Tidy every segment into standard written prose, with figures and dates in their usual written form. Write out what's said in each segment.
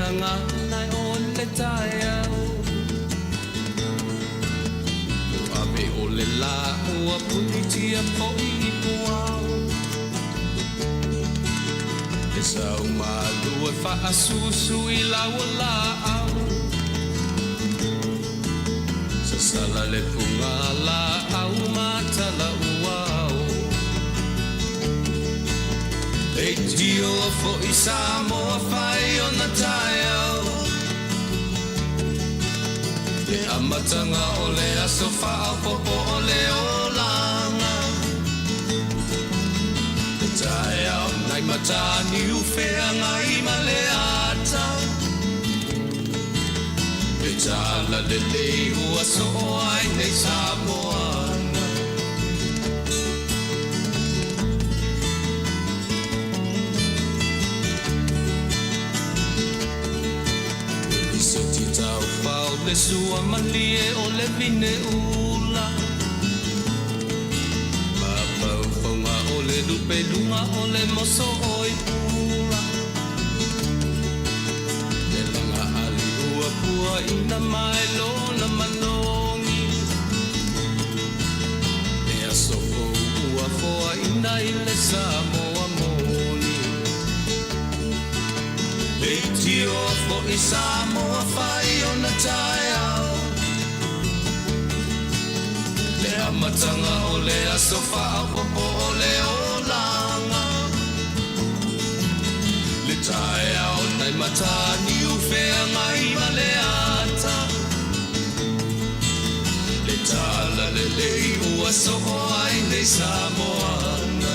gagana o le taeao. Ua ave o le lā ua punitia foi i puao. Le sau malu e faasusu i lau o laau. Sasala le fuga laau ma tala uao. Leitio foi Samoa fai ona taeao. Le amataga o le aso faaopoopo o le olaga. Le taeao nai Mataniu Feagai ma le ata. Le tala lelei ua soo ai nei Samoana. Le lisiti taufao le sua malie o le vine ula. Mafaufauga o le lupeluga o le moso oi pula. Le laga ali ua puaina mai lona manogi. Le aso fou ua foaina i le Samoa moni. Leitio foi Samoa fai ona taeao. Le amataga o le aso faaopoopo o le olaga. Le taeao nai Mataniu Feagai ma le ata. Le tala lelei ua soo ai nei Samoana.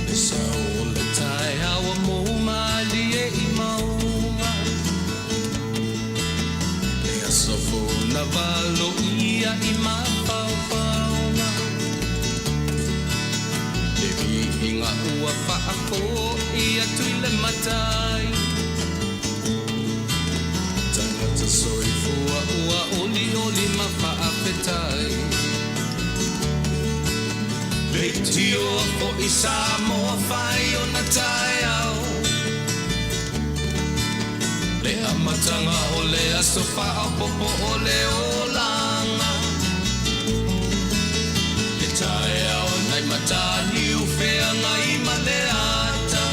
Le sau o le taeao ua mou malie i mauga. Le aso fou na valoia i mafaufauga. Le viiga ua faafoi atu i le Matai. Tagata soifua ua olioli ma faafetai. Leitio foi Samoa fai ona taeao. Le amataga o le aso faaopoopo o le olaga. Le taeao nai Mataniu Feagai ma le ata.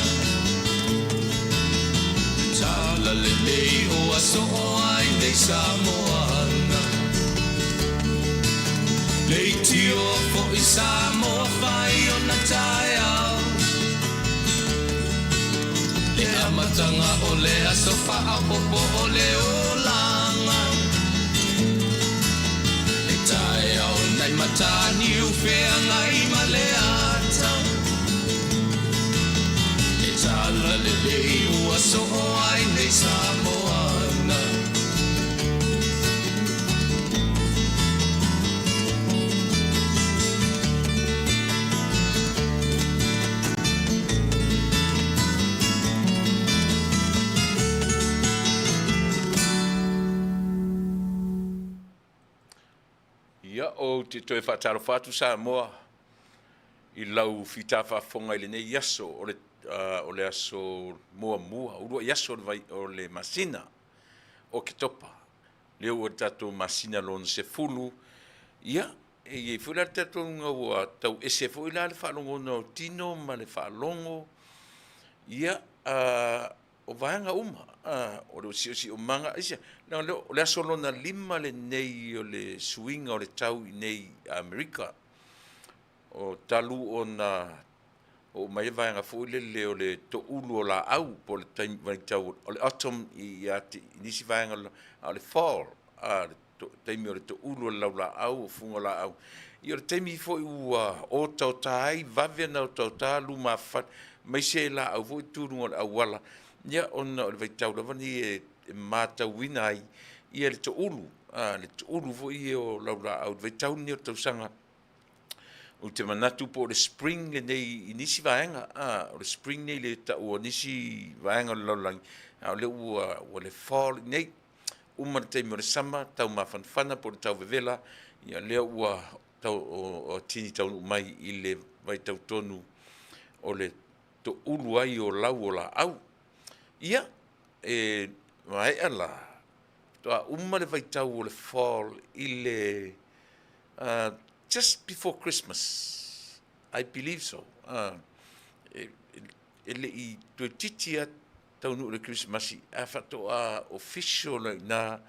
Le tala lelei ua soo ai nei Samoana. Leitio foi Samoa fai ona taeao. Le amataga o le aso faaopoopo o le olaga. Le taeao nai Mataniu Feagai ma le ata. Le tala lelei ua soo ai nei Samoana. Ia, ou te toe faatalofa atu Samoa i lau fita faafofoga i lenei aso o le, o le aso muamua, uluai aso o le, vai, o le masina o Oketopa, lea ua tatou masina lona 10. Ia, e i ai foi la le talitonuga ua tau ese foi la le faalogona o tino ma le faalogo, ia, o vaega uma, o le siosiomaga, aisea, leaga o le aso lona 5 lenei o le suiga o le tau i inei i Amerika, o talu ona oo mai le vaega foi lele o le toulu o laau po o le taimi vaitau o le autumn i nisi vaega, a o le fall, le taimi o le toulu o le laulaau, o fuga laau. Ia o le taimi foi ua otaota ai, vave ona otaota lumafale, aemaise laau foi tu i luga o le auala, ia ona o le vaitau lava lenei e e matauina ai ia le toulu, a, le toulu foi ia o laulaau i le vaitau lenei o le tausaga. Ou te manatu po o le spring lenei i nisi vaega, a, o le spring nei le tau o nisi vaega o le lalolagi, a o lea ua, ua le fall nei. Uma le taimi o le sama, tau mafanafana po o le tau vevela, ia lea ua tau, o, o tini taunuu mai i le vaitau tonu o le toulu ai o lau o laau. Ia, e maea la, faatoa uma le vaitau o le fall i le just before Christmas, I believe so. E, e le i toeitiiti lava taunuu i le Kerisimasi ae faatoa official loa i ina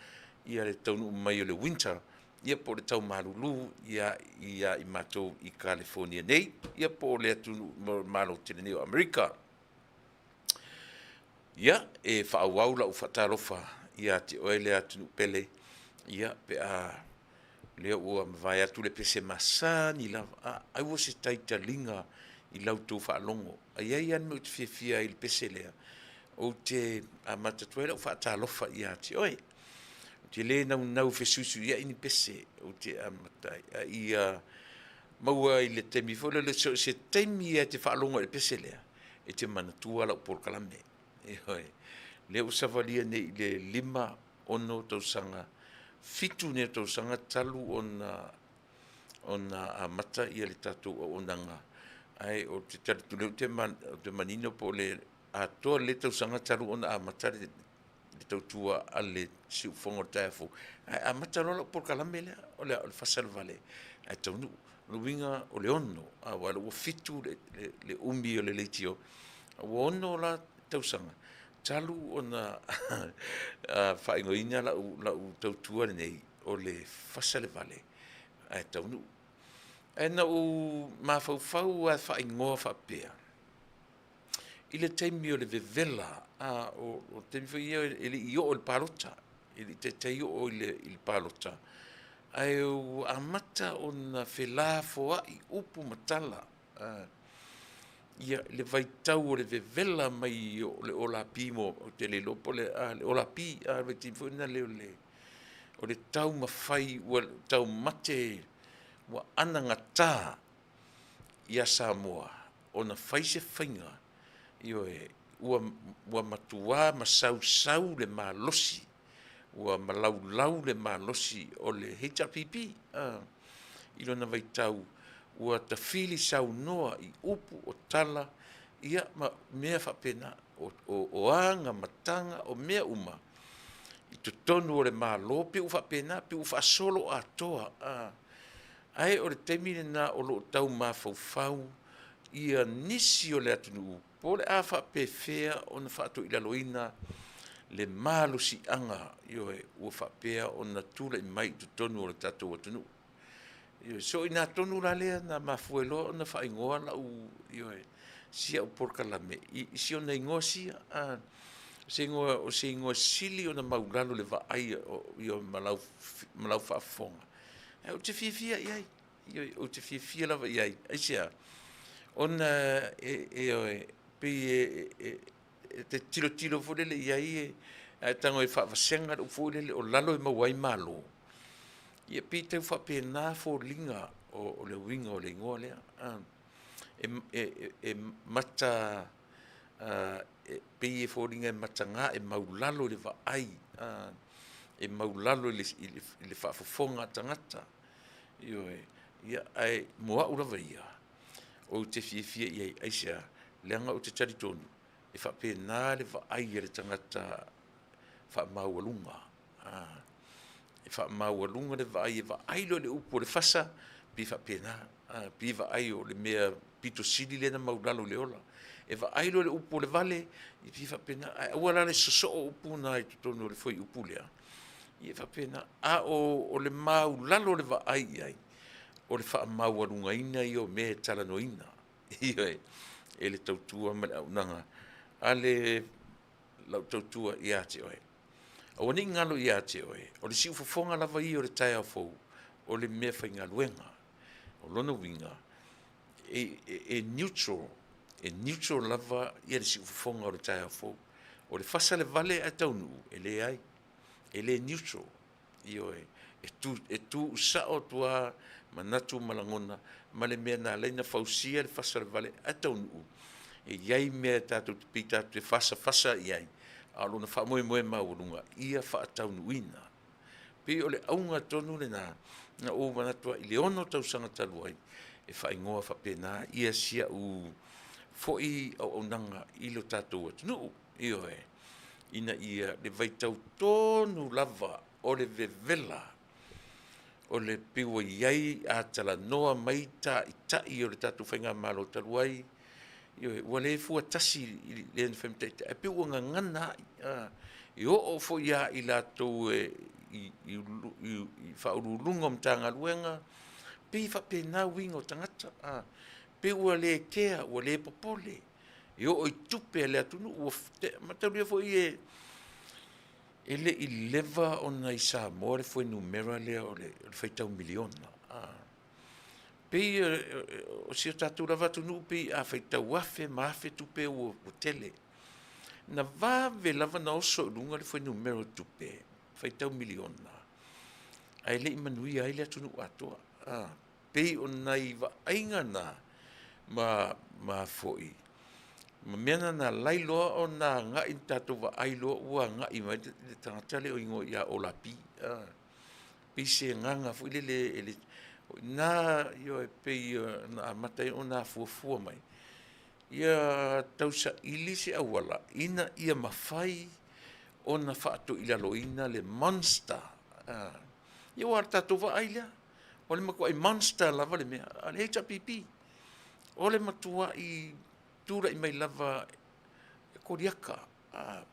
ia le taunuu mai o le winter, ia po o le tau malulu ia ia i matou i California nei, ia po o le atunuu Malo tele nei o Amerika. Ia, e faaauau lau faatalofa ia te oe le atunuu pele, ia pe a lea ua mavae atu le pese masani lava, a, ai ua se taitaliga i la outou faalogo. A i ai lava le mea ou te fiafia ai i le pese lea, ou te amata atu ai lau faatalofa ia te oe. Ou te le naunau e fesuisuiai ni pese, ou te amata ai, a ia maua i le taimi foi lele, so o se taimi lava e te faalogo ai i le pese lea, e te manatua lau polokalame. Ioe. Lea ua savalia nei i le 5, 6 tausaga, 7 nea tausaga talu ona ona amata ia le tatou auaunaga, ae ou te talitonu ou te, ou te manino po o le atoa le tausaga talu ona amata le tautua a le siufofoga o le taeao fou, ae amata loa lau polokalame lea, o le, o le fasa le vale ae taunuu. O le uiga o le 6, aua o lea ua 7 le, le, le umi o le leitio, ua 6 la tausaga talu ona faaigoaina lau, lau tautua lenei o le fasa le vale ae taunuu. Ae na ou mafaufau lava e faaigoa faapea, i le taimi o le vevela, a, o, o le taimi foi ia e le i oo i le palota, e le i taitai oo i le, i le palota, ae ua amata ona felafoai upu ma tala, a, ia le vaitau o le vevela mai o le olapi mo, ou te le iloa po o le a, le olapi, a, le vaitaimi foi lena o le, o le taumafai ua taumate ua anagata ia Samoa ona fai se faiga, ioe, ua, ua matuā masausau le malosi, ua malaulau le malosi o le HRPP a, i lona vaitau ua tafili saunoa i upu o tala ia ma mea faapena, o, o, o aga ma taga, o mea uma i totonu o le Malo, pei ua faapena, pei ua faasolo atoa. A, ae o le taimi lena o lo o tau mafaufau ia nisi o le atunuu po o le a faapefea ona faatoilaloina le malosiaga, ioe, ua faapea ona tulai mai i totonu o le tatou atunuu. Ioe, so o i ina tonu la lea na mafua ai loa ona faaigoa lau, ioe, si au polokalame i, i si ona igoa sia, a, se igoa, o se igoa sili ona maulalo i le vaai o, ioe, ma lau, ma lau faafofoga. Ae ou te fiafia i ai, ioe, ou te fiafia lava i ai. Aisea? Ona e, ioe, pei e, e, e te tilotilo foi lele i ai, e, ae tago e faavasega le upu foi lele o lalo e maua ai malo. Ia pei tau faapena foliga o, o le uiga o le igoa lea. E, e, e mata, e, pei e foliga e mataga, e maulalo i le vaai, e maulalo i le, i le, i le faafofoga a tagata. Ioe, ia, ae mo au lava ia, ou te fiafia i ai, aisea? Leaga ou te talitonu, e faapena le vaai a le tagata faamaualuga. E faamaualuga le vaai, e vaai loa i le upu o le fasa, pei faapena, pei vaai o le mea pito sili lea na maulalo i le ola. E vaai loa i le upu o le vale, e pei faapena, ae aua la le sosoo upu na i totonu o le fuaiupu lea, ia e faapena. A o le maulalo o le vaai i ai, o le faamaualugaina ia o mea e talanoaina, ioe, e le tautua ma le auaunaga a le lau tautua ia te oe. Aua ne i galo ia te oe, o le siufofoga lava ia o le taeao fou, o le mea faigaluega. O lona uiga, e, e, e neutral, e neutral lava ia le siufofoga o le taeao fou. O le fasa le vale ae taunuu, e leai, e le neutral. Ioe, e tu, e tuusao atu lava manatu ma lagona ma le mea na ala ai ona fausia le fasa o le vale ae taunuu, e i ai mea tatou te pei tatou te fasafasa i ai, a o lona faamoemoe maualuga ia faataunuuina. E pei o le auga tonu lena na ou manatu ai i le 6 tausaga talu ai, e faaigoa faapena ia si au foi auaunaga i lo tatou atunuu. Ioe, ina ia le vaitau tonu lava o le vevela o le pei ua i ai a talanoa mai taitai o le tatou faigamalo talu ai, ioe, ua le fua tasi i le na fai ma taitai, ae pei ua gagana ai, e oo foi lava i latou e i Faauluuluga o Matagaluega, pei e faapena uiga o tagata, pei ua le kea, ua le popole, e oo i tupe a le atunuu ua mataulia foi e le i leva ona i Samoa le fuainumera lea o le faitau miliona. Pei o si o tatou lava atunuu pei a faitau afe ma afe tupe ua tele. Na vave lava ona oso i luga le fuainumera o tupe faitau miliona, ae le i manuia ai le atunuu atoa. Pei o nai vaaiga na ma foi ma mea na na ala ai loa ona agai tatou vaai loa ua agai mai le tagata lea e igoa ia Olapi. Pei se agaga foi lele e le o i ina e pei ona amata ai ona afuafua mai ia tausaili se auala ina ia mafai ona faatoilaloina le monster. Ia aua o le tatou vaai lea, o le matuai monster lava le mea a le HRPP. O le matuai tulai mai lava e Koliata,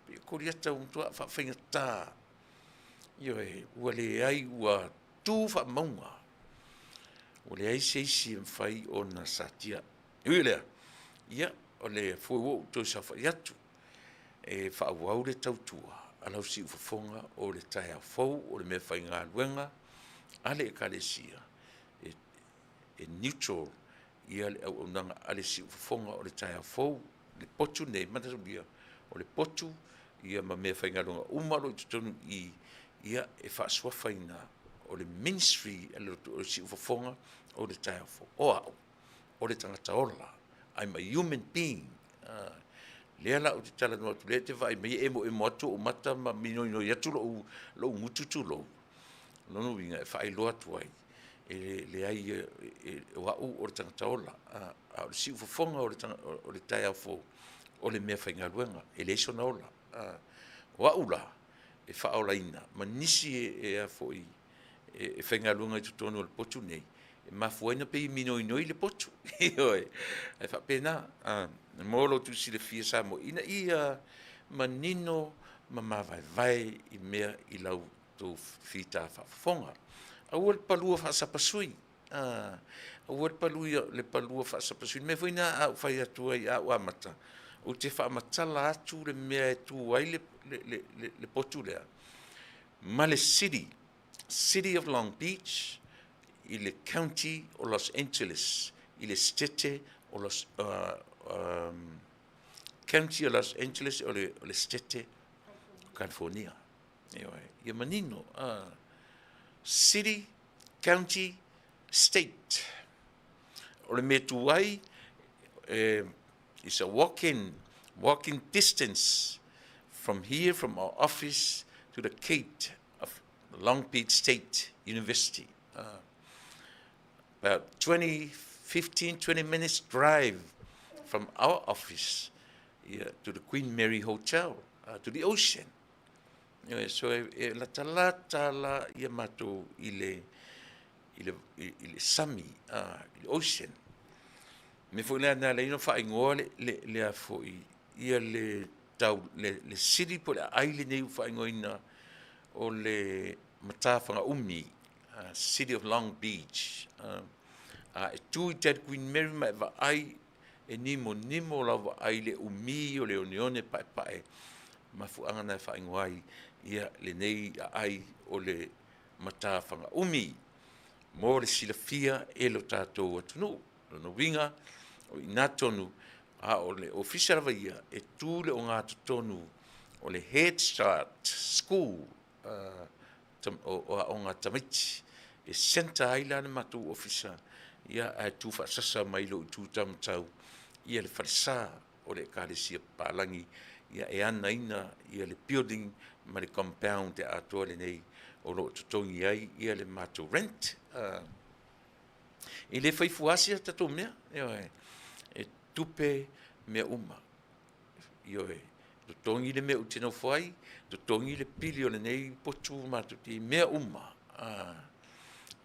pei o Koliata ua matua faafaigata, ioe, ua leai, ua tu faamauga, ua leai se isi e mafai ona satia. E ui i lea, ia, o lea foi ua ou toe saofai atu e faaauau le tautua a lau siufofoga o le taeao fou, o le meafaigaluega a le Ekalesia, e neutral le auaunaga a le siufofoga o le taeao fou. Le potu lenei, manatua o le potu ma meafaigaluega uma o lo o i totonu i i, ia, e faasuafaina o le ministry a le siufofoga o le taeao fou. O au, o le tagata ola, I'm a human being. Lea la ou te talanoa atu, lea e te vaai mai e emoemo atu ou mata ma minoinoi atu lou gutu tulou. O lona uiga e faailoa atu ai, e leai, o au o le tagata ola, a o le siufofoga o le taeao fou, o le meafaigaluega, e leai sona ola. O au la, e faaolaina ma nisi e faigaluega i totonu o le potu lenei, e mafua ai ona pei e minoinoi le potu, ioe, e faapena. Mo lo outou silafia Samoa, ina ia manino ma mavaevae i mea i la outou fita faafofoga. Aua le palua faasapasui, aua le palua, le palua faasapasui. O le mea foi lena a ou fai atu ai a ou amata, ou te faamatala atu le mea e tu ai le potu lea ma le city, City of Long Beach i le County o Los Angeles, i le Setete o Los, County o Los Angeles o le Setete o California. Ioe, ia manino, city, county, state. O le mea tu ai, it's a walking, walking distance from here, from our office to the gate of Long Beach State University. About 20, 15, 20 minutes drive from our office, yeah, to the Queen Mary Hotel, to the ocean. Ioe, so e latalata la ia matou i le i le i le sami, i le ocean. Mea foi lea na ala ai ona faaigoa le le le a foi ia le tau le le city po o le aai lenei ua faaigoaina o le Matafagaumi, City of Long Beach. A e tu i tai i le Queen Mary ma e vaai e nimonimo lau vaai i le umi o le oneone paepae, mafuaaga na e faaigoa ai ia lenei aai o le Matafagaumi mo le silafia e lo tatou atunuu. O lona uiga, o i ina tonu, a o le ofisa lava ia, e tu i le ogatotonu. O le Head Start School o aoga a tamaiti e centre ai la le matou ofisa, ia ae tuufaasasa mai lou itu taumatau ia le falesa o le Ekalesia Papalagi, ia e anaina ia le building ma le compound e atoa lenei o lo o totogi ai ia le matou rent. E le fai fua sia tatou mea, ioe, e tupe mea uma. Ioe, totogi le mea ou te nofo ai, totogi le pili o lenei potu matou te i, mea uma.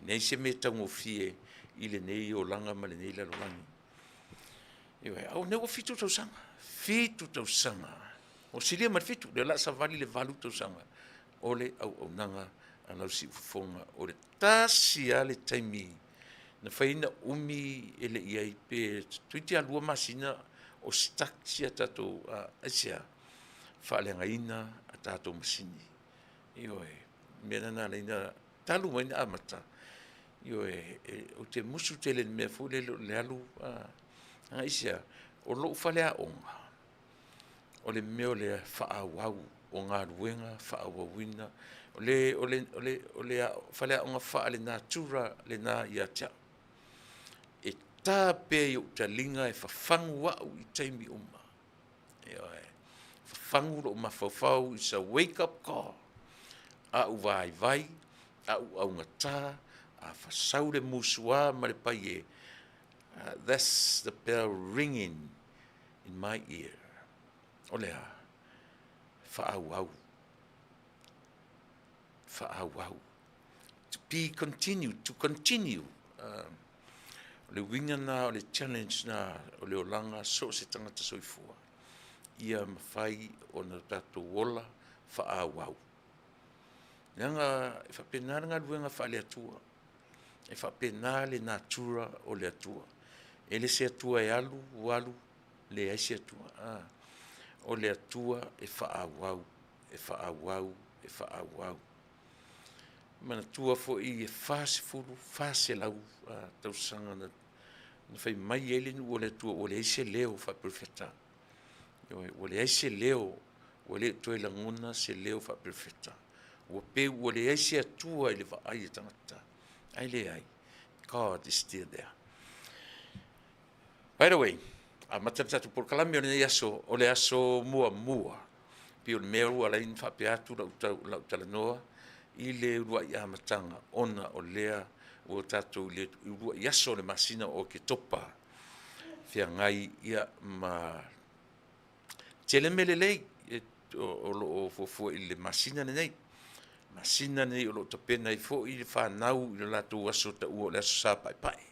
Leai se mea e taugofie i lenei olaga ma lenei lalolagi. Ioe, a o lea ua 7 tausaga, 7 tausaga, ua silia ma le 7, lea o le a savali le 8 tausaga o le auaunaga a lau siufofoga. O le tasi lava le taimi na fai ai na umi e le i ai pe toeitiiti lava 2 masina o stuck si a tatou, aisea? Faaleagaina a tatou masini. Ioe, o le mea lena na ala ai ona talu mai ona amata, ioe, ou te musu tele i le mea foi lele o le alu, aisea? O lou faleaoga, o le mea o le faaauau o galuega faaauauina, o le faleaoga faalenatura lena ia te au. E ta pea i ou taliga e fafagu au i taimi uma. Ioe, fafagu lou mafaufau, it's a wake up call. A ou vaivai, a ou augata, a fasau le musua ma le paie, that's the bell ringing in my ear. O le a? Faaauau. Faaauau. To be continued, to continue. O le uiga lena o le challenge lena o le olaga so o se tagata soifua, ia mafai ona tatou ola faaauau. Leaga e faapena le galuega faale-Atua, e faapena le natura o le Atua. E le se Atua e alu alu leai se Atua. O le Atua e faaauau, e faaauau, e faaauau. Manatua foi e 40, 400 tausaga na fai mai ai le nuu o le Atua ua leai se leo faaperofeta. Ioe, ua leai se leo, ua le toe lagona se leo faaperofeta. Ua pei ua leai se Atua i le vaai a tagata, ae leai, God is still there. By the way, amata le tatou polokalame o lenei aso, o le aso muamua. Pei o le mea ua ala ai ona faapea atu lau, tau, lau talanoa i le uluai amataga, ona o lea ua tatou i le uluai aso o le masina o Oketopa, feagai ia ma tele mea lelei o lo o fuafua i le masina lenei. Masina lenei o lo o tapena ai foi le fanau i le latou aso taua o le aso Sa Paepae.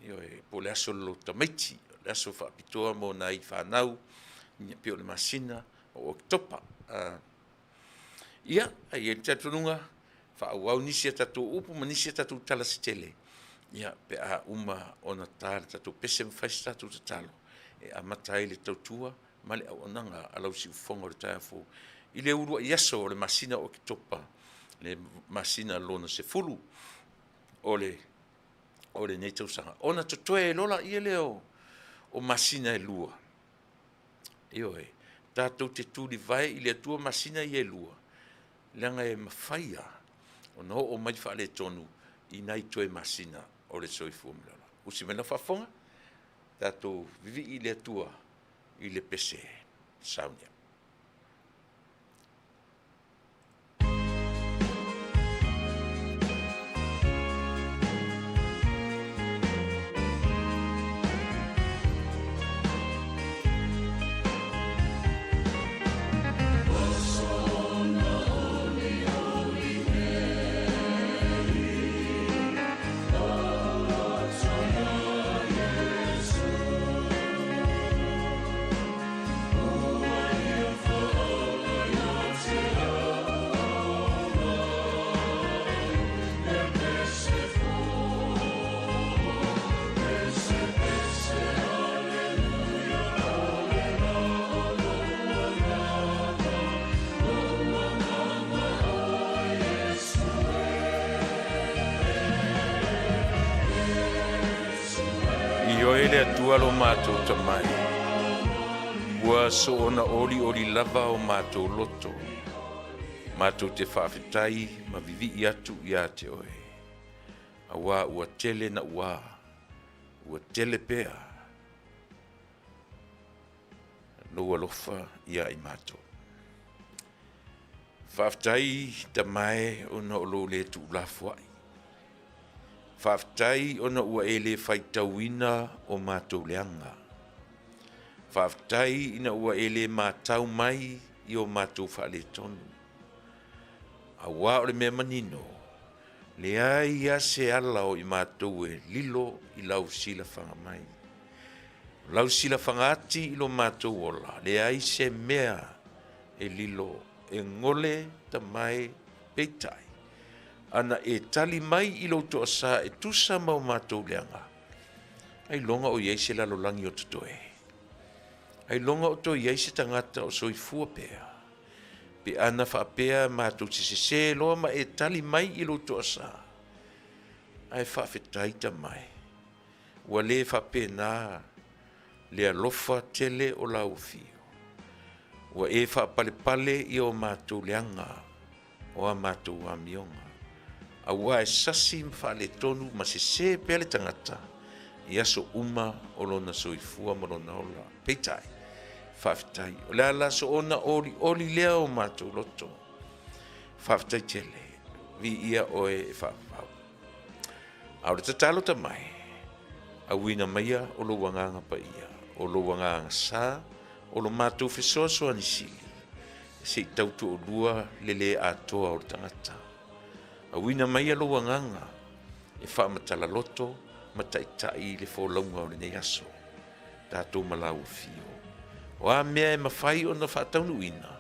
Ioe, po o le aso o le loto tamaiti, o le aso faapitoa mo nai fanau, e pei o le masina o Oketopa. Ia, e i ai le talitonuga, faaauau nisi a tatou upu ma nisi a tatou tala se tele, ia, pe a uma ona ta le tatou pese ma fai se tatou tatalo e amata ai le tautua ma le auaunaga a lau siufofoga o le taeao fou. I le uluai aso o le masina o Oketopa, le masina lona 10 o le o lenei tausaga, ona totoe ai loa lea lea o masina e lua. Ioe, tatou te tulivae i le Atua masina ia e lua, leaga e mafai lava ona oo mai le faaletonu i nai toe masina o le soifua maloloina. Usi mai lau faafofoga, tatou vivii i le Atua i le pese saunia. Ioe le Atua lo matou tamai. Ua soona olioli lava o matou loto, matou te faafetai ma vivii atu ia te oe, auā ua tele nauā, ua tele pea lou alofa ia i matou. Faafetai Tama e ona o lou le tuulafoai. Faafetai ona ua e le faitauina o matou leaga. Faafetai ina ua e le matau mai i o matou faaletonu. Auā o le mea manino, leai a se ala o i matou e lilo i lau silafaga mai. O lau silafaga ati i lo matou ola, leai se mea e lilo e gole tamae peitai, ana e tali mai i lou toasā e tusa ma o matou leaga, ailoga o i ai se lalolagi o totoe? Ailoga o toe i ai se tagata o soifua pea? Pe ana faapea matou te sesē loa ma e tali mai i lou toasā, ae faafetai tamae, ua le faapena le alofa tele o lau afio. Ua e faapalepale i o matou leaga o a matou amioga, auā e sasi ma faaletonu ma sesē pea le tagata i aso uma o lona soifua ma lona ola. Peitai, faafetai, o le a la soona olioli lea o matou loto. Faafetai tele, viia oe e faavavau. A o le tatalo tamae, auina maia o lou Agaga Paia, o lou Agaga Sa, o lo matou fesoasoani sili, se i tau toalua le lē atoa o le tagata. Auina maia lou Agaga e faamatala loto ma taitai i le folauga o lenei aso, tatou ma lau afio. O a mea e mafai ona faataunuuina,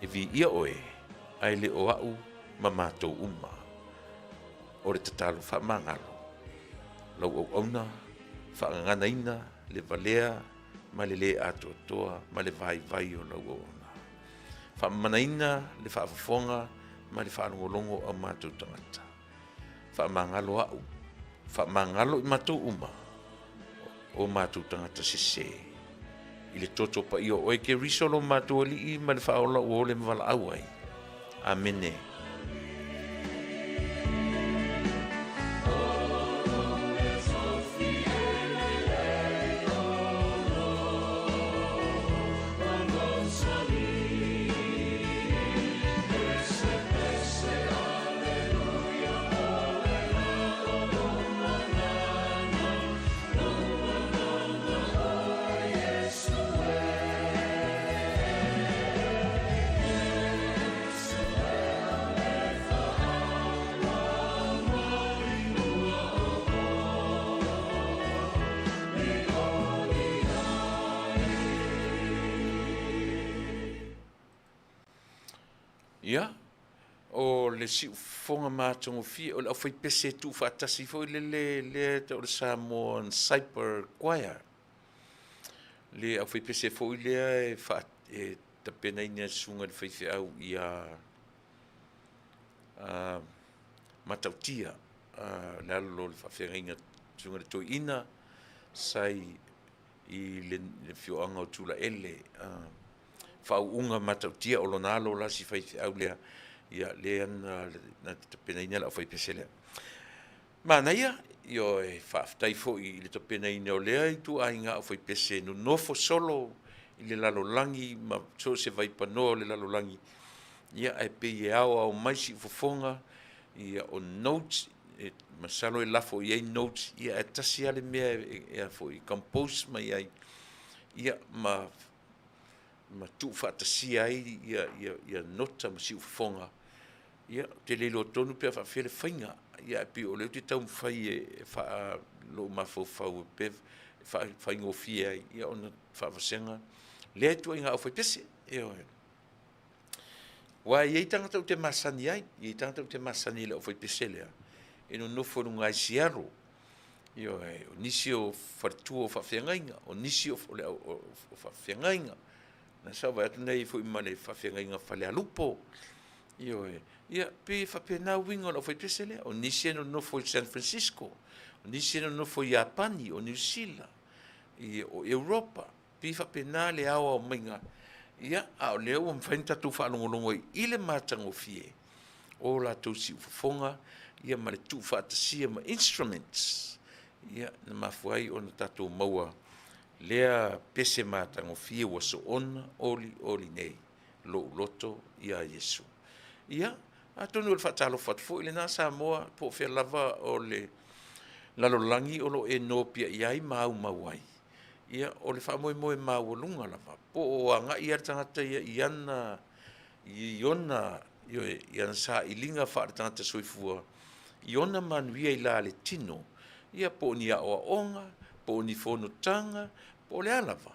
e viia oe, ae le o a'u ma matou uma. O le tatalo faamagalo, lau auauna, faagaganaina le valea ma le lē atoatoa ma le vaivai o lau auauna. Faamamanaina le faafofoga ma le faalogologo a o matou tagata. Faamagalo a'u, faamagalo i matou uma o matou tagata sesē. I le toto paia o oe Keriso lo matou Alii ma le Faaola ua ole ma valaau ai. Amene. Ia, o le siufofoga matagofie o le aufaipese tuufaatasi foi lele lea e tau o le Samoan Cyber Choir. Le aufaipese foi lea e faa e tapenaina e le susuga i le faifeau ia Matautia le alo o le faafeagaiga susuga i le Toeaina sa i le afioaga o Tulaele, faauuga matautia o lona alo la si faifeau lea, ia lea na te tapenaina le aufaipese lea. Manaia, ioe, faafetai foi i le tapenaina o lea ituaiga aufaipese nonofo solo i le lalolagi ma so o se vaipanoa o le lalolagi, ia ae pei e aoao mai siufofoga, ia o notes, e masalo e lafo i ai notes, ia ae tasi lava le mea e a foi e compose mai ai, ia ma ma tuufaatasia ai ia ia ia nota ma siufofoga. Ia, ou te le iloa tonu pe a faapefea le faiga, ia ae pei o lea ou te taumafai e faa lou mafaufau e faafaigofie ai ia ona faavasega lea ituaiga aufaipese. Ioe. Aua e i ai tagata ou te masani ai, e i ai tagata ou te masani i le aufaipese lea, e nonofo i luga Seattle, ioe, o nisi o faletua o faafeagaiga, o nisi o le au o faafeagaiga. Na sa ou vaai atu na i ai foi ma le faafeagaiga Falealupo, ioe, ia pei e faapena uiga o le aufaipese lea. O nisi e nonofo i San Francisco, o nisi e nonofo i Iapani, o Niu Sila, o Europa. pei e faapena le aoao maiga, ia, a o lea ua mafai ona tatou faalogologo ai i le matagofie o latou siufofoga ia ma le tuufaatasia ma instruments ia na mafua ai ona tatou maua lea pese matagofie ua soona olioli nei lou loto iā Iesu. Ia, atonu o le faatalofa atu foi lena Samoa po o fea lava o le lalolagi o lo o e nopiai ai ma aumau ai, ia o le faamoemoe maualuga lava po o agai lava le tagata ia i ana i ona, ioe, i ana sailiga faale-tagata soifua, i ona manuia i la le tino, ia po o ni aoaoga, po o ni fonotaga, po o le a lava.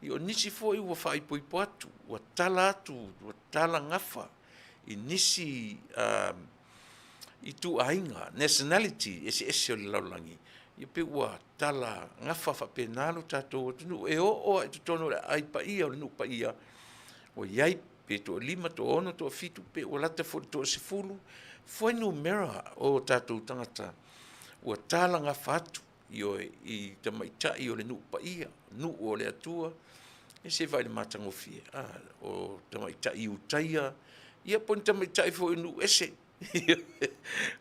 Ia o nisi foi ua faaipoipo atu, ua tala atu, ua tala gafa i nisi ituaiga, nationality eseese o le lalolagi, ia pei ua tala gafa faapena lo tatou atunuu. E oo lava i totonu o le aai paia o le nuu paia, ua i ai pe toalima, toaono, toafitu, pe ua lata foi i le toasefulu fuainumera o tatou tagata ua talagafa atu, ioe, i tamaitai o le nuu paia, nuu o le Atua. Ia se i vaai i le matagofie, a, o tamaitai Iutaia, ia po o ni tamaitai foi o nuu ese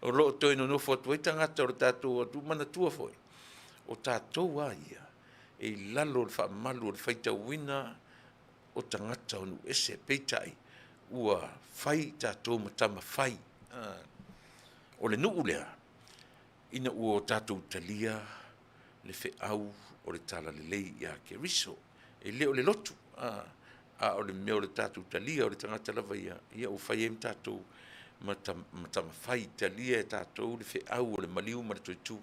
o lo o toe nonofo atu ai tagata o le tatou atunuu. Manatua foi, o tatou lava ia, e i lalo o le faamalu o le faitauina o tagata o nuu ese, peitai ua fai i tatou ma tama fai. O le nuu lea, ina ua tatou talia le feau o le talalelei ia Keriso. E le o le lotu, a o le mea o le tatou talia o le tagata lava ia, ia ua fai ai ma tatou ma tama fai, talia e tatou le feau o le maliu ma le toetu.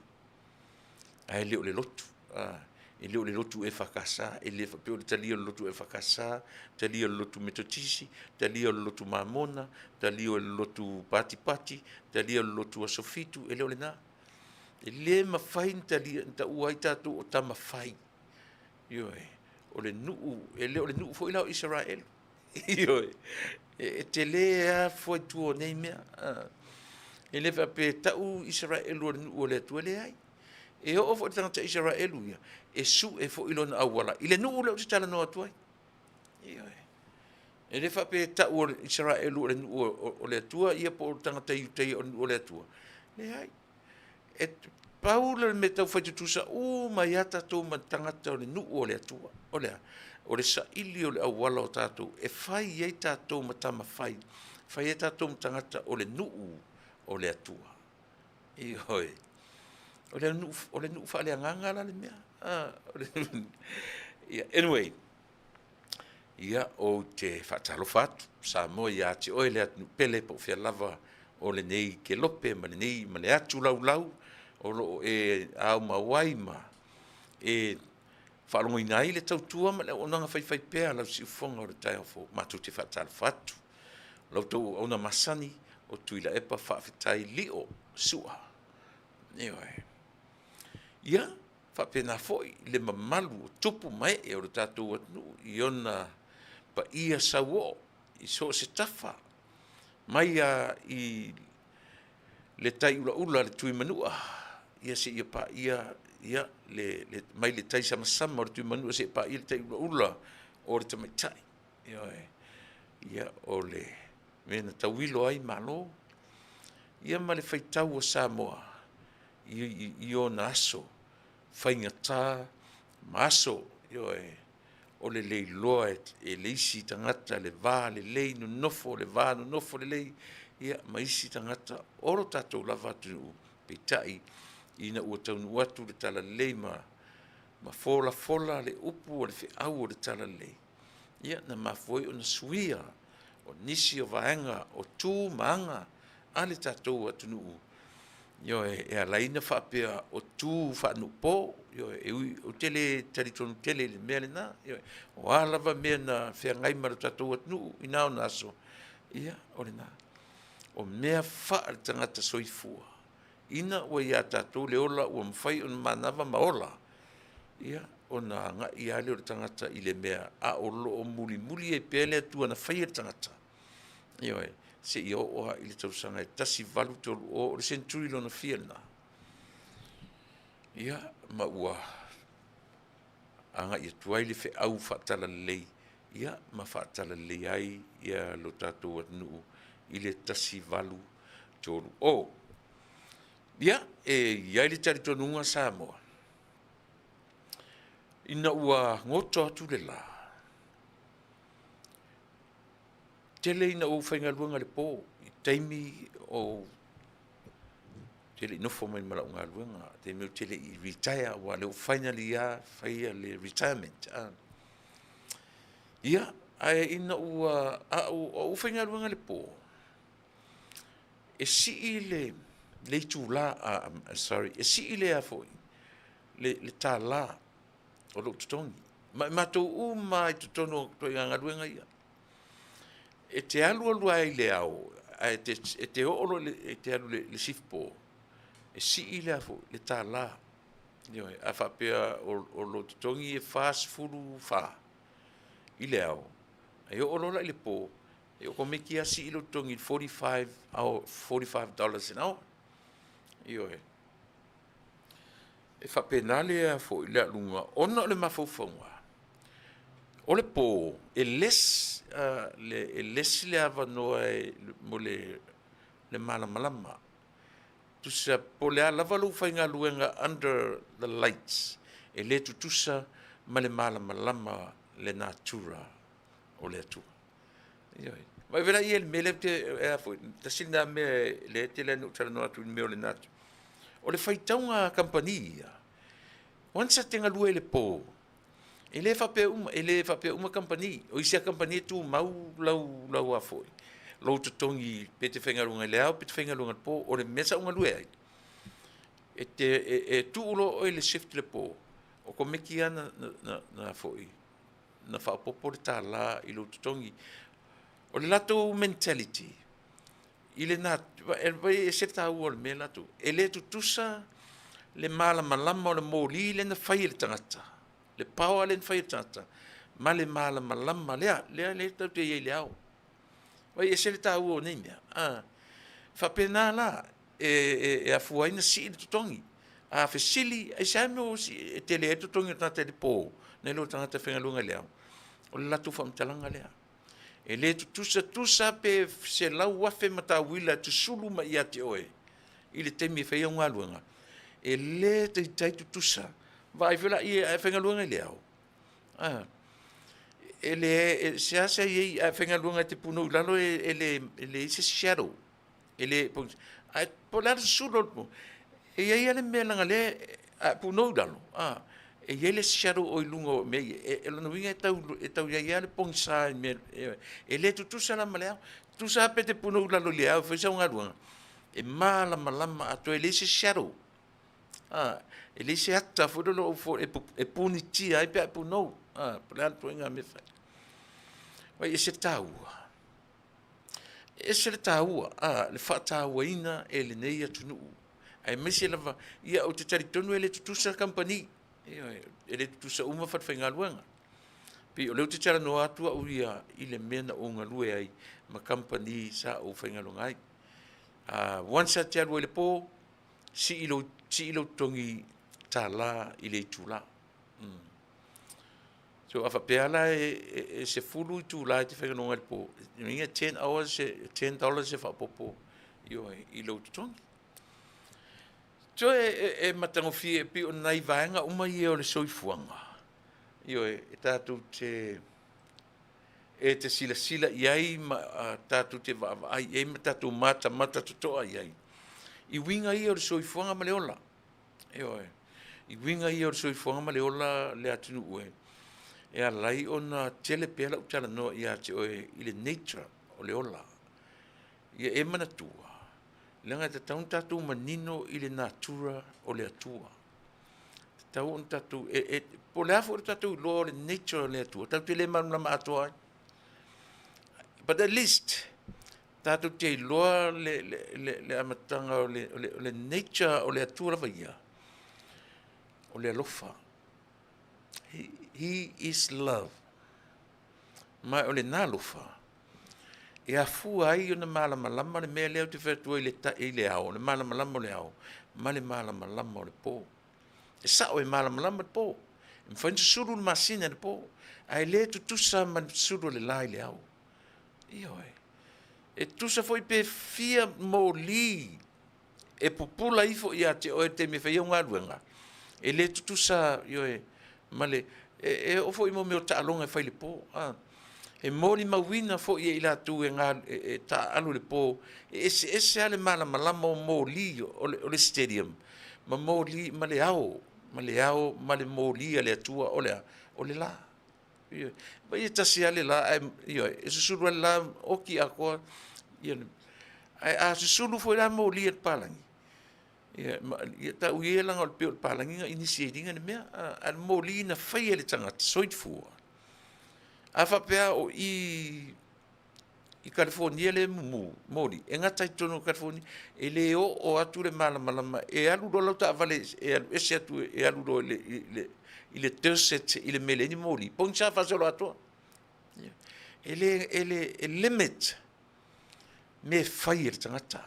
Ae le o le lotu, e le o le lotu EFKS, e le faapea o le talia o le lotu EFKS, talia o le lotu Metotisi, talia o le lotu Mamona, talia o le lotu Patipati, talia o le lotu Aso Fitu, e le o lena. E le mafai ona talia, ona taua ai tatou o tama fai. Ioe, o le nuu, e le o le nuu foi la o Isaraelu. Ioe, e tele lava fua i tua o nei mea. E le faapea e tau Isaraelu o le nuu o le Atua, e leai. E oo foi i le tagata Isaraelu ia, e sue foi lona auala i le nuu lea ou te talanoa atu ai. Ioe. E le faapea e tau o le Isaraelu o le nuu o le Atua ia po o le tagata Iutaia o le nuu o le Atua. Leai. E pau le mea tau fai tutusa uma ai lava tatou ma tagata o le nuu o le Atua. O le a? O le saili o le auala o tatou e fai ai tatou ma tama fai, fai ai tatou ma tagata o le nuu o le Atua. Ioe. O le nuu, o le nuu faaleagaga la le mea. Ah, yeah, anyway, ia, ou te faatalofa atu, Samoa ia te oe le atunuu pele po o fea lava o lenei kelope ma lenei ma le atu laulau o lo o e aumau ai ma e faalogoina ai le tautua ma le auaunaga faifaipea a lau siufofoga o le taeao fou. Matou te faatalofa atu. O la outou auauna masani o Tuilaepa Faafetai Lio Sua. Ioe. Ia, faapena foi le mamalu o tupu ma ee o le tatou atunuu i ona paia sauoo i so o se tafa, mai lava i le tai ulaula a le Tuimanua, ia seia paia ia le, le, mai le tai samasama o le Tuimanua seia paia le tai ulaula o le tamaitai. Ioe. Ia, o le mea na tauilo ai Malo, ia ma le faitau o Samoa i, i ona aso faigata ma aso, ioe, o le leiloa e le isi tagata le va lelei nonofo, le va nonofo lelei, ia, ma isi tagata o lo tatou lava atunuu. Peitai, ina ua taunuu atu le talalelei ma, ma folafola le upu o le feau o le talalelei, ia, na mafua ai ona suia o nisi o vaega o tu ma aga a le tatou atunuu, ioe, e ala ai ona faapea o tu faanuupo, ioe, e ui, ou te le talitonu tele i le mea lena, ioe, o a lava mea na feagai ma le tatou atunuu i na ona aso, ia, o lena. O mea faaletagata soifua, ina ua ia tatou le ola ua mafai ona manava ma ola, ia, ona agai lava lea o le tagata i le mea a o lo o mulimuli ai pea le Atua na faia le tagata, ioe, seia oo lava i le tausaga e 1830, o le century lona fia lena? Ia, ma ua agai atu ai le feau faatalalelei, ia, ma faatalalelei ai ia lo tatou atunuu i le 1830. Ia, e i ai le talitonuga Samoa, ina ua goto atu le la, tele ina ou faigaluega i le po i taimi o ou te le i nofo mai ma lau galuega, taimi ou te le i retire aua o lea ua finally lava faia le retirement. Ia, ae ina ua, a o ou faigaluega i le po, e sii le itula, sorry, e sii le a foi, le $1 o lou totogi. Ma e matou uma lava i totonu o ituaiga galuega ia. E te alu alu lava i le ao, ae e te oo loa e te alu i le sift po, e sii le a foi, le $1. Ioe, a faapea o lou totogi e $44 i le ao, e oo loa la i le po, e okomeki lava sii lou totogi i le $45 an hour. Ioe. E faapena le a foi le aluga ona o le mafaufauga o le po e less e less le avanoa mo le malamalama. Tusa po o le a lava lou faigaluega under the lights, e le tutusa ma le malamalama le natura o le Atua. Ioe. Vaai foi la i ai i le mea lea ou te, a foi, tasi lena mea lea e tele lava ina ou talanoa atu i le mea o le natura. O le faitauga a kamupani ia, once e te galue i le po, e le faapea uma, e le faapea uma kamupani. O isi lava kamupani e tumau lau, lau a foi, lou totogi pe te faigaluega i le ao pe te faigaluega i le po. O le mea sa ou galue ai, e te, e tuu loa oe i le shift i le po, okomeki lava na, na foi, na faaopoopo le $1 i lou totogi. O le latou mentality, i le e ese le taua o le mea latou, e le tutusa le malamalama o le moli lea na fai e le tagata, le power lea na fai e le tagata, ma le malamalama lea, lea lea tatou te i ai i le ao. Vaai e ese le taua o nei mea, a? Faapena la, e afua ai ona sii le totogi. A fesili, aisea le mea ua tele ai le totogi o le tagata i le po nai lo le tagata faigaluega i le ao? O le latou faamatalaga lea. E le tutusa, tusa pe 100,000 matauila e susulu mai ia te oe i le taimi e fai ai au galuega, e le taitai tutusa. Vaai foi la i ai a e faigaluega i le ao, a, e le, e seasea i ai, a e faigaluega e te punou i lalo e leai se shadow. E le, ae po o le a le susulu o le, e i ai lava le mea leaga o lea a e punou i lalo, a, e i ai le shadow o i luga o mea ia. O lona uiga e tau i ai lava le pogisa i mea, e le tutusa la ma le ao. Tusa lava pe te punou i lalo i le ao e fai sau galuega, e malamalama atoa e leai se shadow. A, e leai se ata foi lele e punitia ai pe a e punou. A, po o le a le ituaiga mea e fai. Vaai e ese le taua. E ese le taua, a, le faatauaina e lenei atunuu, aemaise lava, ia ou te talitonu e le tutusa kamupani, ioe, e le tutusa uma falefaigaluega. E pei o lea ou te talanoa atu au ia i le mea na ou galue ai ma kamupani sa ou faigaluega ai. Once e te alu ai i le po, sii lou, sii lou totogi $1 i le itula. So a faapea la e 10 itula e te faigaluega ai i le po, lona uiga e 10 hours, $10 e faaopoopo ioe, i lou totogi. So e matagofie, e pei o nai vaega uma ia o le soifuaga, ioe, e tatou te, e te silasila i ai ma tatou te vaavaai i ai ma tatou matamata totoa i ai i uiga ia o le soifuaga ma le ola. Ioe. I uiga ia o le soifuaga ma le ola le atunuu e, e ala ai ona tele pea lau talanoa ia te oe i le nature o le ola. Ia e manatua, leaga e tatau ona tatou manino i le natura o le Atua. E tatau ona tatou, e, e, po o le a foi le tatou iloa o le nature o le Atua, tatou te le malamalama atoa ai. But at least, tatou te iloa le, le, le, le amataga o le, o le, o le nature o le Atua lava ia, o le alofa. He is love. Ma o lena alofa, e afua ai ona malamalama le mea lea ou te fai atu ai i le, i le ao, le malamalama o le ao, ma le malamalama o le po. E sao e malamalama le po. E mafai ona susulu le masina i le po, ae le tutusa ma le susulu o le la i le ao. Ioe. E tutusa foi pe fia moli e pupula ifo ia te oe i le taimi e fai ai au galuega, e le tutusa, ioe, ma le, e oo foi i mea o taaloga e fai i le po, a. E molimauina foi e i latou e taaalo i le po, e eseese lava le malamalama o moli o le stadium ma moli ma le ao, ma le ao ma le moli a le Atua, o le a? O le la. Ioe. Vaai e tasi lava le la ae, ioe, e susulu lava le la oti atoa, ae a susulu foi la moli a le papalagi, ia tau ia leaga e pei o le papalagi na inisiate ina le mea, a o le moli na faia e le tagata soifua. A faapea o i i Kalifonia lea e mumu moli, e gata i totonu o Kalifonia, e le oo atu le malamalama, e alu loa lau taavale e alu ese atu e alu loa i le desert i le mea e leai ni moli, pogisa faasoloatoa. E le, e le, e limit mea e fai e le tagata.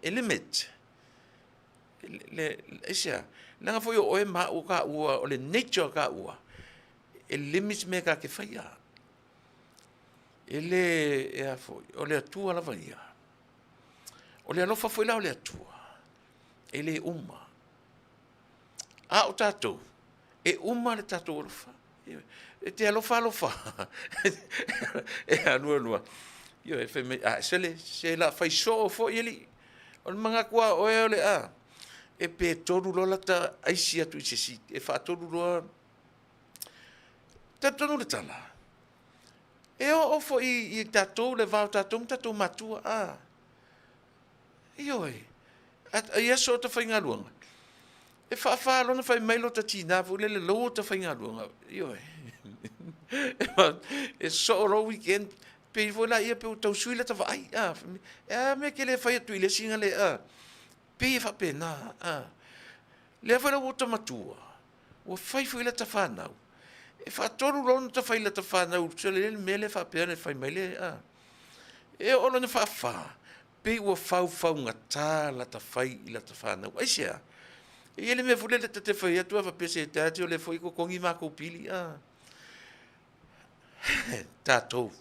E limit. Aisea? Leaga foi o oe ma au o taua, o le nature o taua, e limit mea ta te faia. E le, e a foi, o le Atua lava ia. O le alofa foi la o le Atua, e le uma. A o tatou, e uma le tatou alofa. E te alofa alofa, e alu alu lava, ioe, fai mai, a, sole, se o le a fai soo foi alii. O le manatu lava o oe o le a, e pe tolu loa lata aisi atu i se isi, e faatolu loa. Talitonu le tala, e oo foi i tatou le va o tatou ma tatou matua, a, ioe, i aso o ta faigaluega, e faafa loa ona fai mai lota tina foi lele, loa ta faigaluega, ioe, e soo loa weekend, pei foi laia pei ua tau sui lata vaai, a, e a le mea e te le fai atu i le isi na le, a, pei e faapena, a. Lea foi la ua ota matua, ua fai foi lata fanau, e faatolu loa ona fai lata fanau, sole le mea lea faapea ona fai mai le, a. E oo loa ina faafa, pei ua faufaugata lata fai i lata fanau. Aisea? E i ai le mea foi lele ta te fai atu a faapea se Daddy o lea foi e totogi matou pili, a. Tatou,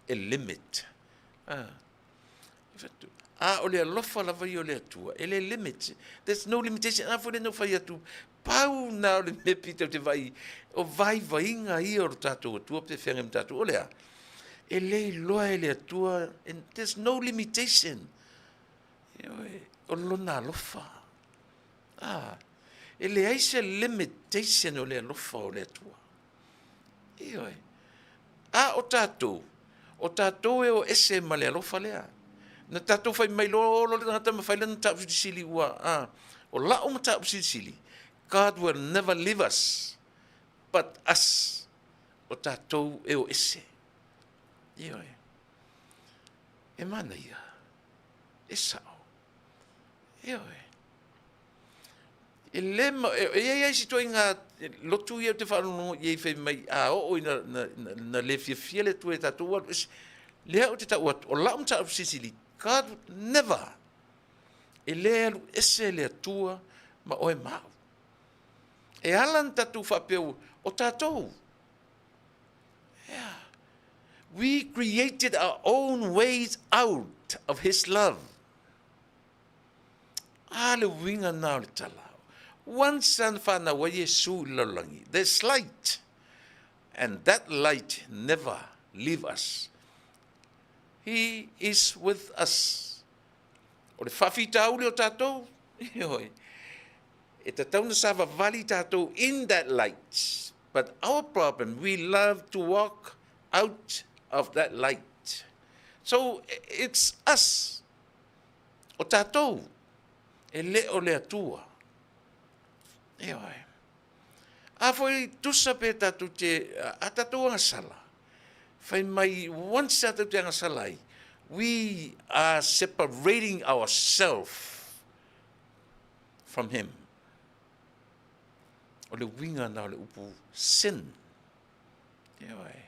e limit. A. A o le alofa lava ia o le Atua, e le limit. There's no limitation. A foi lea na ou fai atu, pau na o le mea pito te vaai, o vaivaiga ia o le tatou Atua pe feagai ma tatou. O le a? E le iloa e le Atua, and there's no limitation. Ioe, o lona alofa. Ah, e leai se limitation o le alofa o le Atua. Ioe. A o tatou, o tatou e o ese ma le alofa lea. Na tatou fai mai loa o loa le tagata ma fai lana mataupu silisili ua, a, o la'u mataupu silisili, God will never leave us, but us, o tatou e o ese. Ioe. E manaia. E sao. Ioe. E le ma, e i ai lava isi ituaiga lotu ia ou te faalogologo i ai fai mai a oo ina na, na, na le fiafia le Atua ia tatou ua alu ese. Lea ou te tau atu, o lau mataupu silisili, God would never, e le alu ese le Atua ma oe ma au. E ala ona tatou faapea o tatou, yeah. We created our own ways out of His love. A le uiga na o le tala. Once na fanau ai Iesu i le lalolagi, there's light, and that light never leave us. He is with us. O le faafitauli o tatou, ioe, e tatau na savavali tatou in that light. But our problem, we love to walk out of that light. So it's us. O tatou, e le o le Atua. Ioe. A foi tusa pe tatou te, a tatou agasala, fai mai once tatou te agasala ai, we are separating ourselves from him. O le uiga na o le upu sin. Ioe.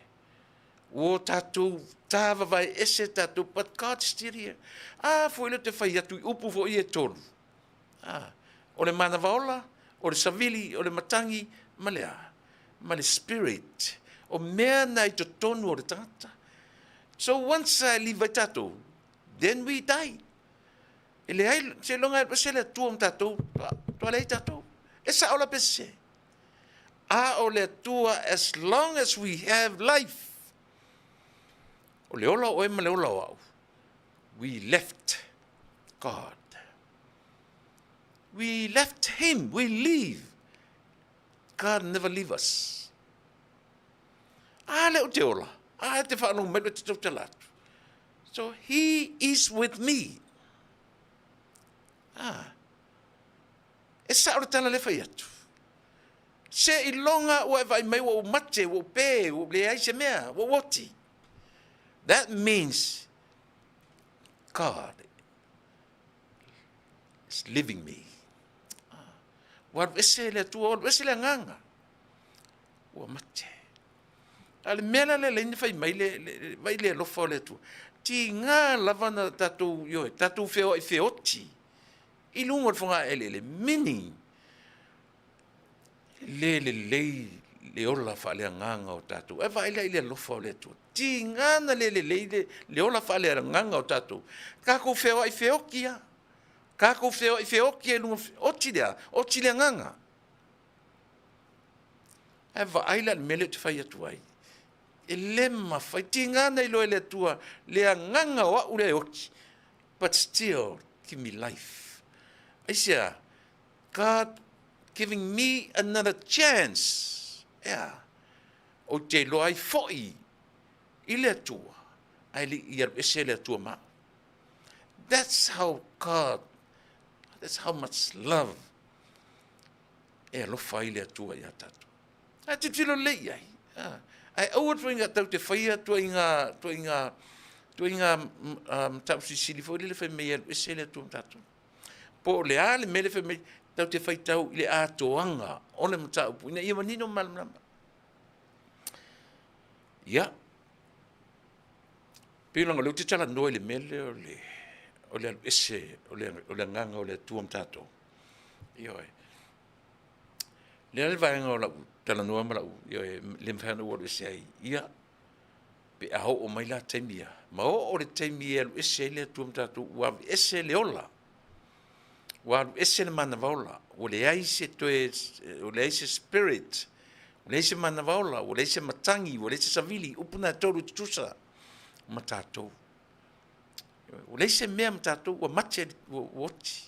Ua tatou tāvavae ese tatou, but God still here. A foi lea ou te fai atu i upu foi ia e tolu. A, o le manava ola, O le savili, o le matagi ma le a? Ma le spirit. O mea na i totonu o le tagata. So once a live ai tatou, then we die. E leai, seiloga e alu ese le Atua ma tatou, faatoa leai tatou. E sao la pe sese? A o le Atua, as long as we have life, o le ola o oe ma le ola o au, we left God. We left him, we leave. God never leave us. A lea ou te ola, a e te faalogo mai loa e te tautala atu. So he is with me. Ah. E sao le tala lea fai atu. Seiloga ua e vaai mai ua ou mate, ua ou pe, ua ou leai se mea, ua ou oti. That means God is living me. Ah. Ua alu ese le Atua, ua alu ese le agaga. Ua mate. A le mea la lea na fai mai le, le, le, vai le alofa o le Atua. Tiga lava na tatou, ioe, tatou feoai feoti i luga o le fogaeleele, meaning, le lelei le ola faaleagaga o tatou. Ae vaai la i le alofa o le Atua. Tiga na le lelei le, le ola faaleagaga o tatou. Tatou feoai feoti lava. Tatou feoai feoti i luga, oti le a? Oti le agaga. Ae vaai la i le mea lea ou te fai atu ai. E le mafai, tiga na iloa e le Atua le agaga o au lea e oti, but still give me life. Aisea? God giving me another chance. Ea, ou te iloa ai foi i le Atua, ae le i alu ese le Atua ma au. That's how God, that's how much love e alofa ai le Atua iā tatou. Ae tilotilo lelei i ai. Ae aua le ituaiga tau te faia ituaiga, ituaiga, ituaiga mataupu silisili foi lele fai mai e alu ese le Atua ma tatou. Po o le a le mea lea fai mai tau te faitau i le atoaga o le mataupu ina ia manino ma malamalama. Ia, pei leaga o lea ou te talanoa i le mea lea o le, o le alu ese o le, o le agaga o le Atua ma tatou. Ioe. Lea le vaega o lau talanoa ma lau, ioe, le mafai ona ou alu ese ai. Ia, pe a oo mai la taimi ia, ma oo le taimi e alu ese ai le Atua ma tatou, ua aveese le ola, ua alu ese le manava ola, ua leai se toe, ua leai se spirit, ua leai se manava ola, ua leai se matagi, ua leai se savili, upu na e tolu e tutusa ma tatou. Ua leai se mea ma tatou, ua mate, ua oti.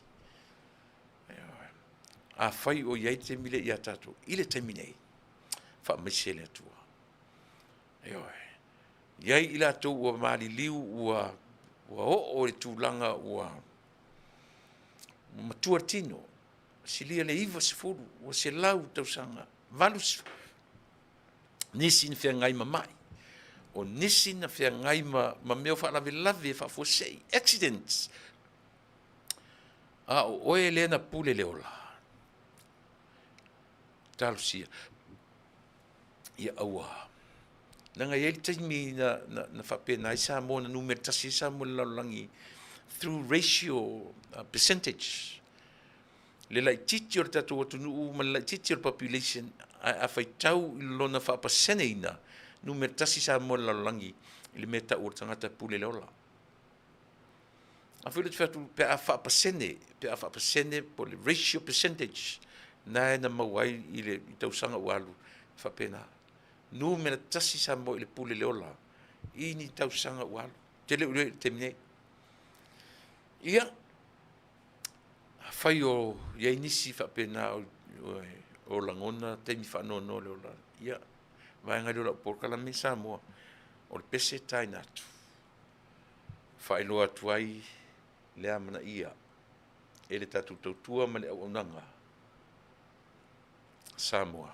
Afai o i ai le taimi lea ia tatou i le taimi nei, faamaise le Atua. Ioe. I ai i latou ua maliliu, ua, ua oo i le tulaga ua matua le tino, silia le 90, ua 100 tausaga, 80, nisi na feagai ma mai, o nisi na feagai ma, ma mea o faalavelave faafuasei, accidents. A o oe lea na pule le ola, talosia ia aua. Leaga e i ai le taimi na, na, na faapena ai Samoa, na numera tasi ai Samoa i le lalolagi through ratio percentage. Le laitiiti o le tatou atunuu ma le laitiiti o le population, ae a faitau i lona faapaseneina, numera tasi Samoa i le lalolagi i le mea e tau o le tagata e pule le ola. A foi lea ou te fai atu pe a faapasene, pe a faapasene po o le ratio percentage na e na maua ai i le i tausaga ua alu, e faapena. Numera tasi Samoa i le pule le ola i ni tausaga ua alu. Ou te le o iloa i le taimi nei. Ia, afai o i ai nisi faapena o, o, o lagona taimi faanoanoa le ola, ia, vaega lea o lau polokalame Samoa, o le pese taina atu. Faailoa atu ai le amanaia e le tatou tautua ma le auaunaga Samoa.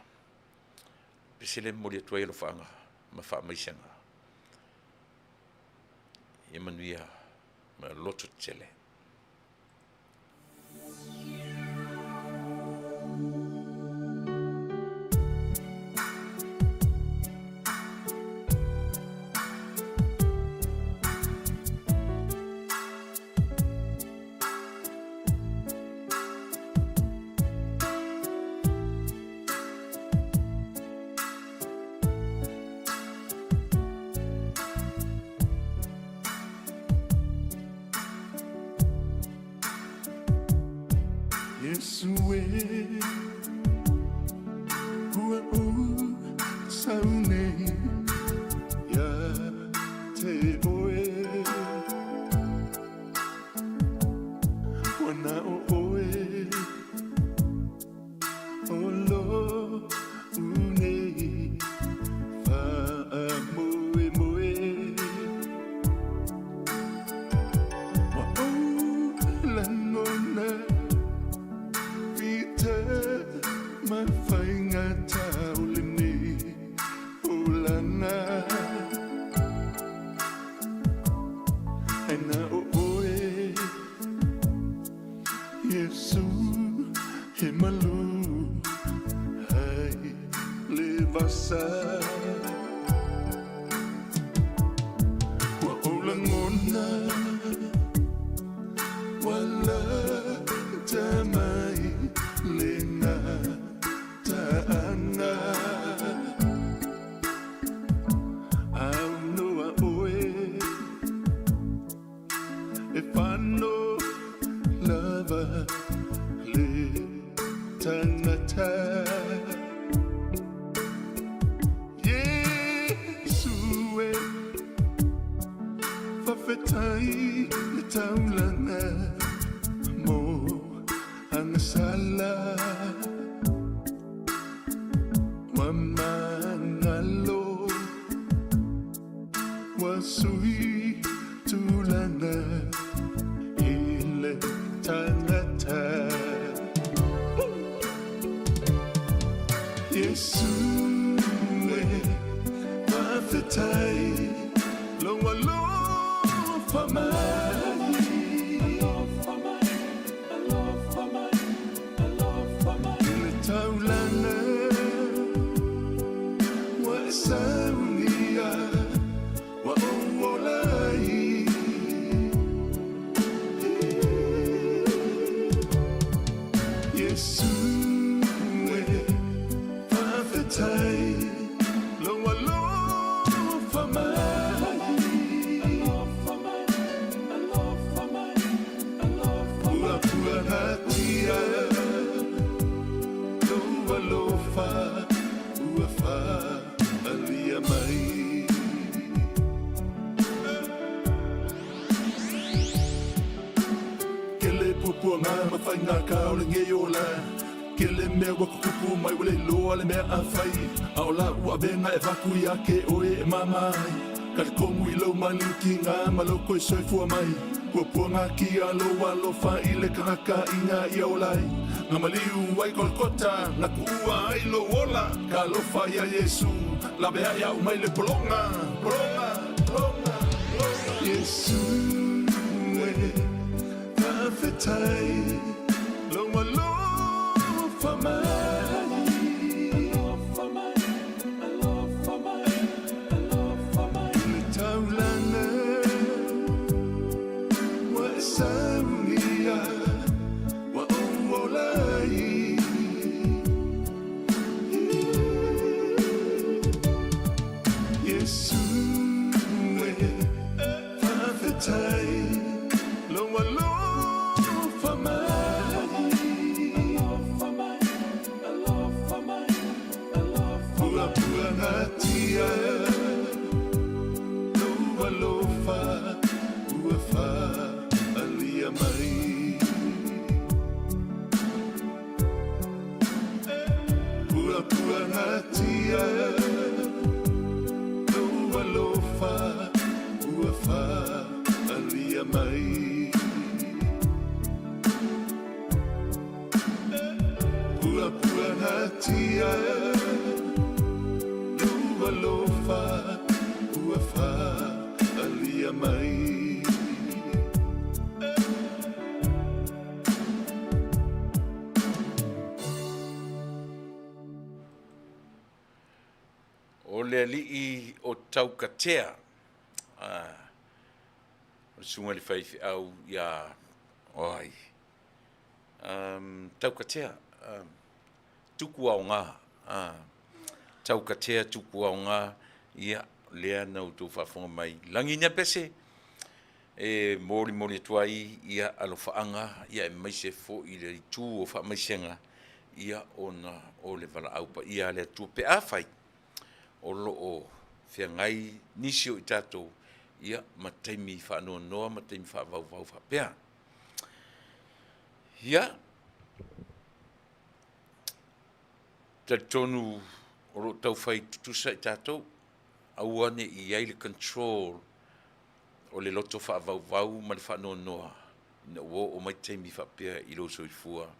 Pese le momoli atu ai alofaaga ma faamaisega. Ia manuia ma loto tetele. Iesu e Ua ou sau nei Ia te oe Ua na o oe O lo'u nei faamoemoe Ua ou lagona fita ma faigata o lenei olaga Ae na o oe Iesu he malu hai le vasa Ua ou lagona ua lata mai le gataaga Aunoa oe e fano lava le tangata Iesu e Faafetai le taulaga mo agasala Ua magalo ua sui tulaga i le tangata Iesu e faafetai lou alofa mai I le taulaga ua e saunia ua ou ola ai Iesu e faafetai lou alofa mai Ua puaatia lou alofa ua faaalia mai. Kele puapuaga ma faigaka o lenei ola Kele mea ua kukupu mai ua le iloa le mea a fai A o la'u avega e avatu ia te oe e mama ai Talitonu i lou maliutiga ma lou toe soifua mai Puapuagatia lou alofa i le tagata ina ia ola ai Na maliu ai Kolokota na tuua ai lou ola Talofa ia Iesu laveai a'u mai le pologa pologa pologa pologa Iesu e faafetai lou alofa mai I le taulaga ua e saunia ua ou ola ai Iesu e faafetai lou alofa mai Puapuagatia lou alofa ua faaalia mai. Puapuagatia lou alofa ua faaalia mai. Puapuagatia lou alofa ua faaalia mai. O le alii o Taukatea, o le susuga i le faifeau ia, oi, um, Taukatea, um, tuku aoga, Taukatea tuku aoga, ia, lea na outou faafofoga mai, lagi nea pese, E molimoli atu ai ia alofaaga ia aemaise foi le itu o faamaisega ia ona o le valaau paia a le Atua pe afai o lo o feagai nisi o i tatou ia ma taimi faanoanoa ma taimi faavauvau faapea. Ia, talitonu o lo o taufai tutusa i tatou, aua ne i i ai le control o le loto faavauvau ma le faanoanoa ina ua oo mai taimi faapea i lou soifua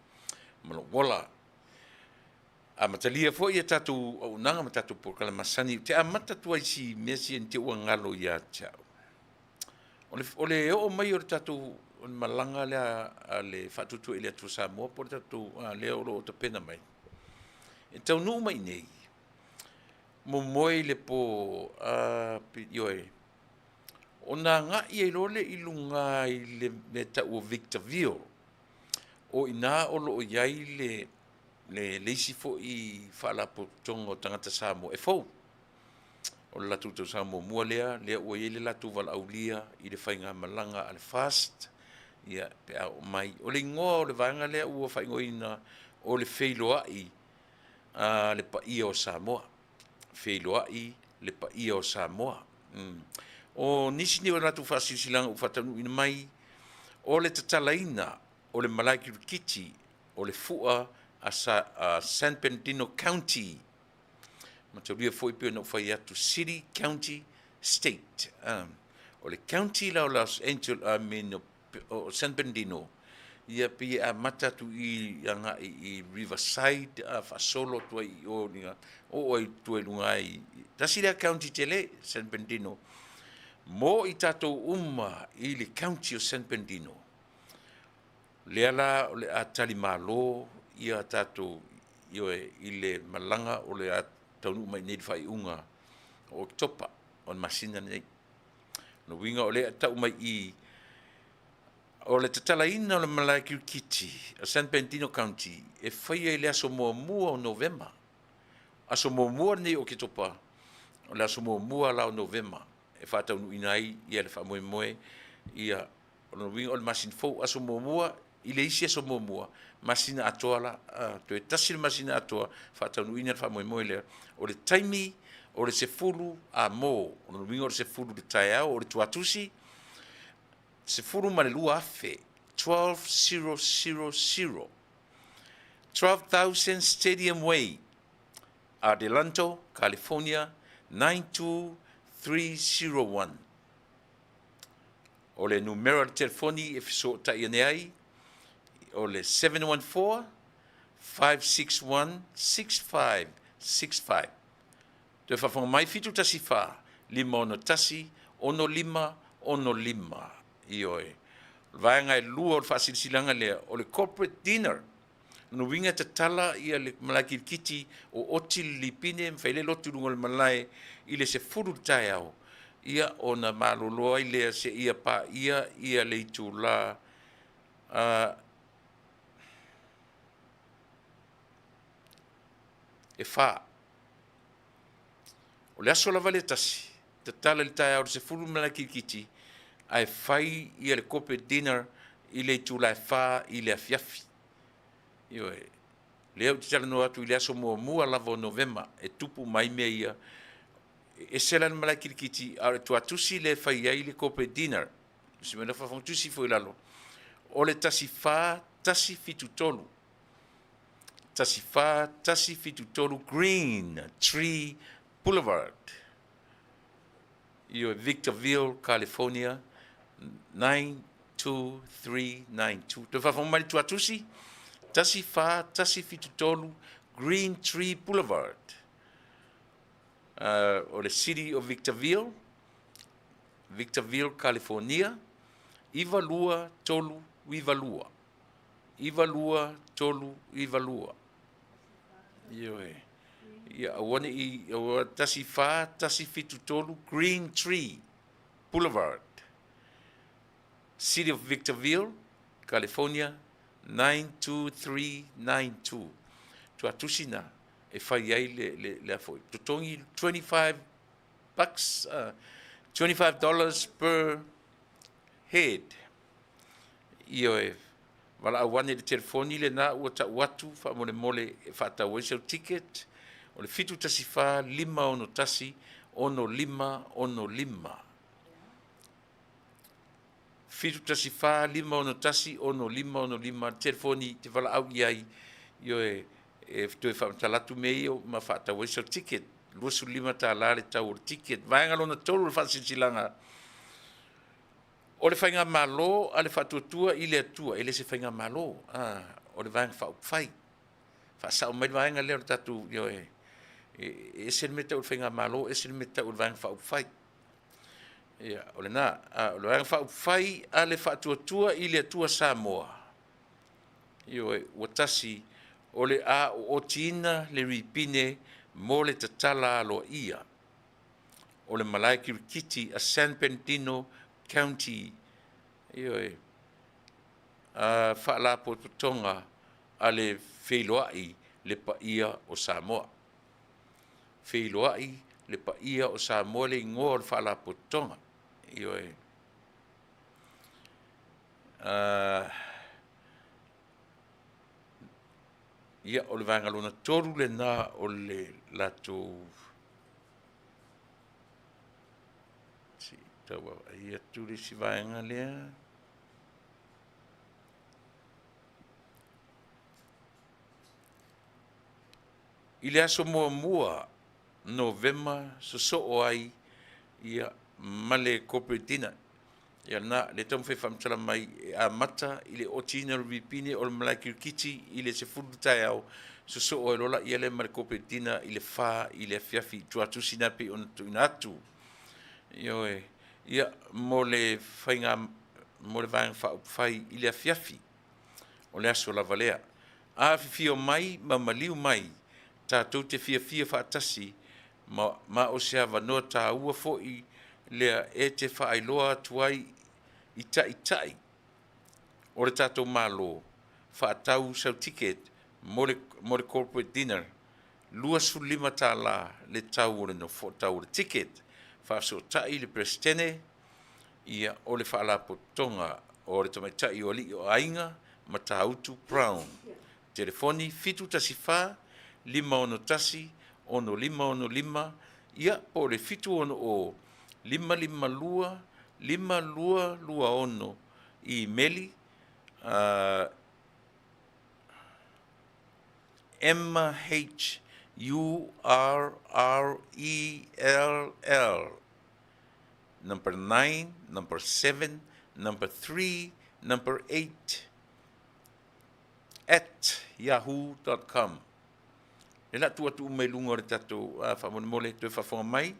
ma lou ola. Amatalia foi a tatou auaunaga ma tatou polokalame masani. Ou te amata atu ai i si mea sia ne i te i ua galo ia te au. O le, o le oo mai o le tatou o le malaga lea a le Faatuatua i le Atua Samoa po o le tatou a, lea o lo o tapena mai, e taunuu mai i inei, momoe i le po a, ioe, ona agai ai loa lea i luga i le mea e tau o Victorville, o i ina o lo o i ai le le isi foi faalapotopotoga o tagata Samoa e fou. O le latou tausaga muamua lea, lea ua i ai le latou valaaulia i le faigamalaga a le FAST, ia, pe a oo mai. O le igoa o le vaega lea ua faaigoaina o le Feiloai a le Paia o Samoa. Feiloai le Paia o Samoa. O nisi nei o latou faasilasilaga ua faataunuuina mai, o le tatalaina o le malae kirikiti o le fua a San Bernardino County, mataulia foi pei ona ou fai atu City, County, State. O le county la o Los Angeles, I mean o San Bernardino, ia pei e amata atu i agai i Riverside a faasolo atu ai i o i oo ai tua i luga i tasi lea county tele San Bernardino mo i tatou uma i le county o San Bernardino. Lea la o le a talimalo ia tatou, ioe, i le malaga o le a taunuu mai nei i le faaiuga o Oketopa o le masina lenei. O le uiga o lea e tau mai i o le tatalaina o le malae kirikiti a San Bernardino County e faia i le aso muamua o Novema. Aso muamua lenei o Oketopa, o le aso muamua la o Novema e faataunuuina ai ia le faamoemoe ia. O lona uiga o le masina fou, aso muamua i le isi aso muamua, masina atoa la, toe tasi le masina atoa faataunuuina le faamoemoe lea. O le taimi o le 10 amo, o lona uiga o le 10 i le taeao o le Tuatusi, 12,000, 12000, 12,000 Stadium Way, Adelanto, California, 92301. O le numera o le telefoni e fesootai ane ai, o le 714 561 6565. Toe faafofoga mai, 714 561 6565. Ioe. O le vaega e lua o le faasilasilaga lea, o le corporate dinner. Lona uiga e tatala ia le malae kilikiti o oti le lipine ma fai ai le lotu i luga o le malae i le 10 i le taeao, ia ona malolo ai lea seia paia ia le itula e 4. O le aso lava lea tasi, tatala i le taeao i le 10 le malae kilikiti ae fai ia le corporate dinner i le itula e 4 i le afiafi. Ioe, lea ou te talanoa atu i le aso muamua lava o Novema e tupu mai mea ia. E ese la le malae kilikiti, a o le tuatusi lea e fai ai le corporate dinner. Si mea na faafofoga foi i lalo. O le 14 173. 14 173 Green Tree Boulevard. Ioe, Victorville, California 92392. Toe faafofoga mai le tuatusi, 14 173 Green Tree Boulevard. O le City of Victorville, Victorville, California 92392. 92392. Ioe. Ia, aua ne i, aua, 14 173 Green Tree Boulevard, City of Victorville, California 92392. Tuatusi na e fai ai le, le, le afoi. Totogi $25, $25 per Head. Ioe, valaau ane i le telefoni lena ua tau atu faamolemole e faatau ai sau ticket, o le 714 561 6565. 714 561 6565 le telefoni e te valaau i ai, ioe, e toe faamatala atu mea ia ma faatau ai sau ticket. $25 le tau o le ticket. Vaega lona tolu o le faasilasilaga o le Faigamalo a le Faatuatua i le Atua, e le se Faigamalo, a, o le Vaega Faaupufai. Faasao mai le vaega lea o le tatou, ioe, e ese le mea e tau o le Faigamalo, ese le mea e tau o le Vaega Faaupufai. Ia, o lena, a, o le Vaega Faaupufai a le Faatuatua i le Atua Samoa, ioe, ua tasi, o le a ootiina le ripine mo le tatala aloaia o le malae kirikiti a San Bernardino County, ioe, a Faalapotopotoga a le Feiloai le Paia o Samoa. Feiloai le Paia o Samoa le igoa o le Faalapotopotoga, ioe. Ia, o le vaega lona tolu lena o le latou se i tau vaavaai atu le isi vaega lea. I le aso muamua Novema sosoo ai ia ma le corporate dinner. Ia lena, lea e taumafai e faamatala mai e amata i le otiina o le ripine o le malae kirikiti i le 10 i le taeao, sosoo ai loa laia lea ma le corporate dinner i le 4 i le afiafi i tuatusi na pei ona tuuina atu. Ioe, ia mo le faiga mo le Vaega Faaupufai i le afiafi o le aso lava lea. Afifio mai ma maliu mai tatou te fiafia faatasi ma, ma o se avanoa taua foi lea e te faailoa atu ai i taitai o le tatou Malo faatau sau ticket mo le, mo le corporate dinner, $25 le tau o le nofo, tau o le ticket. Faafesootai le Peresetene ia o le Faalapotopotoga o le Tamaitai o Alii o Aiga, Matautu Brown. Telefoni 714 561 6565 ia po o le 760 552 5226 Imeli M H U R R E L L number 9 number 7 number 3 number 8 at yahoo dot com. Le la tuu atu uma i luga o le tatou faamolemole toe faafofoga mai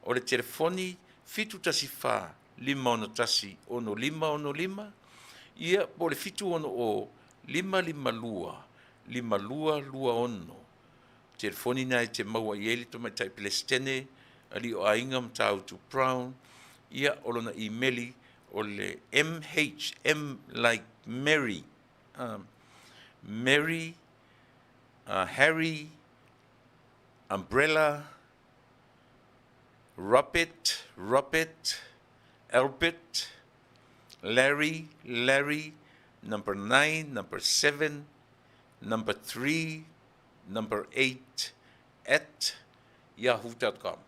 o le telefoni 714 561 6565 ia po o le 760 552 5226. Telefoni na e te maua i ai le tamaitai Pelesitene alii o aiga Matautu Brown ia o lona imeli o le MH, M like Mary, Mary, Harry, Umbrella, Robert, Robert, Albert, Larry, Larry, number 9, number 7, number 3, number 8, at yahoo.com.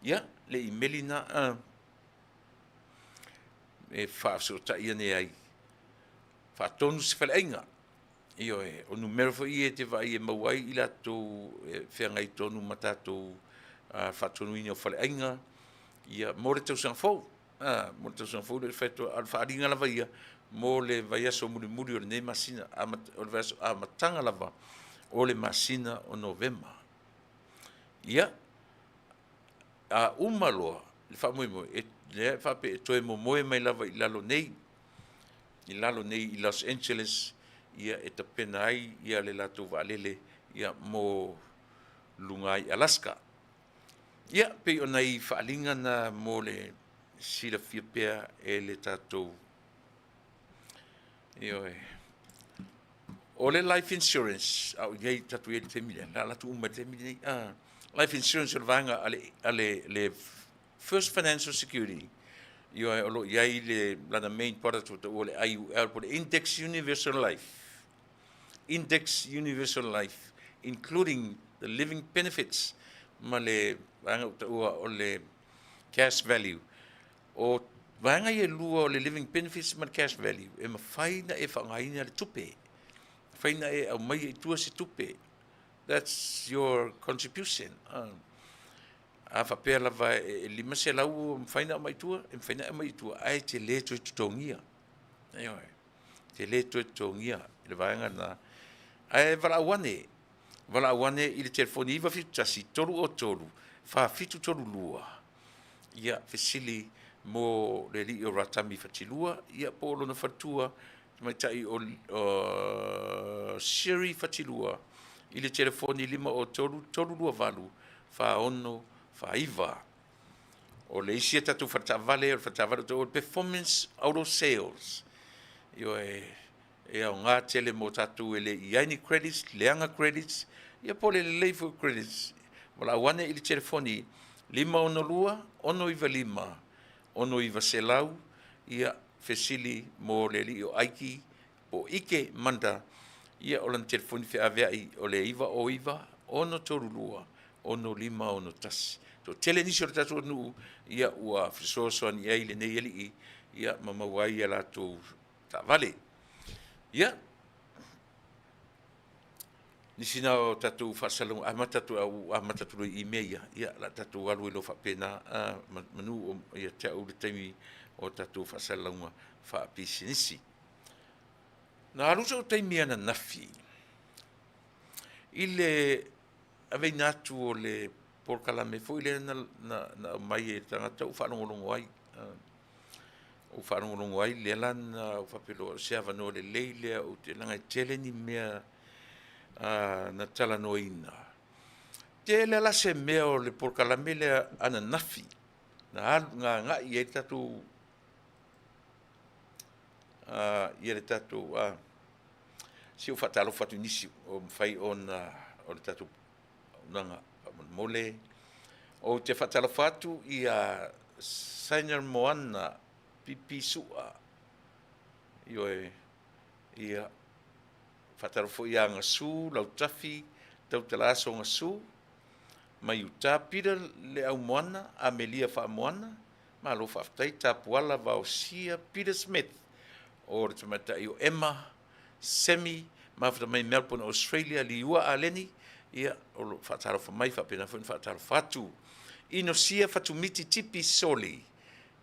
Ia, le imeli na e faafesootai ane ai. Faatonu se faleaiga. Ioe, o numera foi ia e te vaai e maua ai i latou e feagai tonu ma tatou faatonuina o faleaiga, ia, mo le tausaga fou. A, mo le tausaga fou le fai atu, a o le faaaliga lava ia mo le vaiaso mulimuli o lenei masina, o le vaiaso amataga lava o le masina o Novema. Ia, a uma loa le faamoemoe, e, lea e faapea e toe momoe mai lava i lalo nei, i lalo nei i Los Angeles, ia e tapena ai ia le latou vaalele ia mo luga i Alaska. Ia, pei o nai faaaliga na mo le silafia pea e le tatou Ioe. O le life insurance, a o i ai tatou i ai i le taimi lea, na alu atu uma i le taimi lenei. Life insurance o le vaega a le, a le, le First Financial Security. Ioe, o lo o i ai le lana main product ua taua o le IUL po o le Index Universal Life. Index Universal Life including the living benefits ma le vaega ua taua o le cash value. O vaega ia e lua o le living benefits ma le cash value e mafai ona e faaaogaina le tupe. E mafai ona e aumaia i tua se tupe. That's your contribution. A faapea lava e 500 e mafai ona aumai i tua, e mafai ona aumai i tua, ae e te le toe totogia. Ioe. E te le toe totogia i le vaega lena. Ae valaau ane, valaau ane i le telefoni 971 303 4732. Ia, fesili mo le alii o Ratami Fatilua, ia po o lona faletua, tamaitai o Sherry Fatilua i le telefoni 503 328 4649. O le isi a tatou faletaavale, o le faletaavale o le Performance Auto Sales. Ioe, e aoga tele mo tatou e le i ai ni credits, leaga credits, ia po o le lelei foi o credits. Valaau ane i le telefoni 562 695 6900, ia fesili mo le alii o Aiki po o Ike Manda, ia o lana telefoni feaveai o le 909 632 6561. Toatele nisi o le tatou atunuu ia ua fesoasoani i ai lenei alii ia ma maua ai a latou taavale. Ia, nisi na o tatou faasalalauga, amata atu, ua amata atu loa i mea ia, ia o le a tatou alu ai loa faapena, manu o ia te au le taimi o tatou faasalalauga faapisinisi. Na alu sou taimi ananafi i le aveina atu o le polokalame foi lea na aumai e le tagata ua faalogologo ai, ua faalogologo ai lea la na ou faapea loa, o se avanoa lelei lea ou te, leaga e tele ni mea na talanoaina. Tele la se mea o le polokalame lea ananafi na alu na agai i ai le tatou ia le tatou se i ou faatalofa atu i nisi o mafai ona o le tatou auaunaga faamolemole. Ou te faatalofa atu ia Sainer Moana Pipi Sua, ioe, ia faatalofa foi ia Gasu Lautafi Tautalaaso Gasu mai Utah, Peter Leaumoana Amelia Faamoana, Malo faafetai Tapuala Vaosia Peter Smith o le tamaitai o Emma Semi mafuta mai Melbourne Australia Liua Aleni ia o lo o faatalofa mai faapena foi ona faatalofa atu Inosia Fatumiti Tipi Soli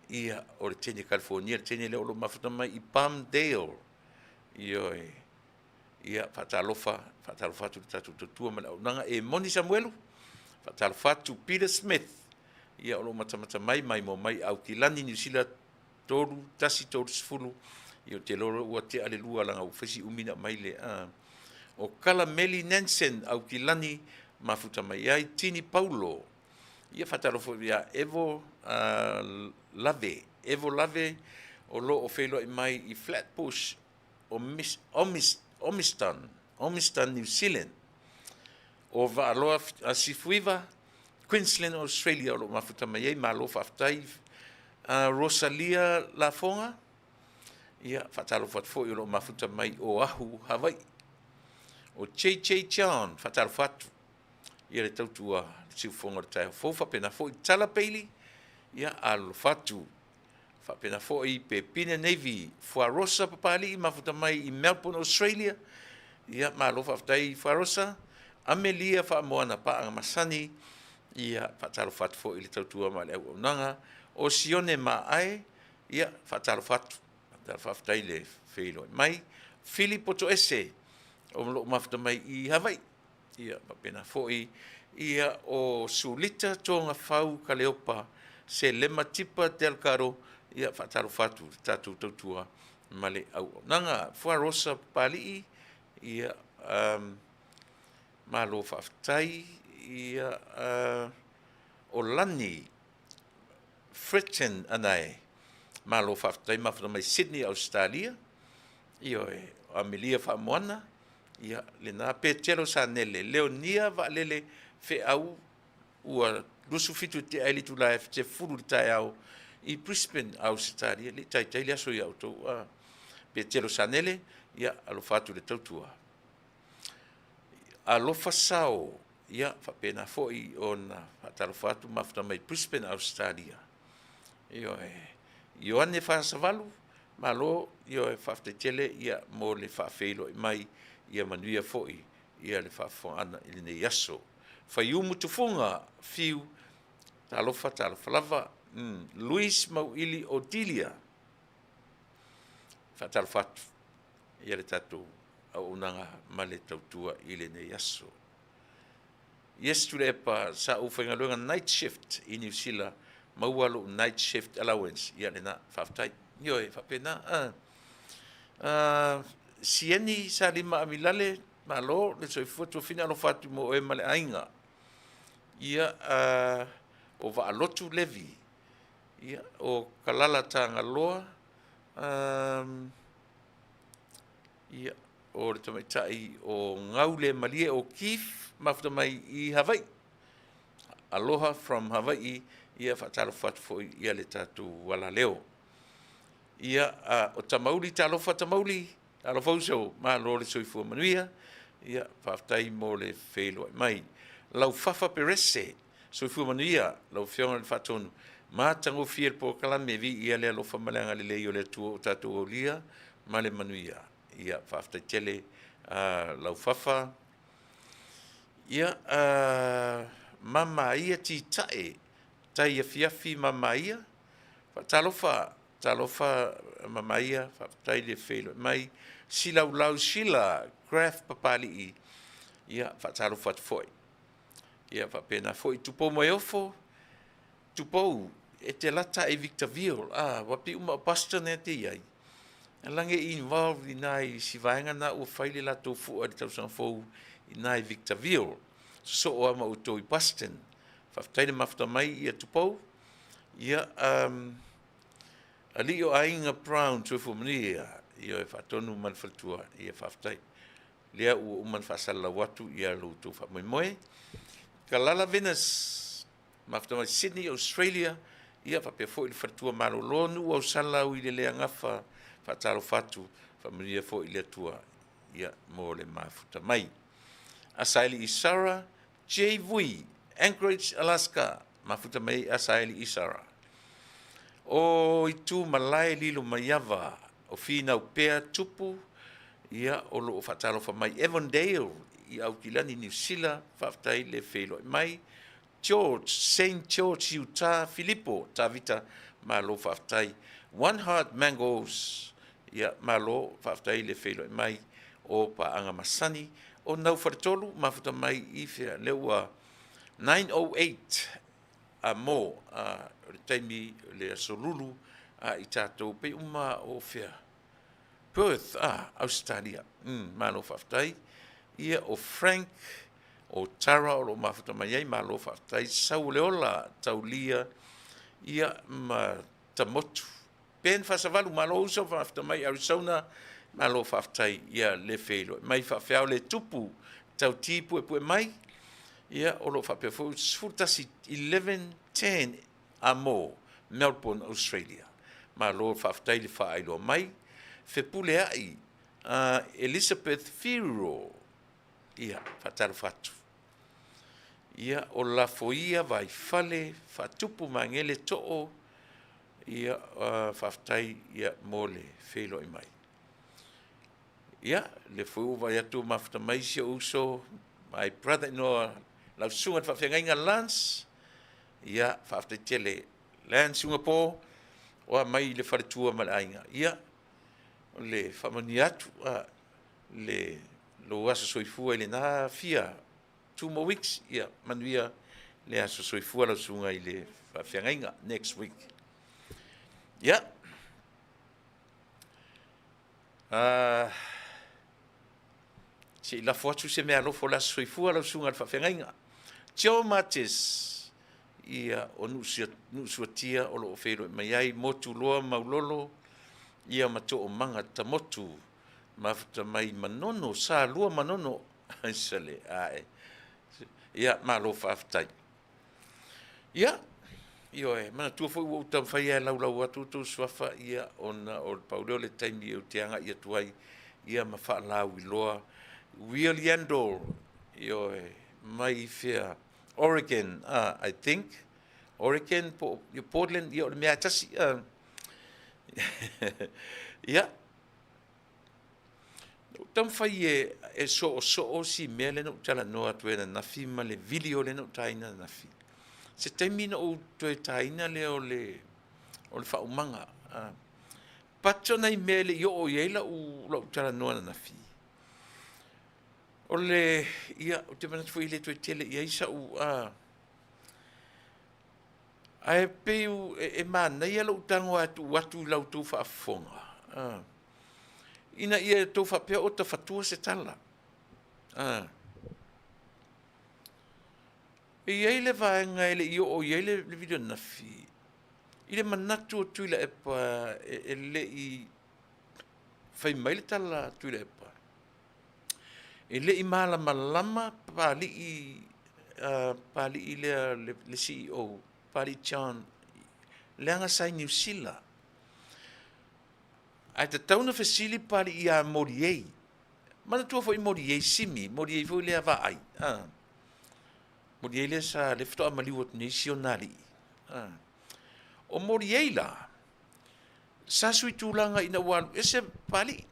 ia o le teine California le teine lea o lo o mafuta mai i Palmdale ioe Ia, faatalofa, faatalofa atu i le tatou tautua ma le auaunaga. E moni Samuelu, faatalofa atu Peter Smith, ia o lo o matamata mai, maimoa mai Aukilani, Niu Sila 3, 1, 30, ia ou te iloa ua tea le lua leaga ua fai si umi ona aumai le, a. O Kalameli Nansen, Aukilani, mafuta mai ai Tini Paulo. Ia faatalofa foi ia Evo Lave, Evo Lave o lo o feiloai mai i Flatbush, Omiston, Omiston, New Zealand. O Vaaloa Sifuiva, Queensland, Australia o lo o mafuta mai ai, malo faafetai. Rosalia Lafoga, ia faatalofa atu foi o lo o mafuta mai Oahu, Hawaii. O JJ John, faatalofa atu ia le tautua le siufofoga o le taeao fou, faapena foi Tala Bailey, ia alolofa atu. Faapena foi Pepina Navy, Fuarosa Papalii mafuta mai i Melbourne, Australia. Ia, malo faafetai Fuarosa. Amelia Faamoana Paaga Masani, ia, faatalofa atu foi i le tautua ma le auaunaga. O Sione Maae, ia, faatalofa atu. Faafetai le feiloai mai. Fili Potoese, o lo o mafuta mai i Hawaii. Ia, faapena foi ia o Sulita Togafau Kaleopa Selema Tipa Delgado, ia faatalofa atu i le tatou tautua ma le auaunaga. Fuarosa Papalii, ia, malo faafetai. Ia, o Lani Fritton Anae, malo faafetai mafuta mai Sydney, Ausetalia. Ioe, o Amelia Faamoana, ia lena. Petelo Sanele, Leonia Vaalele Feau, ua 27 e tea ai le itula e 10 i le taeao. i Brisbane, Ausetalia, le i taitai le aso ia outou. Petelo Sanele, ia, alofa atu i le tautua. Alofa Sao, ia, faapena foi ona faatalofa atu mafuta mai Brisbane, Ausetalia. Ioe. Ioane Fasavalu, malo, ioe, faafetai tele ia mo le faafeiloai mai, ia manuia foi ia le faafofogaaga i lenei aso. Faiumu Tufuga, fiu, talofa, talofa lava. Luis Mauili Odilia, faatalofa atu ia le tatou auaunaga ma le tautua i lenei aso. Yes Tuilaepa, sa ou faigaluega night shift i Niu Sila, maua lou night shift allowance. Ia lena, faafetai. Ioe, faapena. Sieni Salima Amilale, malo le soifua tuafina alofa atu mo oe ma le aiga. Ia, o Vaalotu Levi, ia, o Kalala Tagaloa, ia, o le tamaitai o Gaulemalie o Keith, mafuta mai i Hawaii. Aloha from Hawaii, ia faatalofa atu foi ia le tatou alaleo. Ia, o Tamauli, talofa Tamauli, talofa uso, malo le soifua manuia. Ia, faafetai mo le feiloai mai. Laufafa Perese, soifua manuia, lau Afioga i le Faatonu, matagofie le polokalame, viia le alofa ma le agalelei o le Atua o tatou aulia ma le manuia. Ia, faafetai tele Laufafa. Ia, Mamaia Titae, tai afiafi Mamaia, faatalofa, talofa Mamaia, faafetai le feiloai mai. Silaulau Sheila Graf Papalii, ia, faatalofa atu foi. Ia, faapena foi Tupou Moeofo, Tupou, e te lata i Victorville, wapi uma o Boston ea te i ai. Lange i involved i nai si vaega na ua fai le latou fua i le tausaga fou i nai Victorville. Sosoo lava ma outou i Boston. Faafetai le mafuta mai ia Tupou. Ia, alii o aiga Brown, soifua manuia. Ia e faatonu ma le faletua. Ia faafetai. Lea ua uma ona faasalalau atu ia lo outou faamoemoe. Kalala Venus, mafuta mai Sydney, Australia. Ia faapea foi le faletua malolo nuu Ausala ui le Leagafa. Faatalofa atu, faamanuia foi le Atua ia mo le mafuta mai. Asaeli Isara, J. Vui, Anchorage, Alaska, mafuta mai Asaeli Isara. O itu malae lilo maiava, o finau pea tupu, ia o loo faatalofa mai Avondale i Aukilani, Niu Sila, faafetai le feiloai mai. George, Saint George, Utah, Filipo, Tavita, malo faafetai. One Heart Mangoes, ia malo faafetai le feiloai mai o paaga masani. O Naufaletolu, mafuta mai i fea, lea ua 9:08 a mo o le taimi le aso Lulu a i tatou pei uma o fea Perth, Ausetalia. Malo faafetai. Ia o Frank o Tara o lo o mafuta mai ai, malo faafetai. Sau o le ola taulia ia ma Tamotu. Ben Fasavalu, malo uso, mafuta mai Arizona, malo faafetai ia le feiloai mai. Faafeao le tupu tauti puepue mai. Ia o lo o faapea foi 11 11:10 a mo Melbourne, Australia. Malo faafetai le faailoa mai. Fepuleai Elizabeth Whiro, ia, faatalofa atu. Ia, o Lafoia Vaifale, Faatupu Magele Too, ia, faafetai ia, mo le feiloai mai. Ia, le foi ua vaai atu mafuta mai si ou uso, my brother-in-law, lau susuga i le faafeagaiga Lance, ia, faafetai tele. Lance Ugapo, oa mai i le faletua ma le aiga. Ia, o le faamanuia atu, le lou aso soifua i lena fia 2 more weeks, ia manuia le aso soifua lau susuga i le faafeagaiga next week. Ia, se i lafo atu se mea alofa o le aso soifua lau susuga i le faafeagaiga. Joe Matis, ia o Nuusuatia o lo o feiloai mai ai, Motuloa Maulolo, ia ma Toomaga Tamotu, mafuta mai Manono, Salua Manono, aisale ae. Ia, malo faafetai. Ia, Ioe, manatua foi ua ou taumafai lava e laulau atu outou suafa, ia, ona o le pau lea o le taimi ou te agai atu ai, ia ma faalauiloa. Will Yandle, ioe, mai fea, Oregon, I think, Oregon po o Portland, ia o le mea lava e tasi. Ia, na ou taumafai e soosoo si mea lea na ou talanoa atu ai ananafi ma le video lea na ou taina ananafi. Se taimi ona ou toe taina lea o le faaumaga. But o nai mea e le i oo i ai lau talanoa ananafi, o le, ia, ou te manatu foi e le toe tele i ai sau, ae pei e manaia lou tago lava e tuu atu i la outou faafofoga, ina ia outou faapea o tafatua se tala. E i ai le vaega e le i oo i ai le video ananafi, i le manatu o Tuilaepa e le i fai mai le tala a Tuilaepa, e le i malamalama Papalii, Papalii lea le CEO, Papalii John, leaga sa i Niu Sila. Ae tatau ona fesili Papalii ia Moliei. Manatua foi Moliei Simi, Moliei foi lea vaai, Moliei lea sa, lea faatoa maliu atu nei si ona alii. O Moliei la, sa sui tulaga ina ua alu ese Papalii.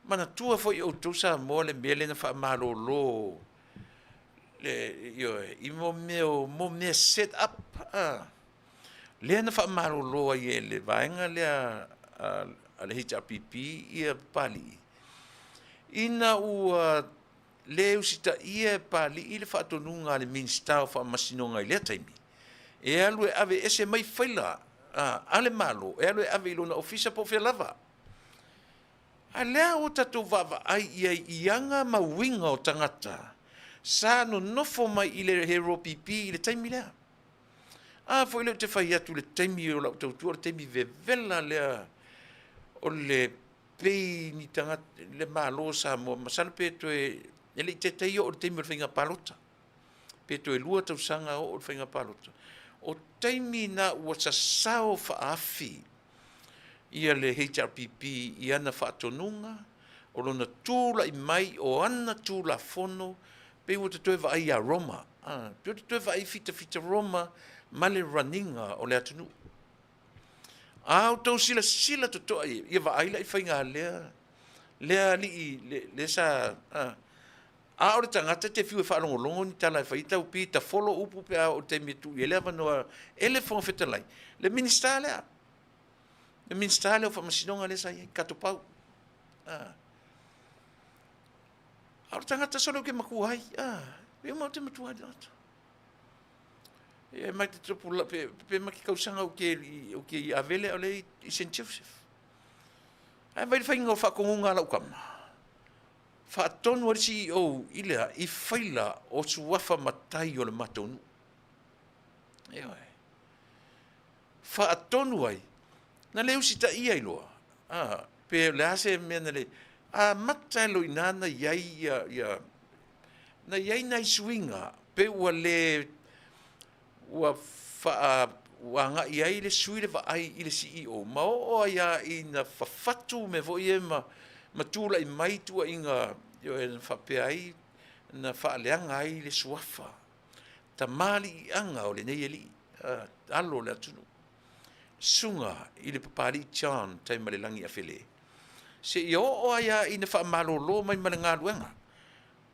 Manatua foi outou Samoa le mea lea na faamalolo le, ioe, i mo mea o mo mea set up, lea na faamalolo ai e le vaega lea a le HRPP ia Papalii, ina ua le usitaia e Papalii le faatonuga a le Minisita o Faamasinoga i lea taimi, e alu e ave ese mai faila a le Malo, e alu e ave i lona ofisa po o fea lava. A lea ua tatou vaavaai i ai i aga ma uiga o tagata sa nonofo mai i le HRPP i le taimi lea. A foi lea ou te fai atu i le taimi o lau tautua, o le taimi vevela lea o le pei ni tagata, le Malo o Samoa, masalo pe toe, e le i taitai oo i le taimi o le faiga palota, pe toe 2 tausaga oo i le faiga palota. O taimi na ua sasao faaafi ia le HRPP i ana faatonuga, o lona tulai mai o ana Tulafono, pei ua ta toe vaai ia Roma, pei ua ta toe vaai i fitafita Roma ma le run ina o le atunuu. A outou silasila totoa i ai, ia vaai la i faiga lea, lea alii, lea sa, a o le tagata e te fiu e faalogologo ni tala e fai, e tau pei e tafolo upu pe a oo i le taimi e tuu i ai le avanoa e le Fofoga Fetalai, le Minisita lea, le Minisita lea o Faamasinoga lea sa i ai, Katopau. A o le tagata sole ou te matua ai, pei uma ou te matua ai le tagata. E mai te tupu la, pe, pe ma ke kausaga ou ke, ou ke i Avele o le i St. Joseph. Ae vai le faiga o faatonuga a lau tama. Faatonu ai le CEO i le a, i faila o suafa matai o le matou nuu. Ioe. Faatonu ai, na le usitaia ai loa, a, pe o le a se mea na le, amata loa i ina na i ai ia, ia, na i ai nai suiga pe ua le, ua faa, ua agai ai le sui le vaai i le CEO ma oo ai lava ina fafatu mea foi ia ma, ma tulai mai tuuaiga, ioe, na faapea ai, na faaleaga ai le suafa tamaliiaga o lenei alii, alo o le atunuu, susuga i le Papalii John Taimalelagi Afele, seia oo ai lava ina faamalolo mai ma le galuega.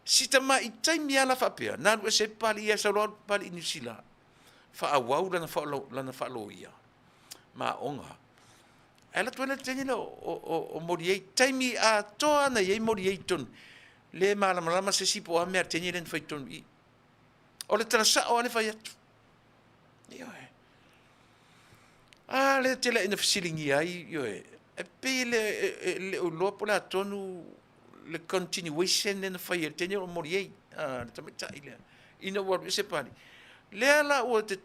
Si tamai taimi lava la faapea, na alu ese ai Papalii ae sau loa alu Papalii i Niu Sila, faaauau lana faaloia ma aoga. Ae alu atu ai la i le taimi lea o Moliei, taimi atoa na i ai Moliei i totonu, le malamalama se isi po o a mea a le teine lea na fai i totonu i i. O le tala sao lava le fai atu. Ioe. A lea tele ina fesiligia ai, ioe, e pei e le o iloa po o le a tonu le continuation lea na fai e le teine o Moliei, le tamaitai lea, ina ua alu ese Papalii. Lea la ua te,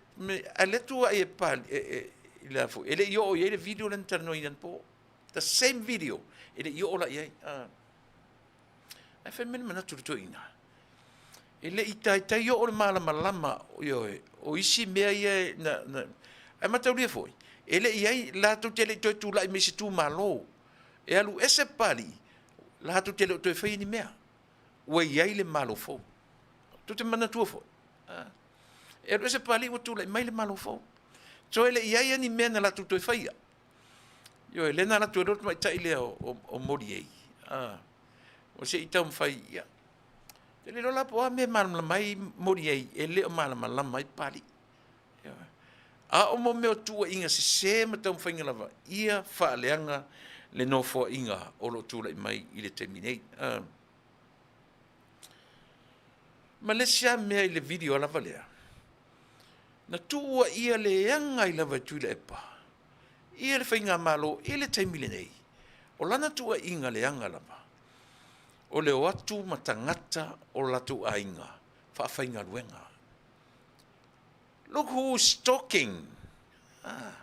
ae lea tuuai e Papalii, e le a foi, e le i oo i ai le video lea na talanoaina anapo. The same video, e le i oo la i ai. Ae fai mai le manatu i le toeaina, e le i taitai oo le malamalama, ioe, o isi mea ia na, na Ae mataulia foi, e le i ai, latou te le i toe tulai mai i se itumalo. E alu ese Papalii, latou te le o toe faia ni mea. Ua i ai le Malo fou. Tou te manatua foi, e alu ese Papalii ua tulai mai le Malo fou. Toe le i ai ni mea na latou toe faia. Ioe, lea na alu atu ai loa le tamaitai lea o Moliei, o se i taumafai, ia. Ou te le iloa la po o a mea e malamalama ai Moliei e le o malamalama ai Papalii. Ioe. A o mo mea o tuuaiga sese ma taumafaiga lava ia faaleaga le nofoaiga o lo o tulai mai i le taimi nei. Ma le isi lava mea i le video lava lea, na tuuaia leaga ai lava e Tuilaepa ia le faigamalo i le taimi lenei. O lana tuuaiga leaga lava, o le o atu ma tagata o latou aiga faafaigaluega. Look who is talking. Ah.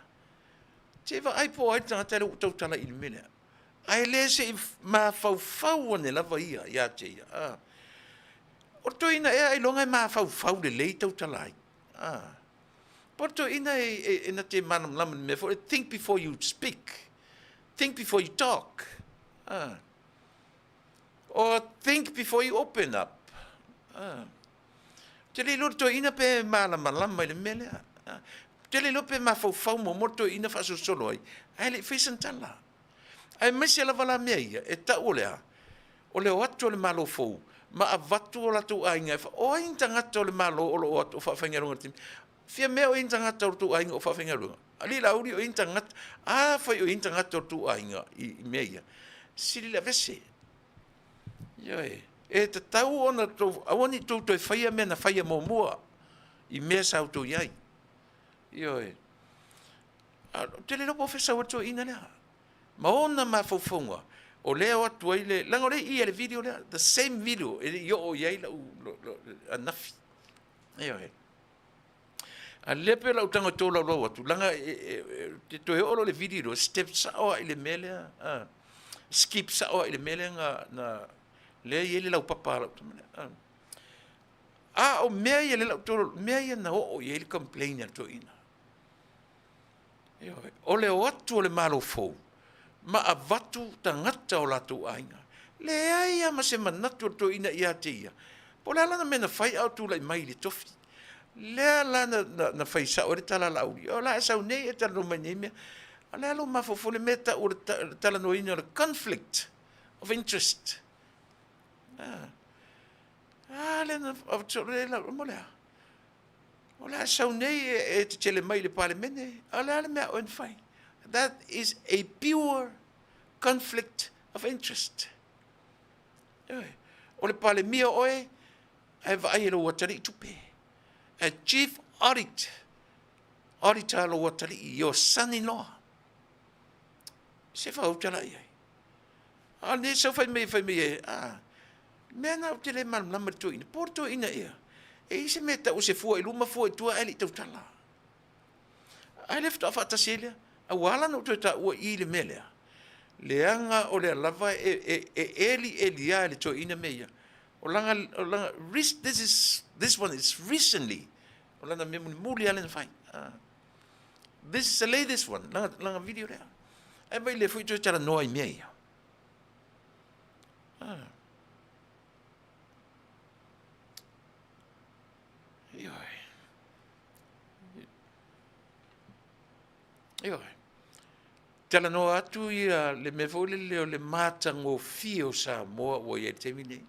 Se i vaai po o ai le tagata lea ua tautala i le mea lea. Ae le se i mafaufau ane lava ia ia te ia. Ah. O le toeaina ea ailoga e mafaufau lelei tautala ai. Ah. Po o le toeaina e na te malamalama i le mea foi, think before you speak. Think before you talk. Ah. Or think before you open up. Ah. Ou te le iloa le toeaina pe malamalama i le mea lea. Ou te le iloa pe mafaufau muamua le toeaina faasolosolo ai, ae le i faia sana tala. Aemaise lava la mea ia, e tau o le a? O le o atu o le Malo fou ma avatu o latou aiga e fa... O ai ni tagata o le Malo o lo o atu o faafaigaluega i le taimi? Fia mea o i ai ni tagata o le tou aiga o faafaigaluega? Alii Laauli o i ai ni tagata? Afai o i ai ni tagata o le tou aiga i mea ia, sili le aveese. Ioe. E tatau ona tou, aua ne i tou toe faia mea na faia muamua i mea sa outou i ai. Ioe. A, ou te le iloa po o fea sau ai le toeaina lea. Ma ona mafaufauga, o lea e o atu ai le, leaga o lea e i i le video lea, the same video e le i oo i ai lau anafi. Ioe. A lea pei o lau tago e tolaulau atu, leaga e toe oo loa i le video lea, step sao lava i le mea lea, skip sao lava i le mea lea na, lea e i ai le laupapa a lau tama lea. A o mea ia lea o le a ou tolaulau, mea ia na oo i ai le complain a le toeaina. Ioe. O le o atu o le Malo fou ma avatu tagata o latou aiga. Leai lava ma se manatu o le toeaina ia te ia, po o le a lana mea na fai a o tulai mai i le tofi. Lea la na fai sao ai le tala a Laauli, o le a e sau nei e talanoa mai nei mea. A o le a lou mafaufau i le mea e tau o le talanoaina o le conflict of interest. A lea na avatu mo le a? O le a sau nei e tetele mai i le Palemene, a o le a le mea a oe na fai? That is a pure conflict of interest. Ioe. O le Palemia oe, ae vaai e lou atalii tupe. A chief audit, auditor lou atalii, your son-in-law. Se faautala i ai. A o lenei sau fai mai, fai mai e, a, mea na ou te le malamalama i le toeaina, po o le toeaina ea, e i ai se mea e tau o se fua i luma fua i tua ae le i tautala. Ae le faatoa faatasi ai lea, a ua ala ona ou toe taua i i le mea lea, leaga o lea lava e, e, e eli eli lava e le toeaina mea ia. O lana, o lana, this is, this one is recently, o lana mea mulimuli lava lea na fai. This is the latest one, lana, lana video lea. Ae vai lea foi toe talanoa i mea ia. Ah. Ioe. Ioe. Talanoa atu ia le mea foi lele o le matagofie o Samoa ua i ai i le taimi lenei.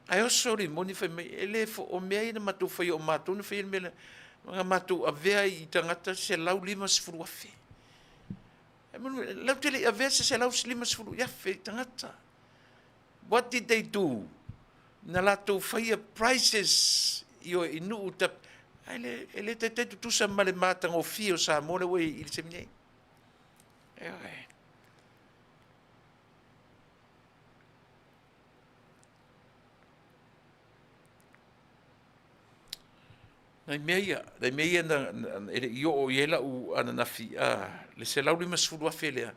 Ae oso le moni fai mai, e le fo, o mea ia na matou faia, o matou na faia le mea lea, na matou avea i tagata 150,000. Latou te le i avea se 150,000 i tagata. What did they do? Na latou faia prices i, o, i nuu tap, ae le, e le taitai tutusa ma le matagofie o Samoa lea ua i le taimi nei. Ioe. Nai mea ia, nai mea ia na, e le i oo i ai lau ananafi, a, le 150,000 lea,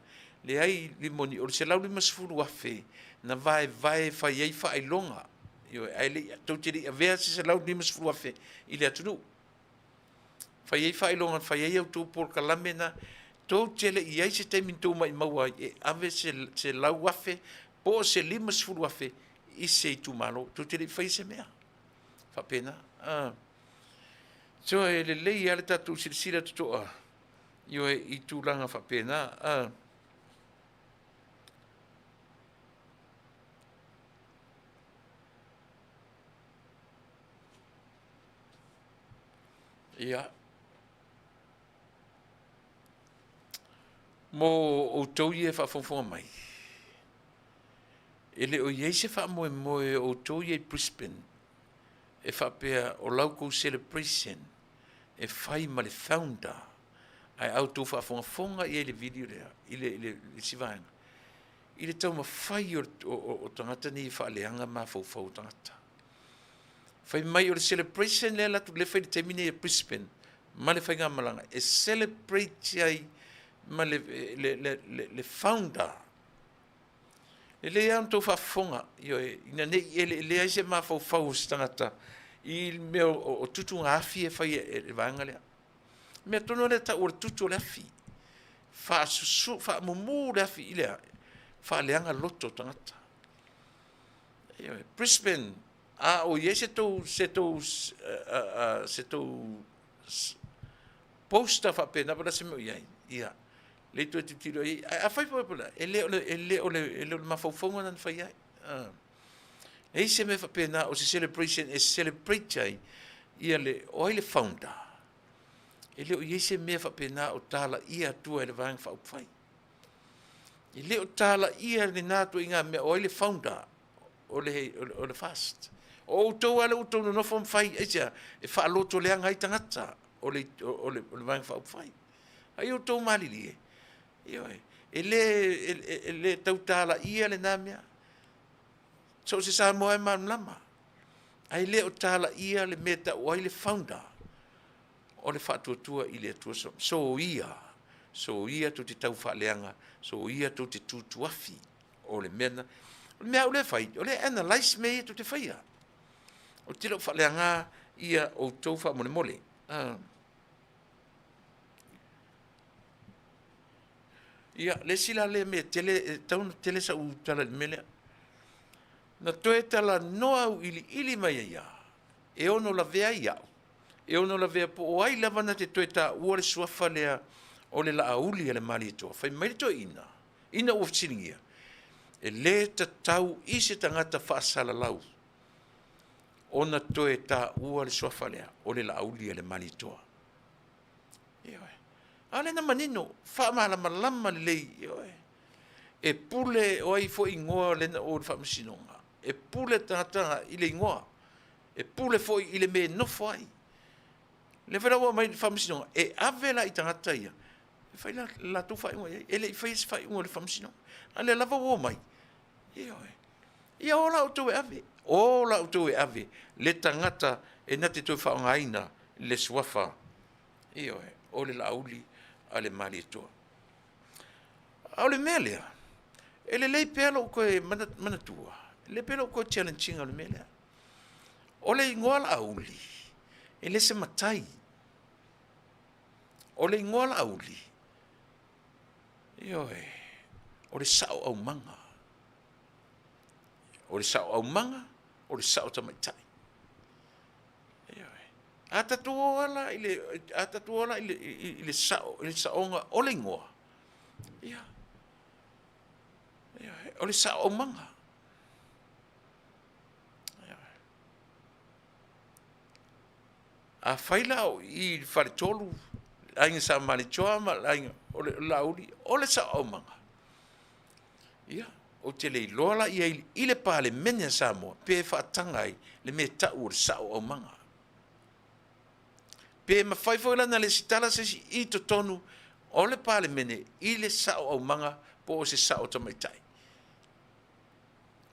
leai limoni, o le 150,000 na vaevae e fai ai faailoga, ioe, ae le i, tou te le i avea se 150,000 i le atunuu. Fai ai faailoga na fai ai a outou polokalame na, tou te le i i ai se taimi na tou maimau ai e ave se 100,000 po o se 50,000 i se itumalo. Tou te le i faia se mea faapena. So e lelei lava le tatou silasila totoa, ioe, i tulaga faapena. Ia, mo outou ia e faafogafoga mai, e le o i ai se faamoemoe o outou ia i Brisbane e faapea o la outou celebration e fai ma le founder, ae a outou faafogafoga i ai i le video lea, i le isi vaega, i le taumafai o tagata nei e faaleaga mafaufau o tagata. Fai mai o le celebration lea latou le fai i le taimi nei e Brisbane ma le faigamalaga e celebrate ai ma le, le, le, le, le founder. Lelei lava ona outou faafofoga, ioe, ina ne i eleelea ai se mafaufau o se tagata i mea o tutugaafi e fai e le vaega lea. O le mea tonu lava lea e tau o le tutu o le afi, faasusu, faamumu le afi i le faaleaga loto o tagata. Ioe, Brisbane, a o i ai se tou, se tou, se tou poster faapena po o le a se mea o i ai, ia, le toe tilotilo i ai. Ae afai foi po o le a, e le o le, e le o le, e le o le mafaufauga lena na fai ai. E i ai se mea faapena o se celebration e celebrate ai ia le, o ai le founder? E le o i ai se mea faapena o talaia atua e le Vaega Faaupufai. E le o talaia lena ituaiga mea o ai le founder o le, o le FAST. O outou lava lea ua outou nonofo ma fai, aisea? E faalotoleaga ai tagata o le, o le, o le Vaega Faaupufai. Ai outou malilie, ioe, e le, e le tau talaia lena mea. So o se Samoa e malamalama, ae le o talaia le mea e tau ai le founder o le Faatuatua i le Atua soia, soia tou te tau faaleaga, soia tou te tutuafi o le mea na. O le mea au lea e fai, o lea e analyse mea ia tou te faia. Ou te le o faaleaga ia outou faamolemole. Ia, le isi la lea mea tele, e tatau ona tele sau tala i le mea lea. Na toe talanoa auiliili mai ai lava, e ono lavea ai au, e ono lavea po o ai lava na te toe taua le suafa lea o le Laauli a le Malietoa. Fai mai le toeaina, ina ua fesiligia, e le tatau i se tagata faasalalau ona toe taua le suafa lea o le Laauli a le Malietoa. Ioe. A o lea na manino, faamalamalama lelei, ioe. E pule o ai foi igoa lea na o i le faamasinoga, e pule tagata i le igoa, e pule foi i le mea e nofo ai. O lea foi la ua aumai i le faamasinoga, e ave la i tagata ia, e fai le latou faaiuga i ai. E le i faia se faaiuga a le faamasinoga, a o lea lava ua omai, ioe. Ia o la outou e ave, o la outou e ave le tagata e na te toe faaaogaina le suafa, ioe, o le Laauli a le Malietoa. A o le mea lea, e lelei pea lou toe manatua, e lelei pea lou toe challenge ina o le mea lea. O le igoa Laauli, e le se matai. O le igoa Laauli, ioe, o le sao aumaga. O le sao aumaga, o le sao tamaitai. Ioe. A tatou o lava la i le, a tatou o la i le, i le sao, i le saoga o le igoa, ia, ioe, o le sao aumaga. Ioe. Afai la o i i le faletolu, le aiga Sa Malietoa ma le aiga o le Laauli, o le sao aumaga, ia, ou te le iloa la i ai i le Palemene a Samoa pe faataga ai le mea e tau o le sao aumaga. Pe mafai foi la ona lesitala se isi i totonu o le Palemene i le sao aumaga po o se sao tamaitai.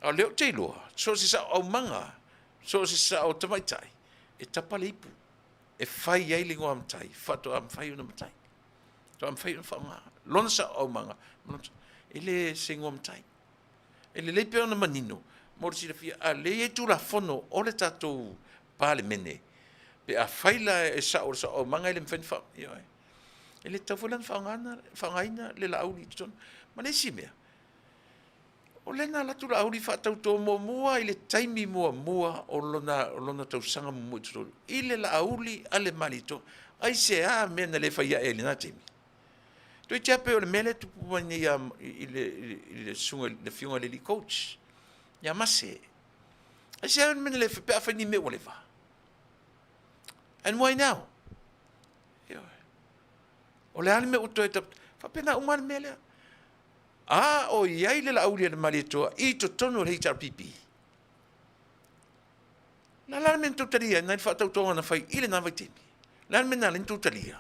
A o lea ou te iloa, so o se sao aumaga, so o se sao tamaitai, e tapa le ipu e fai ai le igoa matai, faatoa mafai ona matai. Faatoa mafai ona faaaoga lona sao aumaga, e le se igoa matai. E lelei pea ona manino mo le silafia, a o lea e i ai Tulafono o le tatou Palemene. Pe afai la e sao le saoaomaga e le mafai ona faa, ioe. E le tatau foi la ona faaaogaina, faaaogaina le Laauli i totonu. Ma le isi mea, o lea na alu atu Laauli faatauto muamua i le taimi muamua o lona, o lona tausaga muamua i totonu i le Laauli a le Malietoa. Aisea mea na le fai ae ai i lena taimi? Toeitiiti lava pei o le mea lea e tupu mai nei i le, i le susuga i le afioga i le alii coach ia Mase. Aisea le mea na le fai pe afai ni mea ua leva? And why now? O le a le mea ua toe faapena uma le mea lea. A o i ai le Laauli a le Malietoa i totonu o le HRPP. La la le mea na tou talia ai nai le faatautoga na fai i lena vaitaimi. La le mea na ala ai ona tou talia.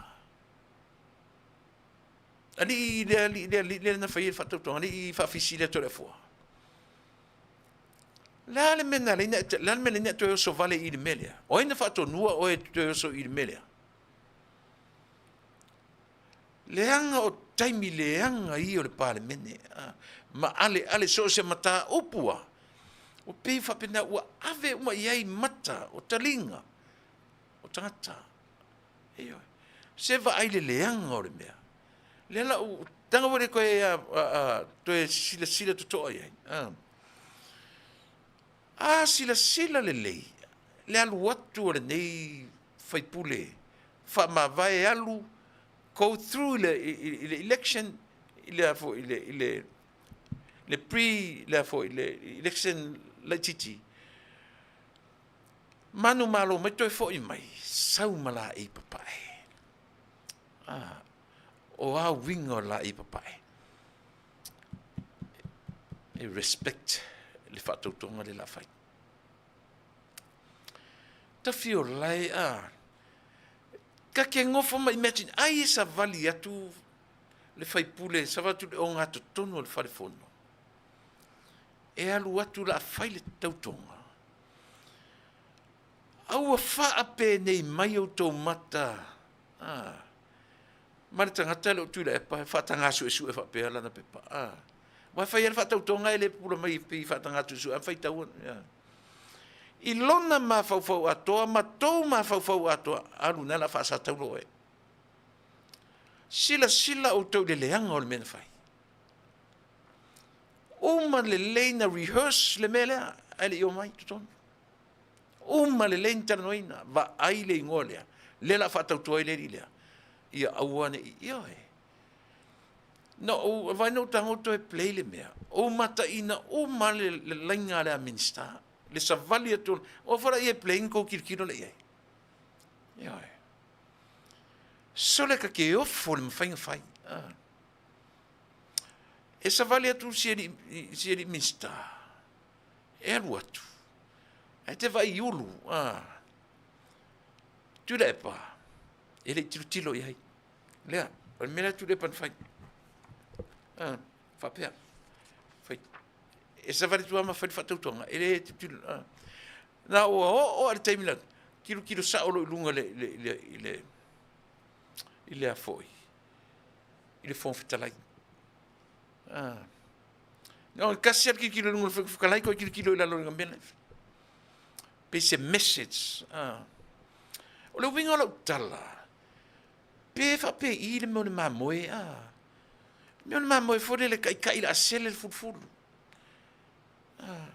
Alii le alii le alii lea na fai ai le faatautoga, alii faafisi lea Toleafoa. Le a le mea na ala ai le a le mea na toe oso vale i le mea lea? O ai na faatonua oe e te toe oso i le mea lea? Leaga o taimi leaga ia o le Palemene, ma aleale so o se mataupu lava, ua pei faapena ua ave uma i ai mata o taliga o tagata. Ioe. Se vaai i le leaga o le mea. Lea la ua tago foi le toe, toe silasila totoa i ai. A silasila lelei le alu atu o lenei faipule faamavae alu go through i le, i le election i le, foi, i le, i le, le pre le foi le election laitiiti manumalo mai toe foi mai sau ma laei papae. Ah, o a uiga o laei papae? E respect le faatautoga lea o le a fai. Tafi o lae a ka ke gofo ma imagine ai e savali atu le faipule, savali atu le ogatotonu o le fale fono. E alu atu la fai le tautoga. A ua faapenei mai outou mata a ma le tagata le o Tuilaepa e faataga suesue faapea lana pepa a. Aua e fai lava le faatautoga e le pupula mai e pei e faataga suesue ae faitau atu. I lona mafaufau atoa ma tou mafaufau atoa, alu na la faasatauro oe. Silasila outou i le leaga o le mea na fai. Uma lelei na rehearse le mea lea ae le i omai i totonu. Uma lelei na talanoaina, vaai le igoa lea, lea o le a faatauto ai le alii lea, ia aua ne i, ioe. Na ou, vaai na ou tago toe play le mea, ou mataina uma le laina a le Minisita, le savali atu, o fala ia e play ni kou tilotilo lea i ai. Ioe. Sole ka ke ofo le mafai na fai. Ah. E savali atu si alii, si alii Minisita, e alu atu, ae te vaai i ulu, a. Tuilaepa, e le i tilotilo i ai. Lea, o le mea lea Tuilaepa na fai. A, faapea, fai, e savali atu lava ma fai le faatautoga, e le tilotilo, a. Na ua oo lava i le taimi na tilotilo sao loa i luga i le, i le, i le, i le a foi, i le Fofoga Fetalai. Ah. No, kasi le tilotilo i luga o le Fofoga Fetalai, toe tilotilo i lalo i le mea. Pei se message. Ah. O le uiga o lau tala, pe faapei le mea o le mamoe, ah. Le mea o le mamoe foi lele kaikai le asele le fulufulu. Ah.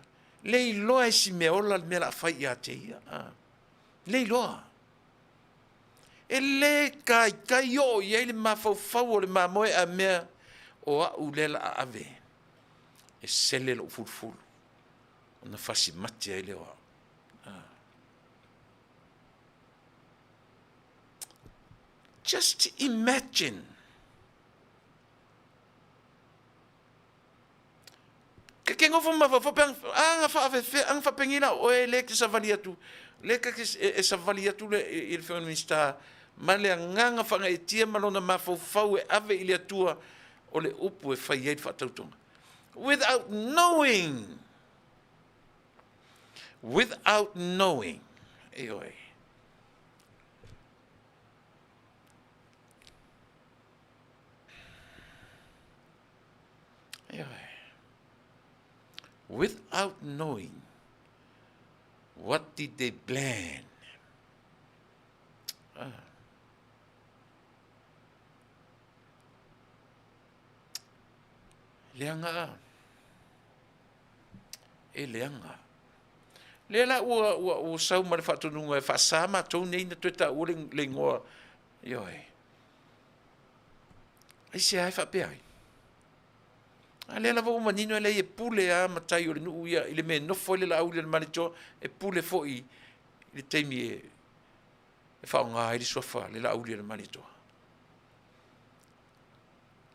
Le iloa e si mea ola le mea la fai ia te ia. Ah. Le iloa. E le kaikai oo i ai le mafaufau o le mamoe a mea o au lea la a ave e sele lou fulufulu ona fasi mate ai lea o au. Ah. Just imagine. Ke ke nofo mafaufau pe aga faafefea aga faapeni la oe le te savali atu le ka te e savali atu le i le Afioga i le Minisita ma le agaga faagaeetia ma lona mafaufau e ave i le Atua o le upu e fai ai le faatautoga without knowing without knowing ioe. Ioe. Without knowing what did they plan. Leaga a. E leaga. Lea la ua, ua, ua sau ma le faatonuga e faasa matou nei na toe taua le, le igoa. Ioe. Aisea e faapea ai? A lea lava ua manino e leai e pule lava matai o le nuu ia i le mea e nofo ai le Laauli a le Malietoa, e pule foi i le taimi e, e faaaoga ai le suafa le Laauli a le Malietoa.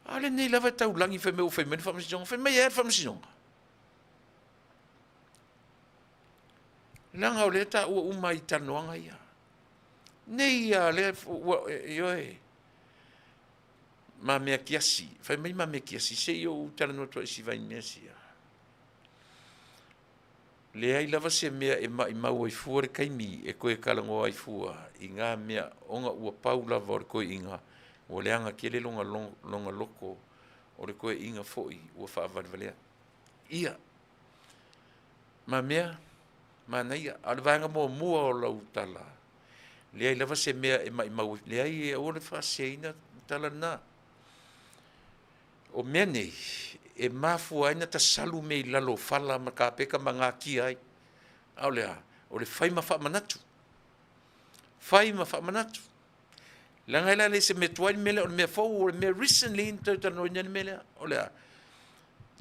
A o lenei lava e taulagi fai mai ua fai mai le faamasinoga, fai mai e a le faamasinoga? Leaga o lea e taua uma i talanoaga ia. Nei a lea ua, ioe, ma mea kiasi, fai mai ma mea kiasi, se i ou talanoa atu ai i si vai mea sia. Leai lava se mea e maʻimau ai fua le taimi e toe talanoa ai fua i nā mea ona ua pau lava o le toeaina ua leaga tele lona, lona loto o le toeaina foi ua faavalevalea. Ia, ma mea, manaia, a o le vaega muamua o lau tala, leai lava se mea e maʻimau ai, leai, aua le faaseseina le tala lena. O mea nei, e mafua ai na tasalu mea i lalo o fala ma kapeta ma natia ai. A o le a? O le fai ma faamanatu. Fai ma faamanatu. Leaga e la le se mea tuai le mea lea, o le mea fou, o le mea recently na toe talanoaina le mea lea. O le a?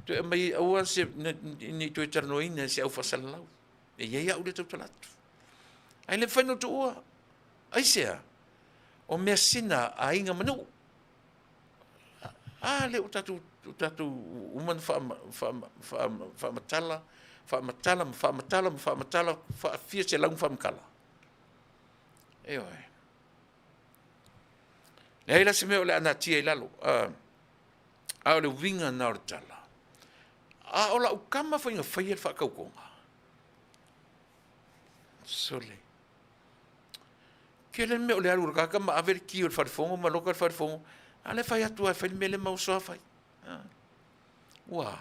Toe aumai, aua se, ne i toe talanoaina e se au faasalalau. E i ai au lea tautala atu. Ae le mafai ona tuua. Aisea? O mea sina a aiga ma nuu. A lea ua tatou, ua tatou uma ona faamatala, faamatala ma faamatala ma faamatala, faafia selau ona faamatala. Ioe. Leai la se mea o le a natia i lalo. A o le uiga lena o le tala. A o lau tama foi na faia le faatautoga, sole, Tele le mea o le alu o le tagata ma ave le ki o le falefono ma loka le falefono, a o lea e fai atu lava e fai le mea lea ma oso lava fai. Ua.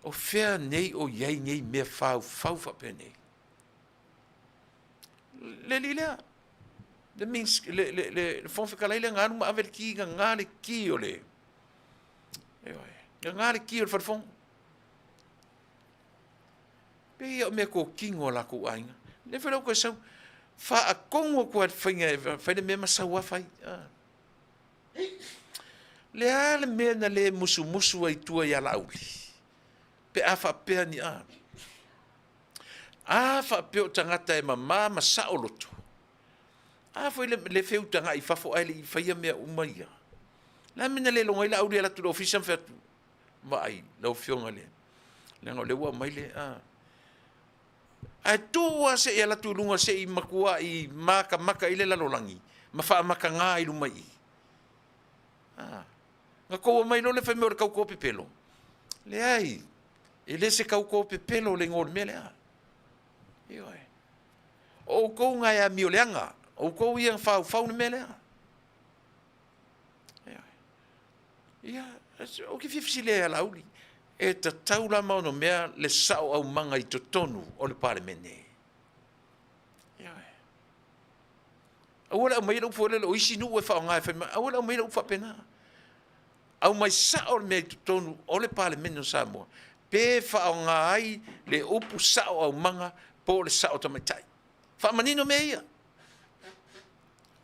O fea nei o i ai nei mea faufau faapenei? Le alii lea, le, means, le, le, le, le Fofoga Fetalai lea na alu ma ave le ki, gagā le ki o le, ioe, gagā le ki o le falefono. Pei ia o mea tokino a latou aiga. Lea foi la ua toe sau, faatonu atu lava i le faiga e fai le mea ma sau lava fai. Le a le mea na le musumusu ai i tua ia Laauli? Pe a faapea ni a. A faapea o tagata e mama ma sao loto, a foi le, le feutagai i fafo ae le i faia mea uma ia. Le a le mea na le logo ai Laauli e alu atu i le ofisa ma fai atu, vaai lau Afioga i le, leaga o lea ua aumai le, a. Ae tuu lava se i alu atu i luga se i matuai matamata i le lalolagi ma faamatagā i luma i i. A. Na tou omai loa lea fai mai o le tauto pepelo. Leai, e le se tauto pepelo le igoa o le mea lea. Ioe. O outou na e amioleaga, o outou ia na faufau le mea lea. Ia, ou te fia fesili ia Laauli, e tatau la ma ono mea le sao aumaga i totonu o le Palemene? Ioe. Aua le aumaia le upu foi lele o isi nuu e faaaoga e fai mai, aua le aumaia le upu faapena. Aumai sao le mea i totonu o le Palemene o Samoa, pe faaaoga ai le upu sao aumaga po o le sao tamaitai. Faamanino mea ia.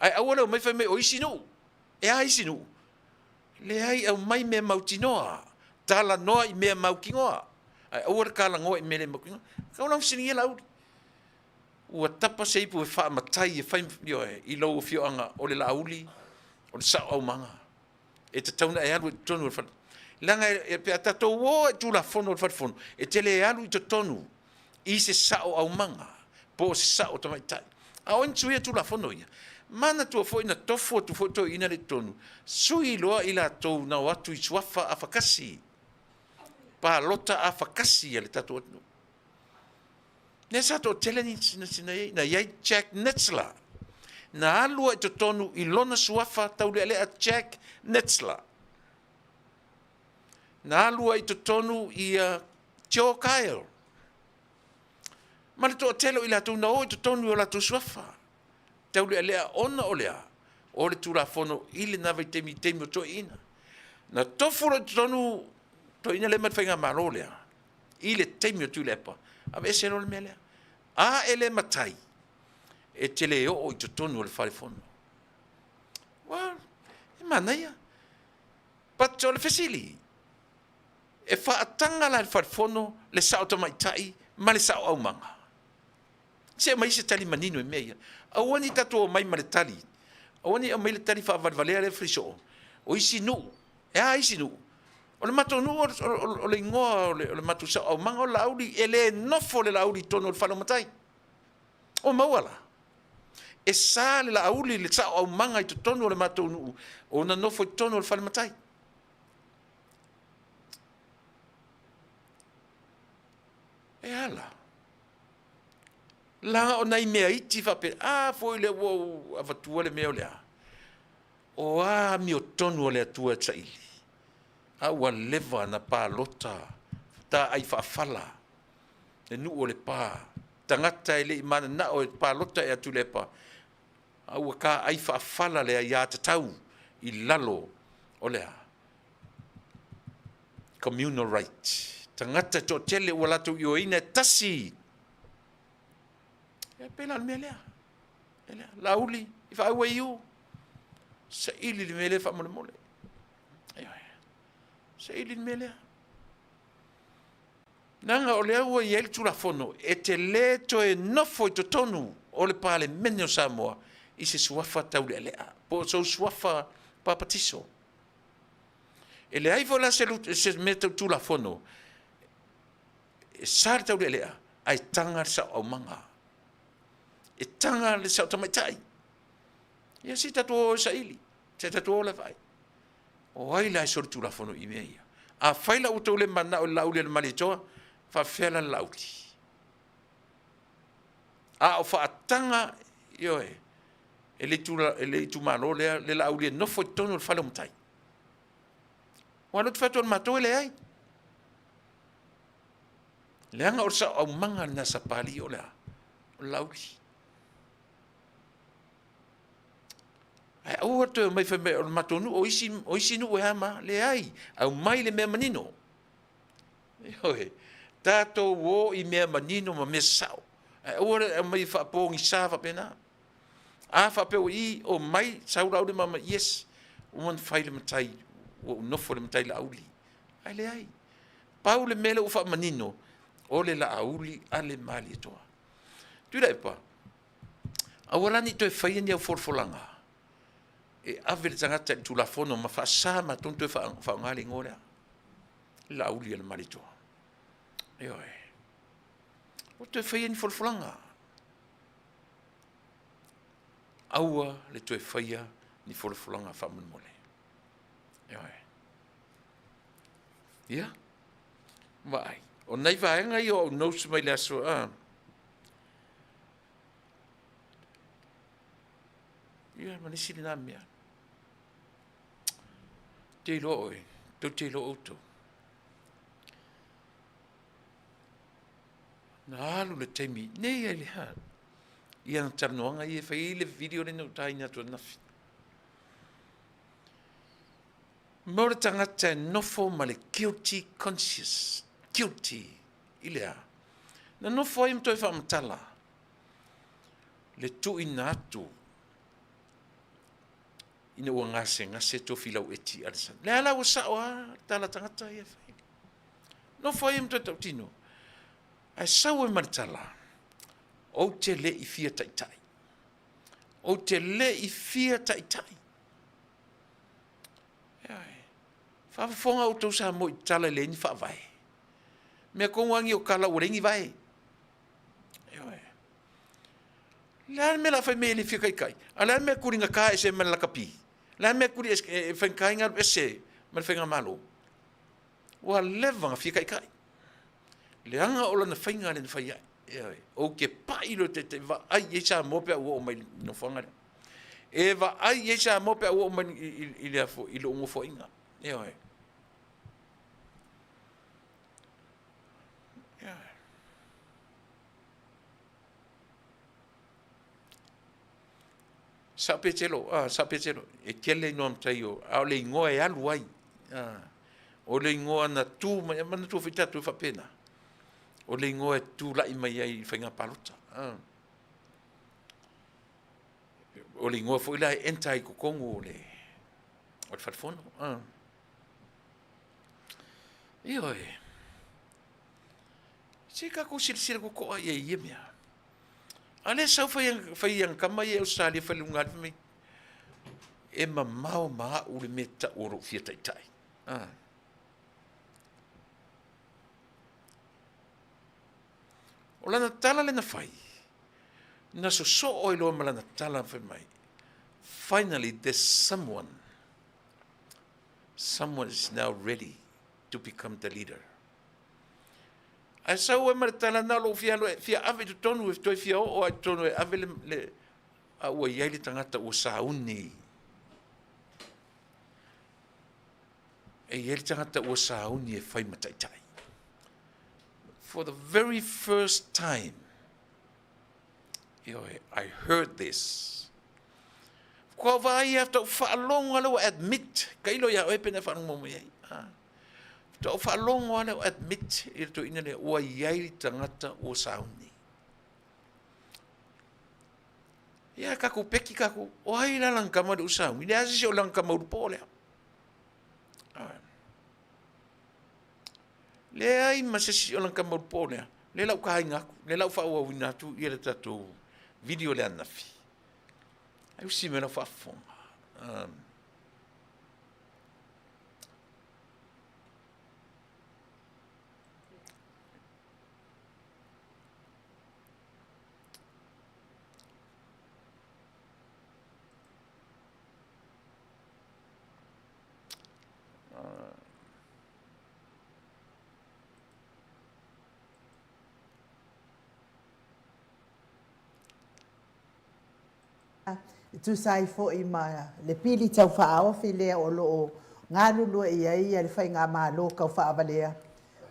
Ae aua le omai fai mai o isi nuu. E a isi nuu? Leai, aumai mea mautinoa. Talanoa i mea mautinoa. Ae aua le talanoa i mea le mautinoa. Kau la fesiligia Laauli. Ua tapa se ipu e faamatai e fai, ioe, i lou afioaga o le Laauli, o le sao aumaga. E tatau ona e alu i totonu o le fale. Leaga e, pe a tatou o i Tulafono o le Fale Fono, e te le alu i totonu i se sao aumaga po o se sao tamaitai. A o ai na suia Tulafono ia? Manatua foi na tofu atu foi toeaiina lea i totonu, sui loa i latou na o atu i suafa afatasi, palota afatasi a le tatou atunuu. Lea sa toatele nisi na i ai, na i ai Jack Netzler, na alu ai i totonu i lona suafa taulealea Jack Netzler. Na alu ai i totonu ia Joe Kyle, ma le toatele o i latou na o i totonu i o latou suafa taulealea ona o le a? O le Tulafono i lena vaitaimi i taimi o toeaiina. Na tofu loa i totonu toeaina lea ma le faigamalo lea i le taimi o Tuilaepa, aveese loa le mea lea. A e le matai, e te le oo i totonu o le fale fono. Well, e manaia. But o le fesili, e faataga la e le fale fono le sao tamaitai ma le sao aumaga? Se aumai se tali manino i mea ia. Aua ne i tatou omai ma le tali, aua ne i aumai le tali faavalevalea lea e fai soo, o isi nuu. E a isi nuu? O le matou nuu o le igoa o le matou sao aumaga o le Laauli, e le nofo le Laauli i totonu o le fale o matai. Ua maua la? E sa le Laauli le sao aumaga i totonu o le matou nuu ona nofo i totonu o le fale matai. E a la? La o nai mea iti faapea, a foi lea ua ou avatua le mea o le a? O a amiotonu a le Atua e saili? A ua leva na palota taai faafala le nuu o Lepa, tagata e le i mananao e palota ia Tuilaepa, a ua taai faafala le aiatatau i lalo o le a? Communal right. Tagata e toatele ua latou ioeina e tasi. E pei la o le mea lea. Lea. Laauli, if I were you, saili le mea lea faamolemole. Saili le mea lea. Leaga o lea ua i ai le Tulafono e te le toe nofo i totonu o le Palemene o Samoa i se suafa taulealea po o sou suafa papatiso. E leai foi la se mea tau Tulafono e sa le taulealea ae taga le sao aumaga. E taga le sao tamaitai. Ia se i tatou o e saili, se i tatou o la e vaai. O ai la e solitulafono i mea ia? Afai la ua outou le mananao i le Laauli a le Malietoa, faapefea la le Laauli? A o faataga, ioe, e le itumalo lea le Laauli e nofo i totonu o le fale o matai. Aua o lea ou te fai atu o le matou e leai. Leaga o le sao aumaga lena a Sapalii o le a? O le Laauli. Ae aua le toe omai fai mai o le matou nuu, o isi nuu e a ma, leai, aumai le mea manino. Ioe, tatou o i mea manino ma mea sao. Ae aua le aumai e faapogisa faapena. A faapea ua i, omai, sau Laauli ma aumai, yes, ua uma ona fai le matai, ua ou nofo i le matai Laauli. Ae leai, pau le mea lea ua faamanino, o le Laauli a le Malietoa. Tuilaepa, Aua la ne i toe faia ni au folafolaga e ave le tagata i le Tulafono ma faasa matou ona toe faaaoga le igoa lea, le Laauli a le Malietoa. Ioe. Ua toe faia ni folafolaga. Aua le toe faia ni folafolaga faamolemole. Ioe. Ia, vaai. O nai vaega ia o au notes mai le aso, a, Ia, ma le isi lena mea. Te iloa oe, tou te iloa outou. Na alu le taimi, nei ai le ha, i ana talanoaga ia e fai ai le video lea na ou taina atu ananafi. Mo le tagata e nofo ma le guilty conscious, guilty i le a? Na nofo ai ma toe faamatala le tuuina atu ina ua gasegase Tofilau Eti Alexander. Lea la ua sao lava le tala tagata ia fai. Nofo ai ma toe tautino, ae sau ai ma le tala, ou te le i fia taitai. Ou te le i fia taitai. Faafofoga outou Samoa i tala e leai ni faavae. Mea tonu lava nei o tala ua leai ni vae. Ioe. Le a le mea o le a fai mai ai e le fia taitai? A o le a le mea e tuligata ese ai ma le lakapi? O le a le mea e faigata ai ona alu ese ma le faigamalo? Ua leva ona fia taitai. Leaga o lana faiga lea na fai ai. Ioe. Ou te pai i lou taitai, vaai i ai Samoa pe a ou oo mai i le nofoaga lea. E vaai i ai Samoa pe a ou oo mai i lou nofoaiga. Ioe. Sao Petelo, ah, Sao Petelo, e tele igoa matai o, a o le igoa e alu ai. O le igoa na tu mai, manatua foi tatou e faapena, o le igoa e tulai mai ai i faiga palota. O le igoa foi la e enter ai i totonu o le Fale Fono. Ioe. Se i tatou silasila totoa i ai i ia mea. A lea sau fai ana tama ia i Ausetalia fai i luga fai mai, e mamao ma au le mea e tau o lou fia taitai. O lana tala lea na fai, na sosoo ai loa ma lana tala fai mai, finally there's someone, someone is now ready to become the leader. Ae sau ai ma le tala na o lou fia alu e fia ave i totonu e toe fia oo lava i totonu e ave le, le a ua i ai le tagata ua sauni. E i ai le tagata ua sauni e fai ma taitai. For the very first time, ioe, I heard this. Kua vaai ia tau faalogo lea ua admit, tailo ia oe pe na faalogo mai ai. Ah. Faatoa ou faalogo lava lea o admit i le toeaina lea ua i ai le tagata ua sauni. Ia tatou peki tatou, o ai la lana tama lea ua sauni? Leai se isi o lana tama ulupo lea. Leai ma se isi o lana tama ulupo lea. Lea la ua taina atu, lea la ua faaauauina atu ia le tatou video lea ananafi. Ai usi mai lau faafofoga. E tusa ai foi ma le Pili Tau Faaofi lea o lo o galulue i ai le Faigamalo Taufaavalea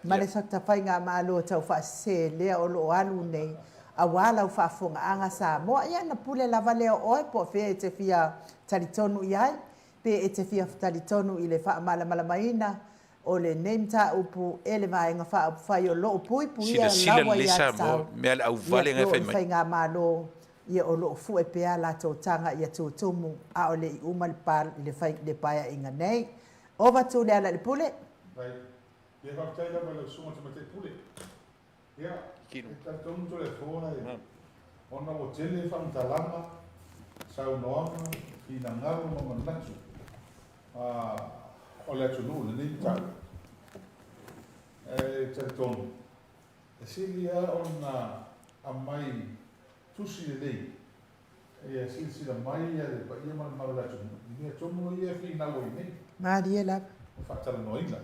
ma le Faigamalo Taufaasese lea o lo o alu nei aua lau faafofogaaga Samoa. Ia ona pule lava lea o oe po o fea e te fia talitonu i ai, pe e te fia talitonu i le faamalamalamaina o lenei mataupu e le Vaega Faaupufai o lo o puipuia Silasila lau lelei Samoa, aiatatau mea le ia auvale na e po o fai le mai. Faigamalo ia o lo o fue pea latou taga ia tutumu a o le i uma le le paeaiga nei. Ova tu Lealailepule. Vai. Ia faafetai lava i lau Susuga i le Tamaitai Pule. Ia, e talitonu Toleafoa e, ona ua tele faamatalaga, saunoaga, finagalo ma manatu o le atunuu i lenei mataupu. Ae talitonu, e sili lava ona aumai tusi lelei ia silasila mai le paia ma le mamalu o le atunuu i mea tonu ia e finau ai nei. Malie lava. Ma faatalanoaina.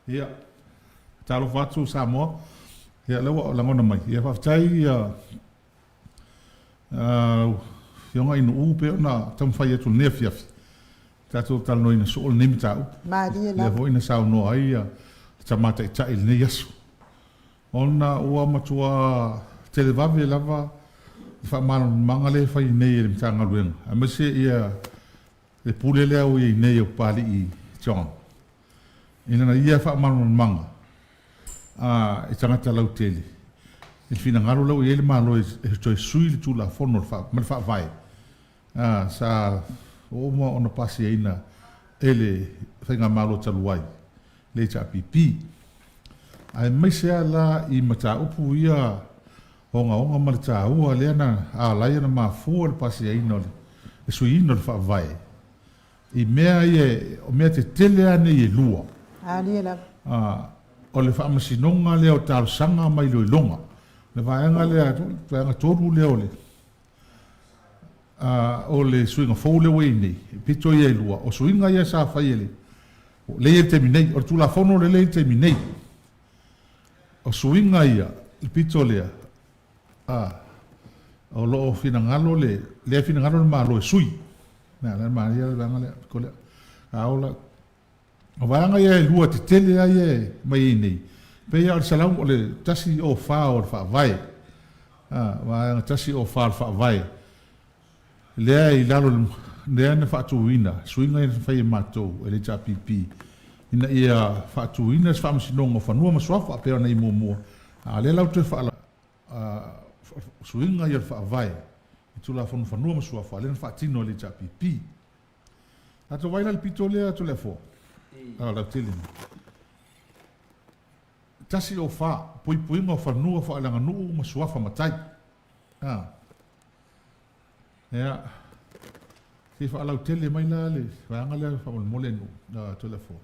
Ia, talofa atu Samoa. Ia, lea ua lagona mai. Ia, faafetai ia lau Afioga Inu'u pei ona taumafai atu i lenei afiafi, tatou talanoaina soo lenei mataupu. Malie Lea lava. foi na saunoa ai le Tama Taitai i lenei aso. Ona ua matua televave lava le faamalamalamaga lea e fai nei e le Matagaluega, aemaise ia le pule lea ua i ai nei o Papalii John, i lana ia faamalamalamaga a i tagata lautele, i le finagalo lea ua i ai le Malo e toe sui le Tulafono ma le Faavae sa ua uma ona pasiaina e le Faigamalo talu ai, le HRPP. Aemaise lava la i mataupu ia ogaoga ma le taua lea na ala ai ona mafua le pasiaina o le suiina o le Faavae i mea ia, o mea tetele lava nei e lua. Alia lava. O le faamasinoga lea o talosaga ma iloiloga, le vaega lea, vaega 3 lea o le o le suiga fou lea ua i ai nei, e pito ia e lua, o suiga ia sa fai e le, lea e i ai i le taimi nei, o le Tulafono lea e i ai i le taimi nei. O suiga ia, le pito lea, o lo o finagalo le, lea e finagalo le Malo e sui. Nā, la manaia le vaega lea, pito lea. A ola. O vaega ia e lua tetele lava ia e aumai ai nei, pei lava o le 100, o le 104 o le Faavae, a, vaega 104 o le Faavae, lea e i lalo, lea na faatuina, suiga ia na fai e matou e le HRPP, ina ia faatuina se Faamasinoga o Fanua ma Suafa, pei ona i muamua, a o lea la ua toe faala, suiga ia o le Faavae i Tulafono Fanua ma Suafa, lea na faatino e le HRPP. Tatou vaai la i le pito lea Toleafoa, a lautele nei. 104, puipuiga o fanua faaleaganuu ma suafa matai. A. Ia, se i faalautele mai la le vaega lea faamolemole Nuu, Toleafoa.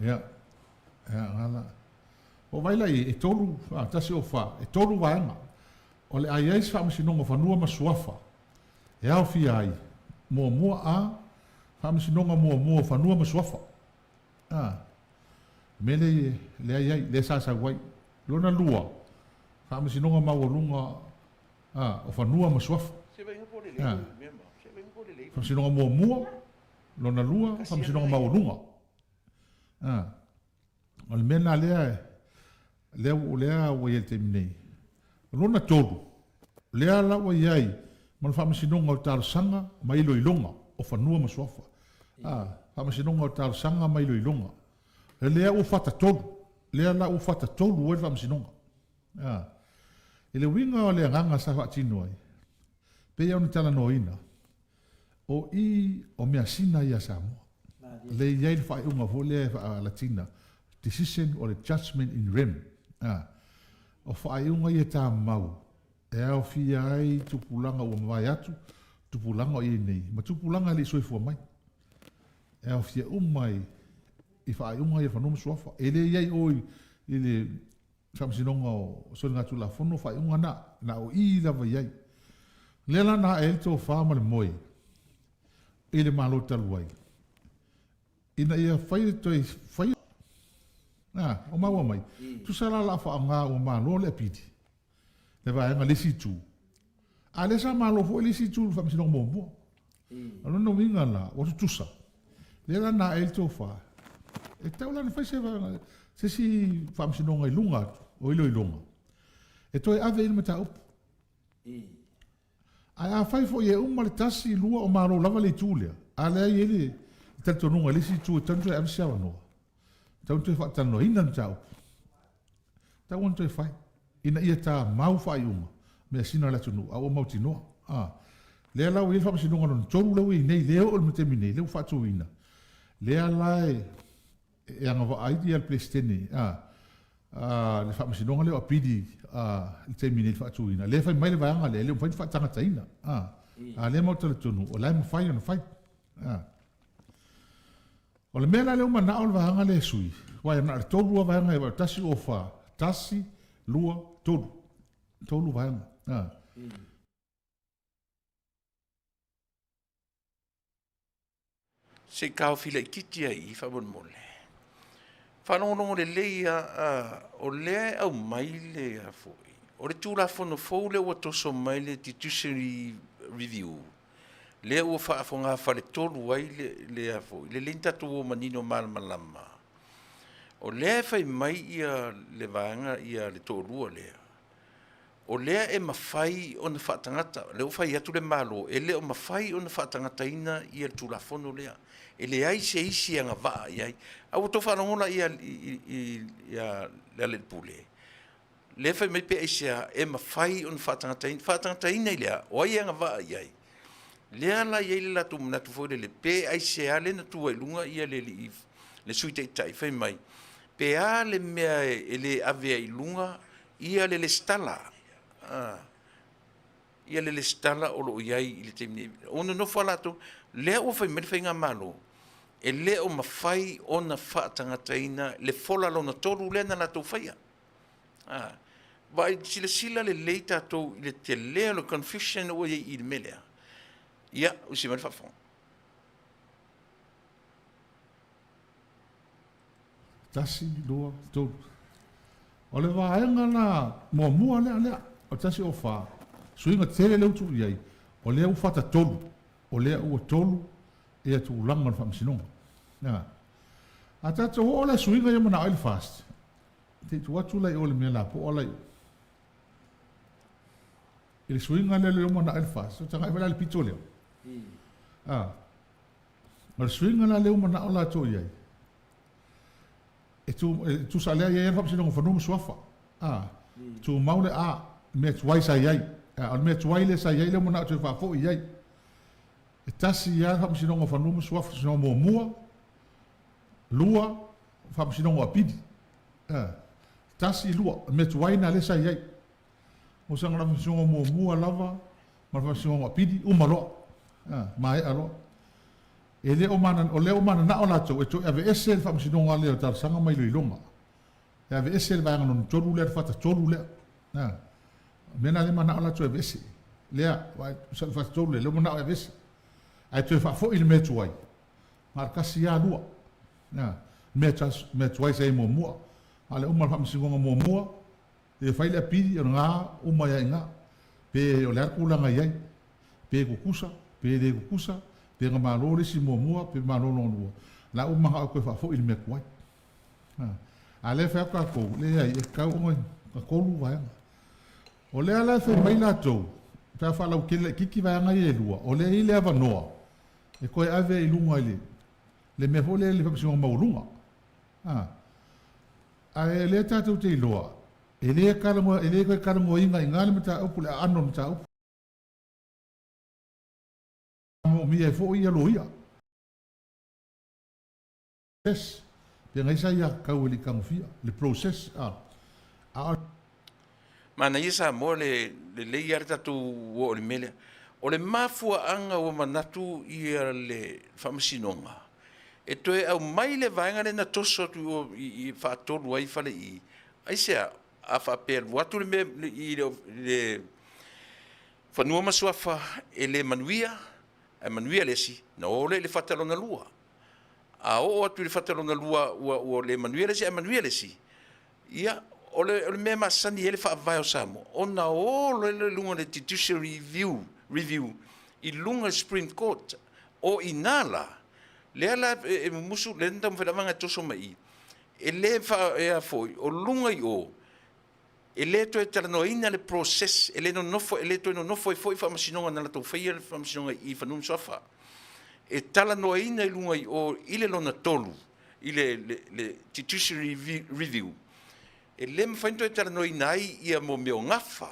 Ia, ia, gala. Ua vaai la i ai, e tolu, 104, e tolu vaega. O le a i ai se faamasinoga o fanua ma suafa e aofia ai, muamua a, Faamasinoga muamua o Fanua ma Suafa. A, mea lea, lea i ai, lea sa sau ai. Lona lua, Faamasinoga maualuga a, o Fanua ma Suafa. A, Faamasinoga muamua, lona lua, Faamasinoga maualuga. A, o le mea lena lea, lea, lea ua i ai i le taimi nei. O lona tolu, lea la ua i ai ma le Faamasinoga o Talosaga ma Iloiloga o Fanua ma Suafa. A, Faamasinoga o Talosaga ma Iloiloga. Lea ua fatatolu, lea la ua fatatolu ai le Faamasinoga. A, i le uiga o le agaga sa faatino ai, pei ona talanoaina, O i o measina ia a Samoa. Lea e i ai le faaiuga foi lea e faa-Latina, decision or le judgment in rem. A, o faaiuga ia tamau e aofia ai tupulaga ua mavae atu, tupulaga o i ai nei, ma tupulaga e le i soifua mai. E aofia uma i faaiuga ia o fanua ma suafa. E le i ai o i le Faamasinoga o Soligatulafono faaiuga na, na o i lava i ai. Lea la na ae ai le tofa ma le moe i le Malo talu ai, ina ia fai le toe fai a, o maua mai, tusa la o le a faaaoga ua malo le apili, le vaega le isi itu, a lea sa malo foi le isi itu i le Faamasinoga muamua. O lona uiga la, ua tutusa. Lea la na ae ai le tofa, e tatau la ona fai se se isi faamasinoga i luga atu, o iloiloga, e toe ave i ai le mataupu. Ae afai foi e uma le tasi, lua, o malo lava le itu lea, a lea e i ai le talitonuga i le isi itu e tatau ona toe ave se avanoa, e tatau ona toe faatalanoaina le mataupu. Tatau ona toe fai ina ia tamau faaiuga measina a le atunuu a ua mautinoa. A. Lea la ua i ai le faamasinoga lona tolu lea ua i ai nei, lea e oo i le taimi nei, lea ua faatuina, lea la e e agavaa ai le Peresetene a, a, le faamasinoga lea o apili a, i le taimi nei i le faatuina. Lea e fai mai le vaega lea, e le o mafai ona faatagataina. A, a lea e matou talitonu, o la e mafai ona fai. A. O le mea la lea ua manao le vaega lea e sui, aua na o le tolu lava vaega e 1 o 4, 1, 2, 3. Tolu vaega. A. Se i taofi laitiiti ai i i faamolemole. Faalogologo lelei lava, o lea e aumai le a foi, o le Tulafono fou lea ua toso mai le Judiciary Review, lea ua faafogafaletolu ai le, le a foi, lelei ona tatou o manino malamalama. O lea e fai mai ia le vaega ia le toalua lea, o lea e mafai ona faatagata, lea ua fai atu le Malo, e le o mafai ona faatagataina ia le Tulafono lea. E leai se isi e agavaa i ai. A ua outou faalogo la ia Lealailepule, lea e fai mai pe aisea e mafai ona faatagataina, faatagataina i le a? O ai e agavaa i ai? Lea la e i ai le latou manatu foi lele, pe aisea lea na tu ai i luga ia le alii, le Sui Taitai fai mai, pe a le mea e le ave ai i luga ia le lesitala, ia le lesitala o lo o i ai i le taimi nei. Ua nonofo lava latou, lea ua fai mai le Faigamalo, e le o mafai ona faatagataina le fola lona tolu lea na latou faia. Vaai, silasila lelei tatou i le tele o le confusion ua i ai i le mea lea. Ia, usi mai le faafofoga. Tasi, lua, tolu. O le vaega la muamua lea, lea, o le tasi o fa, suiga tele lea ua tuu i ai, o lea ua fatatolu, o lea ua tolu ia tulaga o le faamasinoga. A. A tatou oo la i suiga ia manao ai le FAST, te i tuu atu la i o i le mea lapoa la i o. I le suiga lea lea manao ai le FAST, o tagai foi la i le pito lea. A. O le suiga la lea ua manao latou i ai, e, tu, e tusa lea i ai le Faamasinoga o Fanua ma Suafa. A. Tumau le A, mea tuai sa i ai. A, o le mea tuai lea sa i ai lea ua manao toe faafoi i ai. E tasi lava le Faamasinoga o Fanua ma Suafa, Faamasinoga muamua, lua, Faamasinoga o Apili. A, tasi, lua, o le mea tuai lena lea sa i ai. O saga o le Faamasinoga muamua lava ma le Faamasinoga o Apili, uma loa. A, maea loa. E le o mana, o lea ua mananao latou e toe aveese le Faamasinoga lea o Talosaga ma Iloiloga. E aveese le vaega lona tolu lea, le fatatolu lea. A, o le mea lena lea e manao latou e aveese. Lea, aua e tusa i le fatatolu lea, lea ua manao e aveese. Ae toe faafoi le mea tuai, na o le tasi lava lua. A, mea, mea tuai sa i ai muamua. A o le uma o le Faamasinoga muamua, e fai le apili, o lena uma ai lava i ina. Pe o le a le tulaga e i ai. Pe tutusa, pe le tutusa, pe na malo le isi muamua, pe malo lona lua, la ua manao e toe faafoi le mea tuai. A lea e fai atu tatou, leai, e tatau ona tolu vaega. O lea la e fai mai latou, pe a faalautele laitiiti vaega ia e lua, o lea e i ai le avanoa e toe ave ai i luga i le, le mea foi lea i le Faamasinoga Maualuga. A, ae o lea tatou te iloa, e le talanoa, e le toe talanoaina i ina le mataupu, le aano o le mataupu. Moomia ai foi ia loia. Process, pe nai sa ia tau e le i tagofia, le process a, a o. Manaia Samoa le lelei lava le tatou oo i le mea lea. O le mafuaaga ua manatu ia le Faamasinoga e toe aumai le vaega lea na toso atu i o i faatolu ai fale i i, aisea? A faapea e alu atu le mea i le Fanua ma Suafa e le manuia, ae manuia le isi, ona o lea i le fata lona lua. A oo atu i le fata lona lua ua, ua le manuia le isi ae manuia le isi, ia, o le, o le mea e masani ai le faavae o Samoa, ona o loa lea i luga o le Judicial Review, Review i luga o le Supreme Court. O i ina la, lea la e, e mumusu, lea na taumafai lava e toso mai i i, e le faa, e a foi, o luga i o, e le toe talanoaina le process, e le nonofo, e le toe nonofo ai foi faamasinoga na latou faia le faamasinoga i Fanua ma Suafa. E talanoaina i luga i o i le lona tolu, i le, le, le Judiciary Review, e le mafai ona toe talanoaina ai ia mo mea o gafa.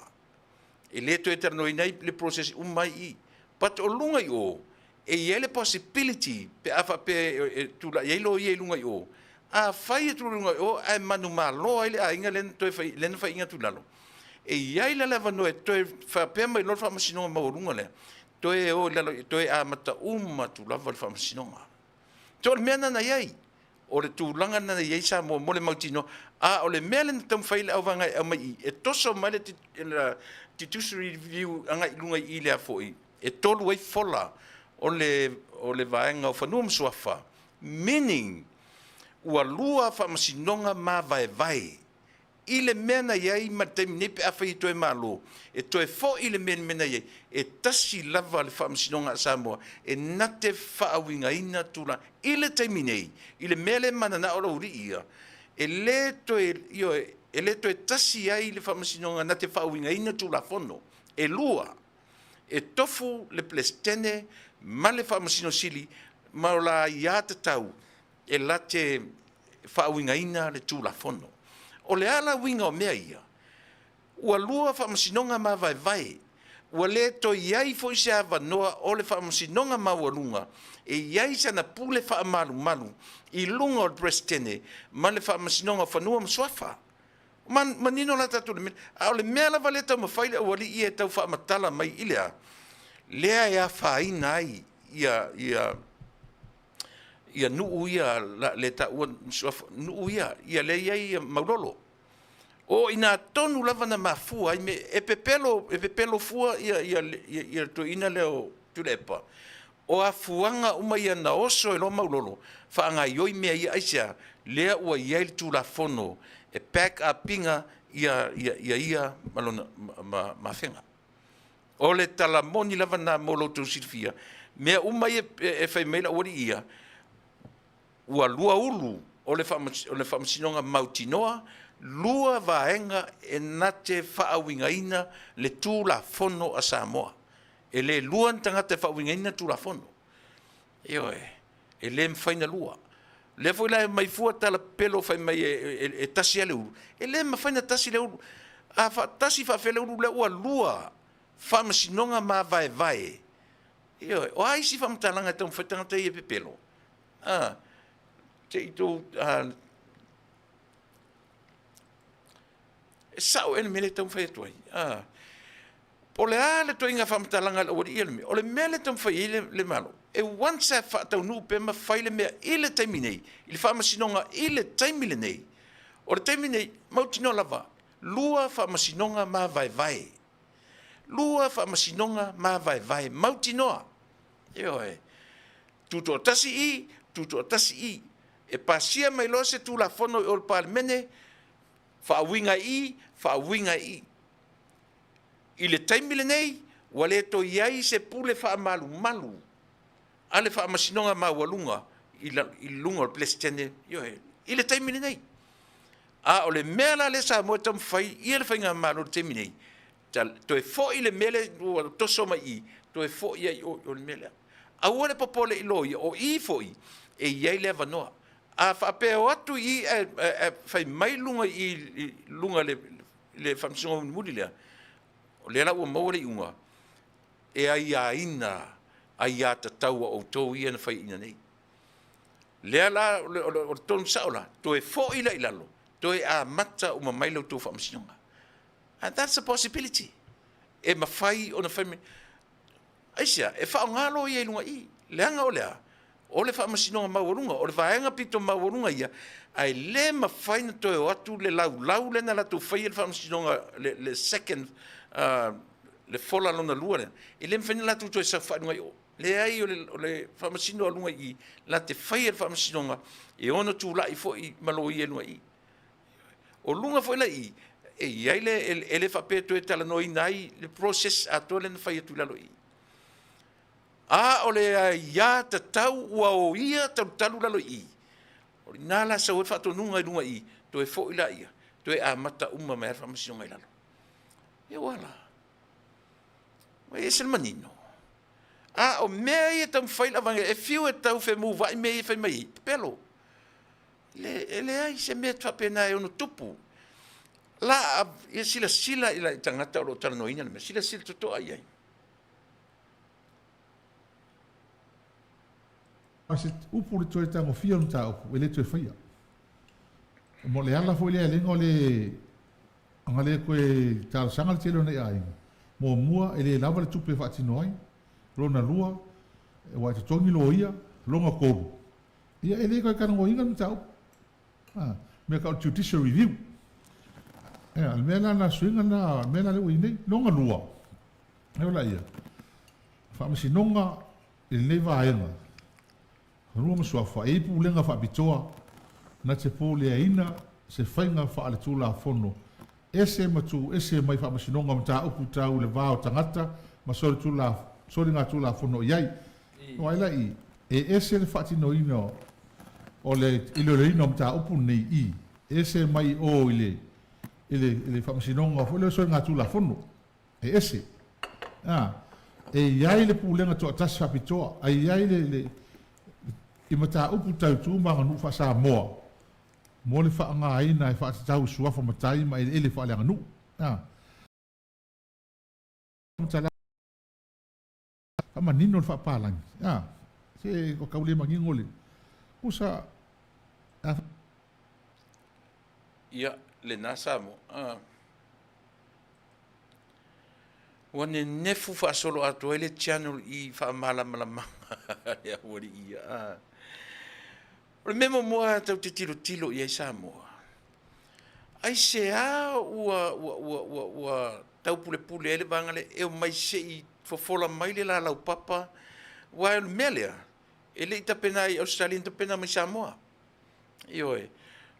E le toe talanoaina ai le process uma ai i i. But o luga i o, e i ai le possibility pe a faapea e tulai ai loia i luga i o, afai e tulai i luga i o ae manumalo ai le aiga lea na toe fai, lea na faiina atu i lalo, e i ai la le avanoa e toe faapea mai loa le Faamasinoga Maualuga lea, toe o i lalo, toe amata uma atu lava le Faamasinoga. So o le mea lena na i ai, o le tulaga lena na i ai Samoa mo le mautinoa, a o le mea lea na taumafai ai le auvaega e aumai i i, e toso mai le Judiciary Review agai i luga i i lea foi, e tolu ai fola o le, o le vaega o Fanua ma Suafa, meaning ua lua faamasinoga mavaevae i le mea na i ai ma le taimi nei pe afai e toe malo, e toe foi le mea i le mea na i ai, e tasi lava le Faamasinoga a Samoa e na te faauigaina tulaga i le taimi nei, i le mea lea e mananao lau alii ia, e le toe, ioe, e le toe tasi ai le Faamasinoga na te faauigaina Tulafono. E lua, e tofu le Peresetene ma le Faamasino Sili ma o la aiatatau e la te faauigaina le Tulafono. O le a la uiga o mea ia? Ua lua faamasinoga mavaevae, ua le toe i ai foi se avanoa o le Faamasinoga Maualuga e i ai sana pule faamalumalu i luga o le Peresetene ma le Faamasinoga o Fanua ma Suafa. Manino la tatou i le mea lea. A o le mea lava lea e taumafai le aualii ia e tau faamatala mai i le a? Lea e afaina ai ia, ia, ia nuu ia le taua nuu ia, ia lea e i ai Maulolo. O i ina tonu lava na mafua ai mea, e pepelo, e pepelo fua ia, ia, ia, ia le toeaina lea o Tuilaepa, o afuaga uma ia na oso ai loa Maulolo, faagaoioi mea ia, aisea? Lea ua i ai le Tulafono e back up ina ia, ia, ia, ia ma lona ma, ma afega. O le tala moni lava lena mo lo outou silafia, mea uma ia e fai mai le aualii ia, Ua lua ulu o le o le Faamasinoga mautinoa, lua vaega e na te faauigaina le Tulafono a Samoa. E le lua ni tagata e faauigaina le Tulafono. Ioe, e le mafai ona lua. O lea foi la e aumai fua tala pepelo fai mai e tasi lava le ulu, e le mafai ona tasi le ulu. A faatasi faapefea le ulu lea ua lua faamasinoga mavaevae. Ioe, o a isi faamatalaga e taumafai tagata ia e pepelo? A, se i tou, a, e sao ea le mea lea e taumafai atu ai? A, po o le a le ituaiga faamatalaga a le aualii ia le mea, o le mea lea e taumafai i ai le Malo, e once lava e faataunuu pea ma fai le mea i le taimi nei, i le faamasinoga i le taimi lenei, o le taimi lenei, mautinoa lava, lua faamasinoga mavaevae, lua faamasinoga mavaevae, mautinoa. Ioe. Tutoatasi i, tutoatasi i. E pasia mai loa se Tulafono i o i le Palemene, faauiga e i, faauiga e i. I le taimi lenei, ua le toe i ai se pule faamalumalu a le Faamasinoga Maualuga i luga o le Peresetene, ioe, i le taimi lenei. A o le mea la lea Samoa e taumafai ia le faigamalo i le taimi nei, toe foi le mea lea ua toso mai i i, toe foi ai i o i le mea lea. Aua le popole i loia, o i foi e i ai le avanoa. A faapea e o atu i i ae fai mai luga i i luga i le faamasinoga mulimuli lea, o lea la ua maua le iuga, e aiaina aiatatau a outou ia na faiaina nei. Lea la, o le tonu sao la, toe foi la i lalo, toe amata uma mai la outou faamasinoga. And that's a possibility. E mafai ona fai mai. Aisea? E faaaoga loia i luga i i. Leaga o le a? O le faamasinoga maualuga, o le vaega pito maualuga ia, ae le mafai ona toe o atu le laulau lea na latou faia le faamasinoga, le second, le fola lona lua lea, e le mafai ona latou toe saofai i luga i o. Leai, o le faamasino a luga i i, la te faia le faamasinoga, e ono tulai foi ma loia i luga i i. O luga foi la i i, e i ai le, e le faapea e toe talanoaina ai le process atoa lea na fai atu i lalo i i. A o le aia tatau ua oia talutalu lalo i i, o i ina la sau ai le faatonuga i luga i i, toe foi laia, toe amata uma mai lava le faamasinoga i lalo. Ia ua la. Ua ese le manino. A o mea ia e taumafai le avane, e fiu e tau femuvaai mea ia e fai mai ai, pepelo. E leai se mea faapena e ono tupu. La, ia silasila i lai tagata o lo o talanoaina le mea, silasila totoa i ai. A se upu le toe tagofia o le mataupu, e le toe faia. Ma o le ala foi lea e ala ai ona le, ona le toe talosaga le tele o nai aiga. Muamua, e le lava le tupe e faatino ai. Lona lua, ua e totogi loia. Lona tolu, Ia, e le toe talanoaina le mataupu. A, mea tau o le judicial review. Ia, o le mea la na suiga lena, o le mea la lea ua i ai nei. Lona lua, e ola ia, faamasinoga i lenei vaega, fanua ma suafa, e i ai pulega faapitoa na te puleaina se faiga faaletulafono ese ma tu ese mai faamasinoga mataupu tau i le va o tagata ma soligatulafono i ai. O ai la i? E ese le faatinoina o le iloiloina o mataupu nei i ese mai o i le i le i le faamasinoga foi lea o soligatulafono. E ese. A, e i ai le pulega toatasi faapitoa, a i ai le le i mataupu tau tu ma aganuu faa-Samoa mo le faaaogaina e faatatau i suafa matai ma eleele faaleaganuu. A. Faamanino le faapalagi. A, se ua tau le manino le pusa. A. Ia, lena Samoa. A. Ua nenefu faasoloatoa ai le channel i faamalamalamaga a le aualii ia. A. O le mea muamua tatou te tilotilo i ai Samoa, aisea ua, ua, ua, ua, ua taupulepule ai le vaega lea e omai se i fofola mai le lalaupapa, aua o le mea lea, e le i tapena i Ausetalia, na tapena mai Samoa. Ioe.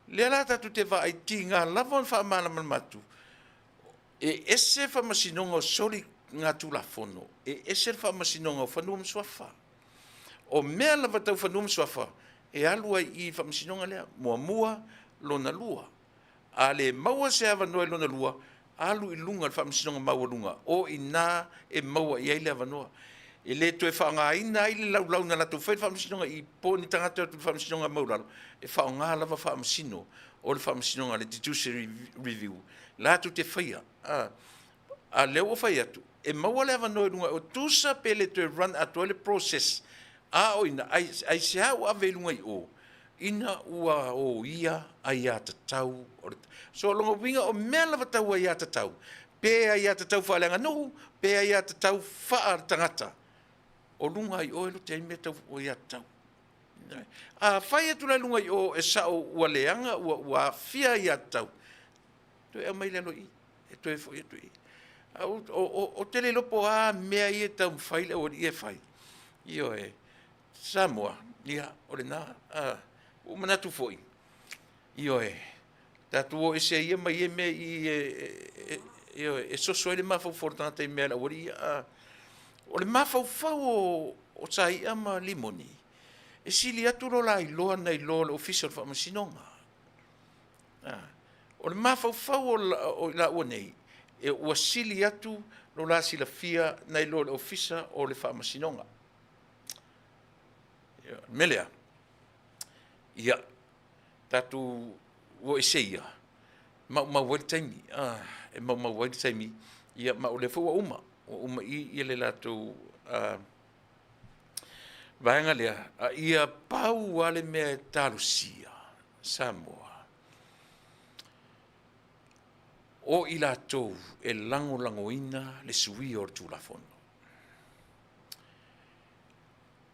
Lea la tatou te vaai, tiga lava ona faamalamalama atu, e ese faamasinoga o soligatulafono, e ese le faamasinoga o fanua ma suafa. O mea lava tau fanua ma suafa, e alu ai i i le Faamasinoga lea, muamua, lona lua. A le maua se avanoa i lona lua, alu i luga i le Faamasinoga Maualuga, o i ina e maua i ai le avanoa. E le toe faaaogaina ai le laulau na latou faia i le Faamasinoga i po o ni tagata e o atu i le Faamasinoga Maualalo, e faaaoga lava Faamasino o le Faamasinoga, le Judiciary Review, latou te faia. A o lea ua fai atu, e maua le avanoa i luga o tusa pe le toe run atoa ai le process, a o ina, aisea ua ave i luga i o? Ina ua oia aiatatau o le. So o lona uiga o mea lava tau aiatatau, pe aiatatau faaleaganuu, pe aiatatau faaletagata, o luga i o e lote ai mea tau aiatatau. A fai atu la i luga i o e sao ua leaga ua aafia aiatatau, toe aumai i lalo i i, e toe foi atu i i. Ou te le iloa po o a mea ia e taumafai le aualii ia e fai, ioe, Samoa, ia, o lena. Ua ou manatu foi, ioe, tatou o ese ia mai ia mea i i, ioe, e soso ai le mafaufau o le tagata i mea a le aualii ia. A o le mafaufau o Saia ma Rimoni, e sili atu lo la iloa nai lo le Ofisa o le Faamasinoga. O le mafaufau o i laua nei, ua sili atu lo la silafia nai lo le Ofisa o le Faamasinoga. O le mea lea, ia, tatou o ese ia, maumau ai le taimi, e maumau ai le taimi, ia ma o lea foi ua uma, ua uma i i le latou vaega lea, a ia pau lava le mea e talosia Samoa, o i latou e lagolagoina le suia o le Tulafono.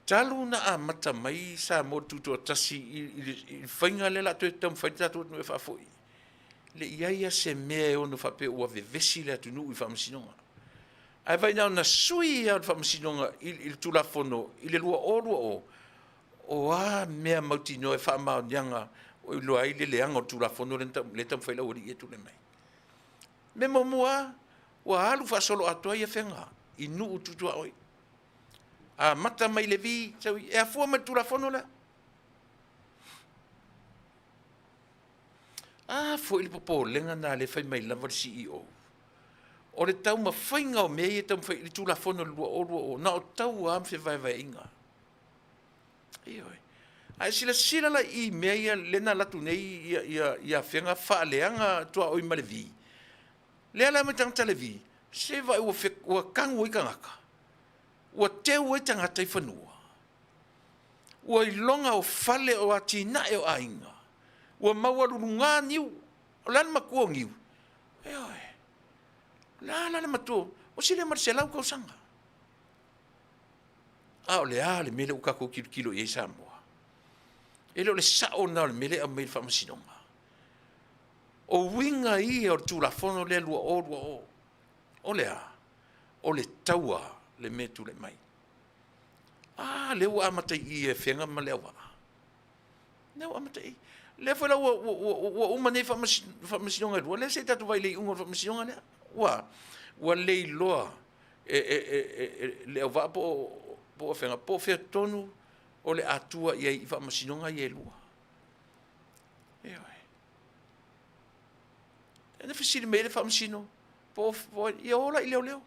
Talu ona amata mai Samoa i le Tutoatasi i le faiga lea o le a toe taumafai le tatou atunuu e faafoi, e le i i ai lava se mea e ono faapea ua vevesi le atunuu i faamasinoga. Ae vaai na ona sui lava o le faamasinoga i le Tulafono i le 2020, o a mea mautinoa e faamaoniaga o iloa ai le leaga o le Tulafono lea e taumafai e le aualii ia e tulai mai. O le mea muamua lava, ua alu faasoloatoa ia fega i nuu tu tuaoi. Amata mai Levi, e afua mai le Tulafono lea. A foi le popolega lena lea e fai mai lava le CEO. O le taumafaiga o mea ia e taumafai i le Tulafono i le 2020, na o tau lava ma fevaevaeaiga. Ioe. A e silasila la i mea ia lea na alu atu nei ia Afega faaleaga tuaoi ma Levi, lea la e tagata Levi, se vaai ua, ua tanu ai tagata, ua teu ai tagata i fanua, ua iloga o fale o atinae o aiga, ua maualuluga niu. O le a le matua o niu? Ioe. O le a la le matua? Ua silia ma le 100 tausaga. A o le a le mea lea ua tatou tilotilo i ai Samoa? E le o le sao lena o le mea lea e aumai e le Faamasinoga. O uiga ia o le Tulafono lea 2020, o le a? O le taua le mea e tulai mai. A lea ua amata i i e Afega ma Leauvaa. Lea ua amata i i. Lea foi la ua, ua, ua, ua uma nei faamasinoga e lua, lea se i tatou vaai i le iuga o le faamasinoga lea. Ua, ua le iloa e, e, e, e, Leauvaa po o, po o Afega, po o fea tonu o le a tua i ai i faamasinoga ia e lua. Ioe. Na fesili mai ai le faamasino, po o, po o, ia o la i leoleo.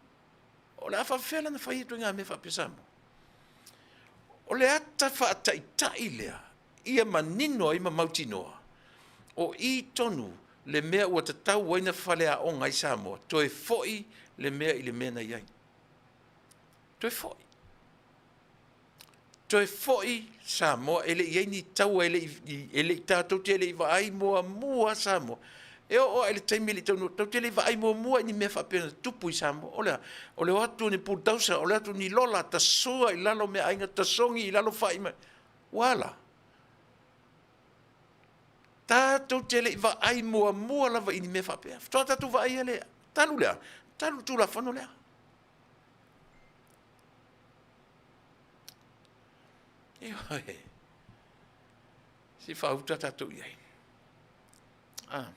O le a faapefea la ona fai ia ituaiga mea faapea Samoa? O le ata faataitai lea ia manino ai ma mautinoa, o i tonu le mea ua tatau ai na faleaoga ai Samoa, toe foi le mea i le mea na i ai. Toe foi. Toe foi Samoa, e le i i ai ni taua, e le i, e le i tatou te le i vaai muamua Samoa. E oo lava i le taimi e le i taunuu, tatou te le i vaai muamua i ni mea faapea na tupu i Samoa. O le a? O le o atu o ni bulldozer, o le o atu o ni lola, tasua i lalo meaaiga, tasogi i lalo fai mai. Ua a la? Tatou te le i vaai muamua lava i ni mea faapea. Faatoa tatou vaai lea, talu le a? Talu le Tulafono lea. Ioe. Se i faauta tatou i ai. Ah.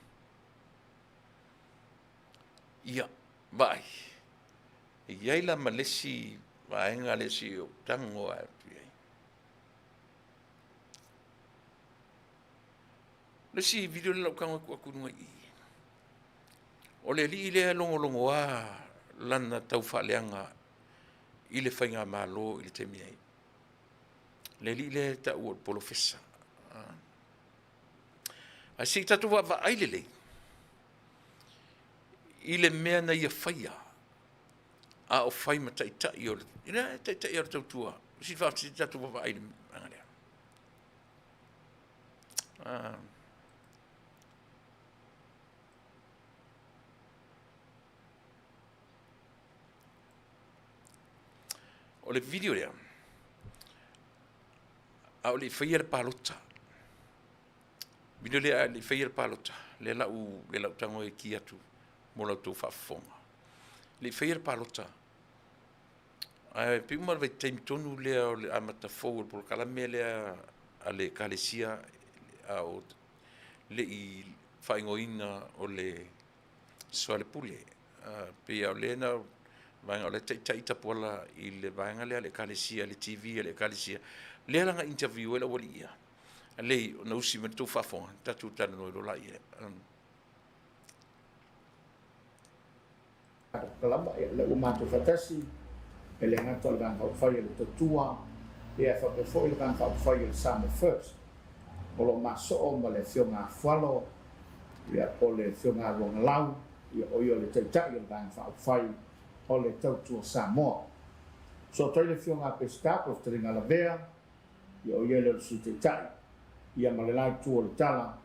Ia, vaai. E i ai la ma le isi vaega lea se i ou tago atu i ai. Le isi video lea o le a ou tago atu i luga i i, o le alii lea e logologoa lana taufaaleaga i le faigamalo i le taimi nei. Le alii lea e taua o le polofesa. Ae se i tatou vaavaai lelei i le mea na ia faia a o fai ma taitai o le, le taitai o le tautua. Se i tatou vaavaai i le vaega lea. O le video lea, a o le i faia le palota, video lea a o le i faia le palota, lea la u lea la ou tago ai e ki atu mo la outou faafofoga. Le i faia le palota, ae pei uma le vaitaimi tonu lea o le amata fou o le polokalame lea a le Ekalesia a o le i faaigoaina o le Soalepule. Pei lava o lea na vaega o lea e taitai Tapuala i le vaega lea a le Ekalesia, le TV a le Ekalesia, lea la na interview ai le aualii ia. Lelei ona usi mai le tou faafofoga, tatou talanoa loa laia. Lava, ia, lea ua matou faatasi, e le gata o le Vaega Faaupufai a le Tautua, ia e faapea foi le Vaega Faaupufai a le Samoa First. O lo o masoo ma le Afioga a Fualo, ia, po o le Afioga a Luagalau, ia, o ia o le Taitai o le Vaega Faaupufai o le Tautua Samoa. Sootoi le Afioga a Peseta po o le Fetalaiga a Lavea, ia o ia lea o le Sui Taitai, ia ma le la itu o le tala,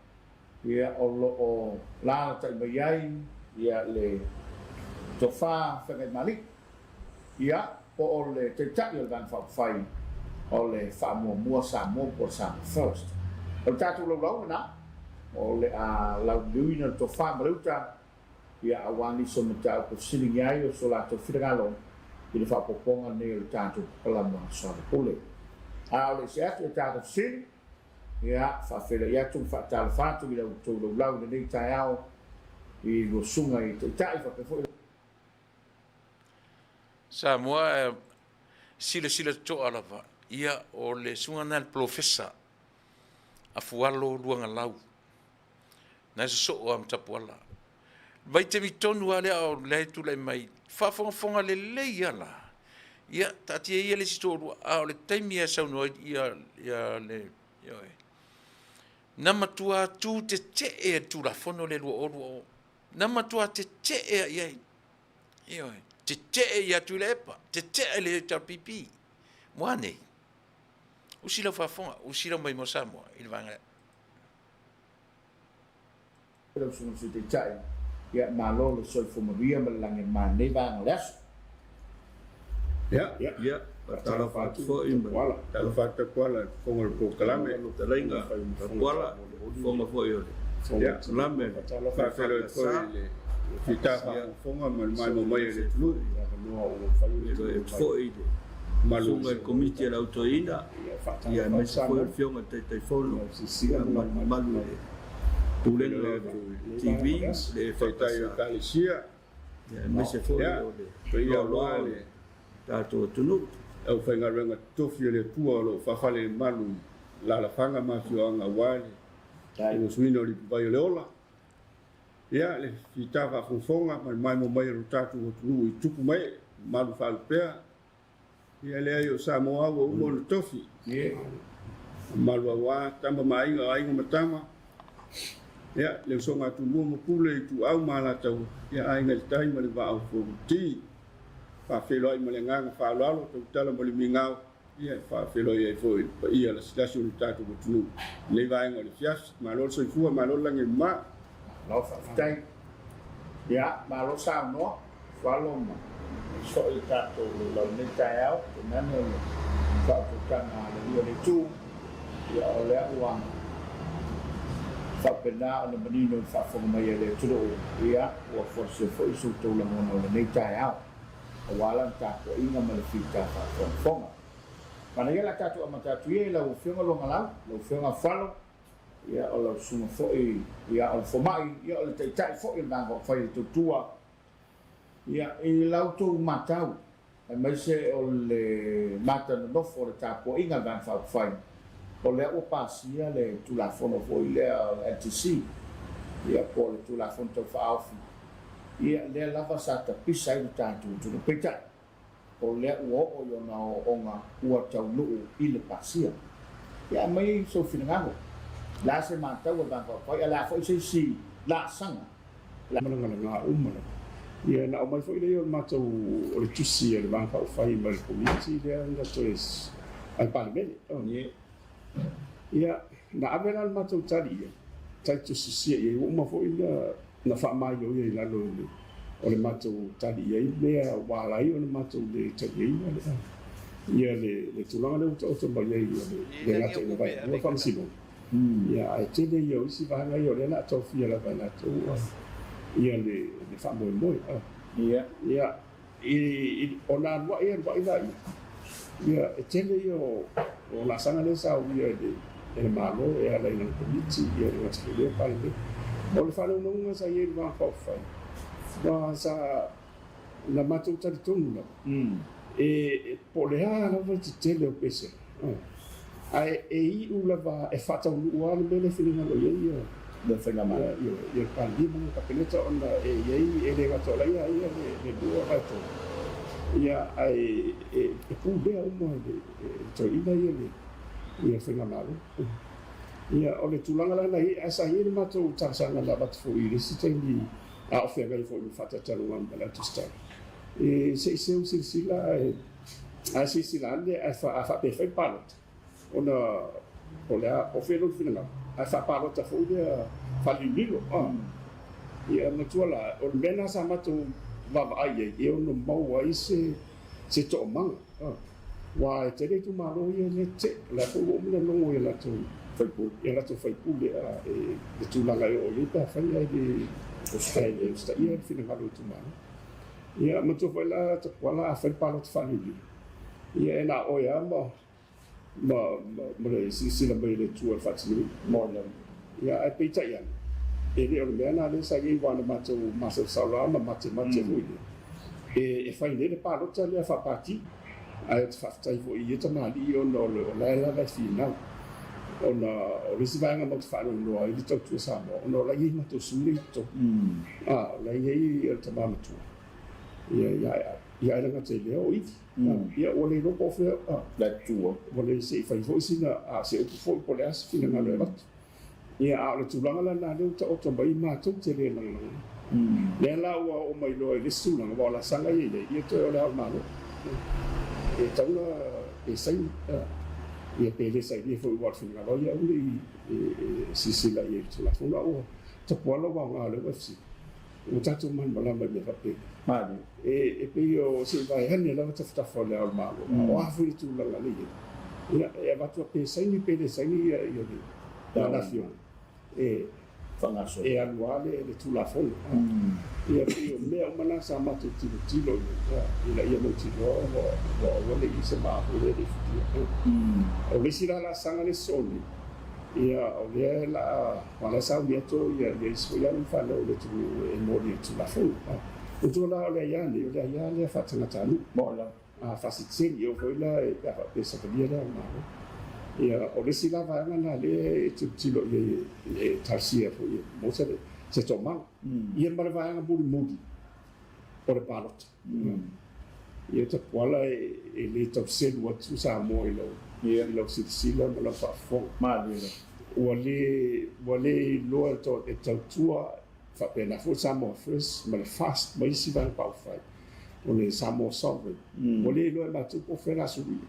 ia o lo o alaalatai mai ai ia le Tofa Feagaimalii, ia po o le Taitai o le Vaega Faaupufai o le Faamuamua Samoa po o le Samoa First. O le tatou laulau lena, o le a lauliliuina le tofa ma le uta ia aua nisi o mataupu e fesiligia ai o so latou finagalo i le faaopoopoga lenei o le tatou pakalama soalepule. A o le ese atu e tatou fesili, ia, faafeiloai atu ma faatalofa atu i la outou laulau i lenei taeao i lua susuga i Taitai faapea foi Samoa silasila totoa lava, ia o le susuga lena le polofesa Afualo Luagalau Na e sosoo lava ma Tapuala. Vaitaimi tonu lava lea o lea e tulai mai, faafogafoga lelei lava la. Ia, taatia ia le isi toalua, a o le taimi lava e saunoa ai ia, ia le, ioe. Na matua tu tetee e le Tulafono lea 2020. Na matua tetee lava i ai. Ioe. Tetee ia Tuilaepa, tetee le HRPP. Ua nei. Usi lau faafofoga, usi lau maimoa Samoa i le vaega lea. Lau Susuga i le Sui Taitai, ia malo le soifua manuia ma le lagi e ma lenei vaega o le aso. Ia, ia, faatalofa atu foi ma talofa atu Tapuala i le fofoga o le polokalame, fetalaiga Tapuala, fofoga foi o le polokalame. Faafeiloai foi i le fita faafogafoga ma le maimoa mai a le atunuu. Faafeiloai atu foi i le susuga i le Komiti a le Au Toeaina, ia aemaise foi o le Afioga i le Taitaifono ma le mamalu i le Pulega o le TV, le Taitai o Ekalesia, aemaise foi o le loaloa o le tatou atunuu. Le aufaigaluega totofi a le Atua o lo o faafalemamalu i alaalafaga ma afioaga aua le suina o le ipuvai o le ola. Ia, le fita faafogafoga ma le maimoa mai o lo tatou atunuu i tupu ma ee, mamalu faalupea. Ia leai o Samoa ua uma ona tofi. Mamalu aua tama ma aiga, aiga ma tama. Ia, le usoga a Tumua ma Pule, Ituau ma Alataua, ia Aiga i le Tai ma le Vaa o Fonoti. Faafeiloai ma le agaga faaaloalo, tautala ma le migao, ia e faafeiloai ai foi i le paia lasilasi o le tatou atunuu i lenei vaega o le afiafi. Malo le soifua, malo le lagi e mama. Malo faafetai. Ia, malo saunoa. Falo ma soi tatou laulau i lenei taeao, tainane o le faautautaga a le Alii o le Itu, ia o lea ua faapena ona manino i le faafofoga mai a le atunuu, ia ua folasia foi so outou lagona o lenei taeao, aua lana tapuaiga ma le fita faafogafoga. Manaia la tatou amata atu ia i lau Afioga Luagalau, lau Afioga Falo, ia o lau susuga foi, ia o le fomai, ia o le taitai foi o le Vaega Faaupufai o le Tautua, Ia, i la outou matau, aemaise o le mata nonofo o le tapuaiga a le Vaega Faaupufai, O lea ua pasia le Tulafono foi lea o le LTC, ia po o le Tulafono Tau Faaofi, ia lea lava sa tapisa ai le tatou atunuu. Peitai, o lea ua oo i ona ooooga ua taunuu i le pasia. Ia aumai sou finagalo, o le a se matau a le Vaega Faaupufai, a o le a foi se isi laasaga? Malagalaga uma lava. Ia na aumai foi lea o le matou o le tusi a le Vaega Faaupufai mai le Komiti lea na toe a le Palemene. Ia na ave la le matou tali ia, tali tusitusia i ai, ua uma foi na na faamaioia i lalo o le o le matou tali i ai mea ua ala ai ona matou le taliaina le ia le le tulaga lea ua taoto mai ai o le le gata i le vaelua faamasinoga. Ia, ae tele ia o isi vaega ia o lea o le a tofia lava e latou ia le le faamoemoe. Ia. Ia, i, i, ona aluai aluai laia, ia, e tele ia o, o laasaga lea sa uia e le, e le Malo e ala i lana Komiti, ia le gata foi lea o Palemene. O le faanaunauga sa i ai i le Vaega Faaupufai, ma sa, na matou talitonu lava, e, e, po o le a lava le tetele o pesega, Ae e iu lava e faataunuu lava le mea lea e finagalo i ai ia le faigamalo. Ia, ia le Palemia ma le Kapeneta ona e i ai, e le gata o la ia ia le, le lua vae tolu. Ia, ae e, e pulea uma e le, e le toeaina ia le, ia le faigamalo. Ia, o le tulaga la na i ai, ae sa i ai le matou talosaga na avatu foi i le isi taimi a o feagai foi ma faatautaluga ma le Tusitala, e se i seu silasila ae Ae silasila ane, a faapea e fai le palota, ona o le a, o fea lona finagalo, ae faapalota foi lea faalilolilo. Ia matua la, o le mea lena sa matou vaavaai i ai, e ono maua ai se, se toomaga. Aua e tele itumalo ia lea tetee, o la foi ua uma ona logo i a latou faipule, i a latou faipule i le tulaga e oo i ai pe afai ae le usitaia le finagalo o itumalo. Ia, manatua foi la Tapuala a fai le palota faaliuliu, ia e na o oe lava ma, ma, ma, ma le silasila mai o le Atua i le faatinoina. Moana. Ia, ae peitai ane, e le o le mea lena lea sa i ai aua na matou masalosalo lava ma matemate foi lea, e, e fai nei le palota lea faa-pati. Ae ou te faafetai foi i ia tamalii ona o, o la e lava e finau. Ona o le isi vaega matou te faanoanoa ai le Tautua Samoa, ona o la e i ai matou sui lea i totonu. A, o la e i ai le tama matua, ia, ia, ia ae le gata i lea o Ivi. Ia, ua le iloa po o fea, a, La e tua. Ua le se i fai foi sina, a, se upu foi po o le a se finagalo e avatu. Ia, a o le tulaga la lena lea ua taoto mai matou te le lagolagoina. Lea la ua oo mai loa i le isi tulaga, aua o laasaga ia i ai, ia toe o le Ao o le Malo. E tatau ona pe saini, ia pe le sainia foi aua o le finagalo o ia aua ne i silasila i ai i le Tulafono. A ua tapuala ua aoga o le UFC. Ua tatou malamalama i mea faapena. Malie. E pei o se i vaeane lava tafatafa o le Ao o le Malo, a o a foi le tulaga lea e i ai, ia, e avatu lava pe saini pe le saini ia le lana afioga, e Faagasolo. E alu lava le Tulafono. Ia pei o mea uma na sa matou tilotilo i ai, ina ia mautinoa ua aua ne i se maa foi lea e le i futia. O le isi la laasaga le sosoo nei, ia o lea la a Aua o la e sauni atu ia isi foi alo ma fanau o le atunuu e moli i le Tulafono. Manatua la o le aia nei, o le aia lea faatagatanuu. A faasitiseni, e oo foi la pe a faapea e savalia le Ao o le Malo. Ia, o le isi la vaega lena lea e tilotilo i ai e talosia foi e maua se toomaga. Ia ma le vaega mulimuli o le palota. Ia Tapuala e le tau selu atu Samoa i lau i lau silasila ma lau faafofoga. Malie lava. Ua le ua le iloa e to e tautua faapena foi Samoa First ma le FAST ma isi vaega faaupufai o le Samoa Sovereign. Ua le iloa e matou po o fea o le a sulu i ai.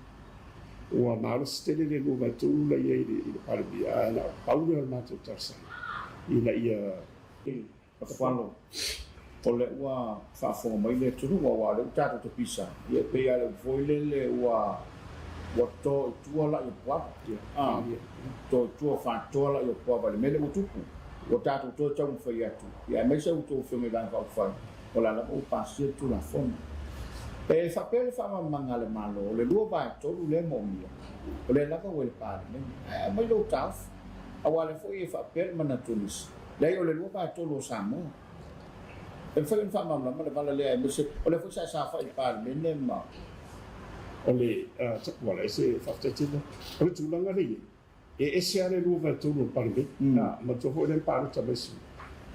Ua malosi tele le 2/3 la i ai i le Palemia ae na o le pau lea o le matou talosaga ina ia Afualo, o lea ua faafofoga mai le atunuu aua o lea ua tatou tapisa, ia e pei lava o le upu foi lele ua ua to i tua lai o puava, a, to i tua faatoa lai o puava i le mea lea ua tupu. Ua tatou toe taumafai atu, ia aemaise a outou Afioga i Vaega Faaupufai, o la lava ua pasia le Tulafono. E faapea le faamalamalamaga a le Malo, o le 2/3 lea e moomia, o lea lava ua i le Palemene. Ae aumai lou taofi, aua o lea foi e faapea le manatu o nisi, Leai, o le 2/3 o Samoa. E mafai ona faamalamalama le vala lea aemaise o lea foi sa e saofai i le Palemene ma. O le tapuala, e se faafetai tele. O le tulaga lea e i ai, E ese lava le 2/3 o le Palemene, a, manatua foi o lea na palota mai sui,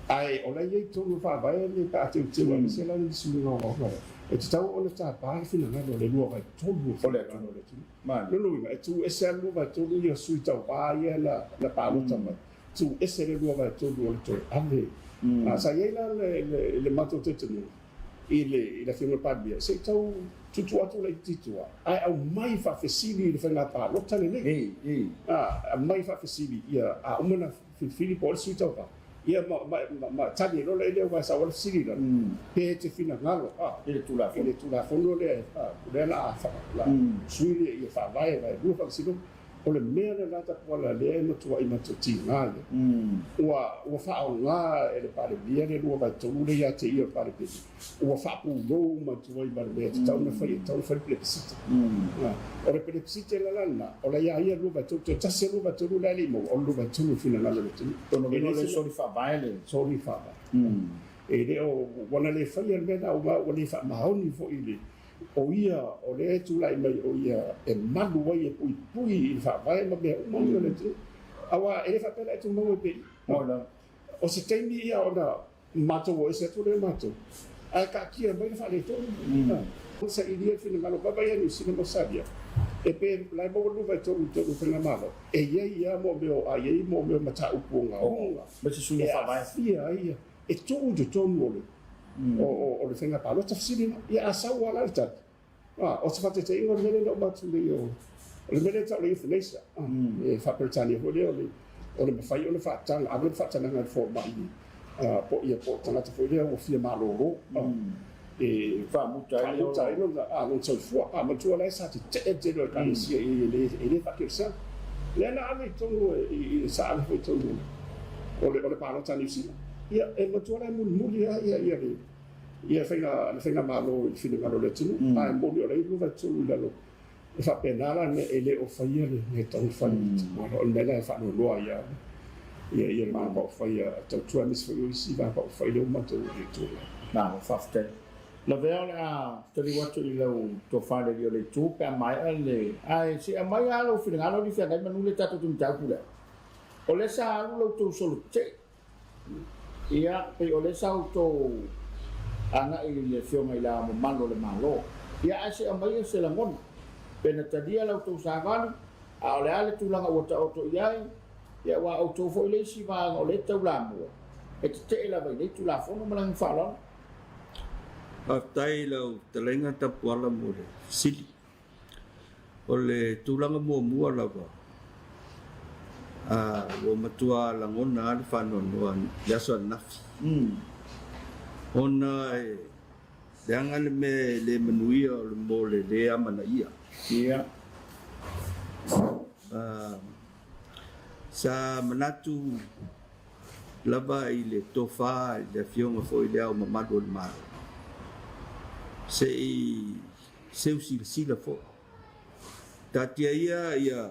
ae o la e i ai i totonu o le Faavae le pe a teuteu aemaise la le suiga ogaoga lea, e tatau ona tapa le finagalo o le 2/3 o le atunuu. Lona uiga, e tu ese lava le 2/3 ia sui tauva ia na palota mai, tu ese le 2/3 o le toe ave. Sa i ai la le matou talitonuga i le Afioga i le Palemia, se i tau tuutuu atu laitiiti i tua, ae aumai faafesili i le faiga palota lenei. Aumai faafesili ia a uma ona filifili po o le sui tauva, ia ma tali ai loa lea aua e sau lava le fesili i lalo, pe te finagalo i le Tulafono lea o lea o le a sui le Faavae vaelua faamasinoga. O le mea lena Tapuala lea e matuai matou tiga ia. Ua ua faaaoga e le Palemia le 2/3 lea ia te ia o le Palemene, ua faapulou uma atu ai ma le mea e tatau ona fai, e tatau ona fai le plebisite. O le plebisite la la lena, o la ia ia 2/3, toe tasi lava 2/3 la e le i maua, o le 2/3 o le finagalo o le atunuu. Lona uiga o le soli faavae le. Soli faavae. E le o, ua na le faia le mea lena, ua le faamaoni foi i le O ia o lea e tulai mai o ia e malu ai e puipui i le faavae ma mea uma ia o le atunuu. Aua e le faapea la e tumau ai pea i i. O se taimi ia ona matou o ese atu lea o matou, ae taatia mai le faaletonu. Sailia le finagalo vaavaai ia Niu Sila ma Ausetalia, e pe la e maua le 2/3 i totonu o faigamalo, e i ai lava mo mea o a i ai mo mea o mataupu ogaoga e aafia ai e tuu i totonu o le o le faiga palota fesili la. Ia a sau lava la le tali, a, o se faataitaiga o le mea lea na uma atu nei o le mea lea e tau o le euthanasia, e faa-Peretania foi lea o le o le mafai ona faataga, ave le faatagaga i le fomai po o ia po o le tagata foi lea ua fia malolo e faamuta ai lona soifua. A manatua la e sa tetee le tele o Ekalesia i ai e le faakerisiano. Lea na ave i totonu i sa ave foi i totonu o le palota a Niu Sila. Ia, e manatua la e mulimuli lava ia ia le ia faiga le faigamalo i le finagalo o le atunuu, ae moni o la e i ai 2/3 i lalo. E faapena la le mea e le o faia le mea e tatau ona fai. O le mea lea e faanoanoa ai lava ia ia le Vaega Faaupufai a Tautua aemaise foi o isi Vaega Faaupufai lea ua matou le Itu Agai. Malo faafetai. Lavea o le a taliu atu i lau tofa i le alii o le itu pe a maea le ae se i aumai lava lou finagalo alii feagai manu le tatou mataupu lea. O lea sa alu la outou solo tetee Ia, pei o lea sa outou agai i le Afioga i Le Ao Mamalu o le Malo. Ia, ae se i aumaia se lagona. Pe na talia la outou savali, a o le a le tulaga ua taoto i ai, ia aua o outou foi le isi vaega o lea e taulamua, e tetee lava i nei Tulafono ma le agaga faaaloalo. Faafetai i lau fetalaiga Tapuala mo le fesili. O le tulaga muamua lava, ua matua lagona lava le faanoanoa i le aso ananafi, ona e leaga le mea e le manuia o le mo le le amanaia. Sa manatu lava i le tofa i le Afioga foi i Le Ao Mamalu o le Malo, se i seu silasila foi. Taatia ia ia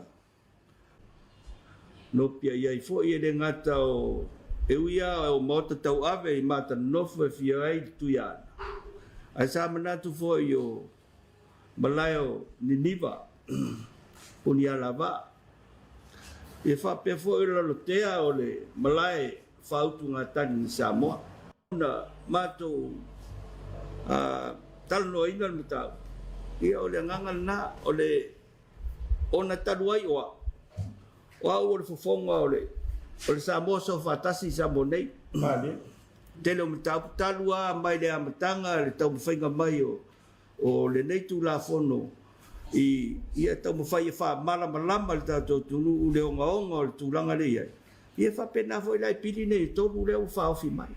nopia i ai foi e le gata o e ui a o maota tauave i mata nonofo e fia ai le Tuiaana, ae sa manatu foi o malae o Niniva, Punialavaa, ia faapea foi o Lalotea o le malae faautugatagi i Samoa. Na matou talanoaina le mataupu, ia o le agaga lena, o le ona talu ai o au, o au o le fofoga o le Samoa Soofaatasi i Samoa nei. Tele o mataupu talu lava mai le amataga le taumafaiga mai o O lenei Tulafono i ia taumafai e faamalamalama i le tatou atunuu le ogaoga o le tulaga lea e i ai, ia faapena foi la i pili nei e tolu lea ua faaofi mai,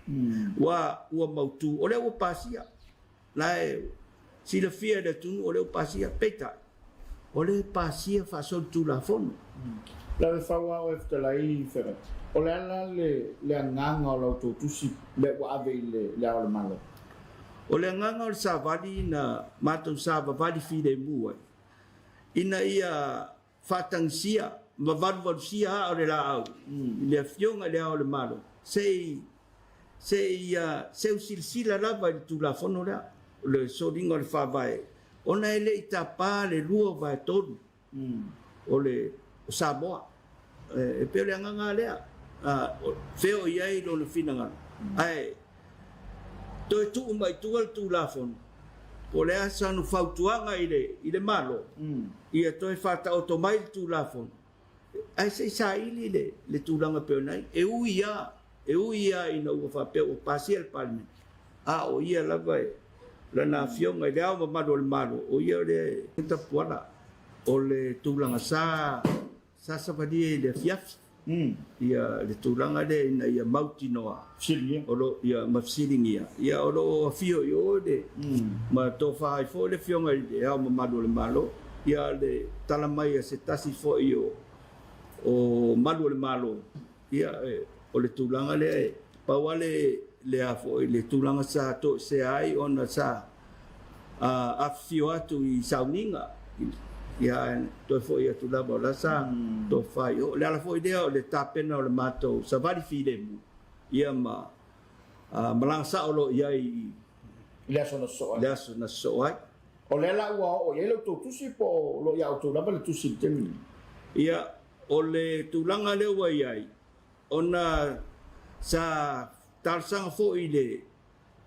ua ua mautu, o lea ua pasia, la e silafia e le atunuu o lea ua pasia, peitai, o lea e pasia faasolitulafono. Lavefau lava oe fetalai Ferret. O le a la le le agaga o la outou tusi lea ua ave i le le Ao o le Malo? O le agaga o le savali na matou savavali filemu ai, ina ia faatagisia ma valuvalusia aa o le laau i le Afioga i le Ao o le Malo, se i se i seu silasila lava i le Tulafono lea, o le soliga o le Faavae, ona e le i tapa le 2/3 o le o Samoa. E pei o le agaga lea, fea o i ai lona finagalo, ae toe tuu mai i tua le Tulafono, po o le a sana fautuaga i le Malo, ia toe faataoto mai le Tulafono, ae se i saili le tulaga e pei ona i ai. E ui lava, e ui lava ina ua faapea ua pasia e le Palemene, a o ia lava e lana Afioga i Le Ao Mamalu o le Malo, o ia le tapuala o le tulaga sa Sa savalia i le afiafi ia le tulaga lea ina ia mautinoa o lo ia ma fesiligia ia o lo o afio i o le ma tofa ai foi le Afioga i Le Ao Mamalu o le Malo ia le tala mai a se tasi foi o o Malu o le Malo ia o le tulaga lea e pau lava le le a foi le tulaga sa toesea ai ona sa afifio atu i sauniga, ia ae toe foi atu lava o la sa tofa i o. O le ala foi lea o le tapena o le matou savali filemu, ia ma malaga sao loa i ai i le aso na sosoo ai. Le aso na sosoo ai. O lea la ua oo i ai la outou tusi po o lo o ia outou lava le tusi i le taimi nei? Ia, o le tulaga lea ua i ai, ona sa talosaga foi i le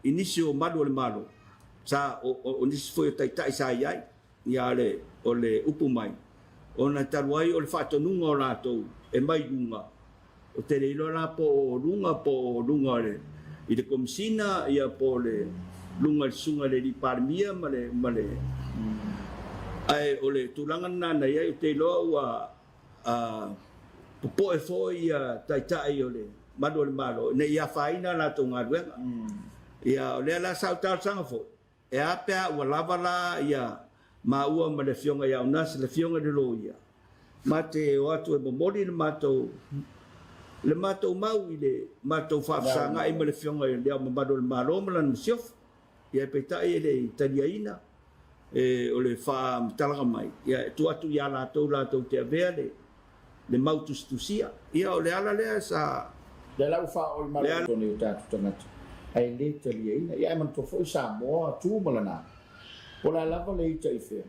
i nisi o malu o le Malo, sa, o, o, o nisi foi o taitai sa i ai, ia le, o le upu mai, ona talu ai o le faatonuga o latou e mai luga, ou te le iloa la po o luga po o luga o le, i le Komesina, ia po o le luga i le Susuga i le Alii Palemia ma le, ma le, ae o le tulaga lena na i ai, ou te iloa ua, A popoe foi ia taitai o le Malu o le Malo ina ia afaina a latou galuega. Ia, o lea la sa ou talosaga foi, e a pe a ua lava la ia maua ma le Afioga ia Unasi, le Afioga i le Loia, ma te o atu e momoli le matou le matou mau i le matou faafesagai ma le Afioga i Le Ao Mamalu o le Malo ma lana Masiofo. Ia, peitai e le i taliaina. E, o le faamatalaga mai, ia, e tuu atu ia latou latou te avea le, le mau tusitusia. Ia, o le ala lea sa. Lea la ua faaoo i malo i totonu o tatou tagata, ae le taliaina. Ia, ae manatua foi Samoa, tu ma lana, po o le a lava le ita i fea,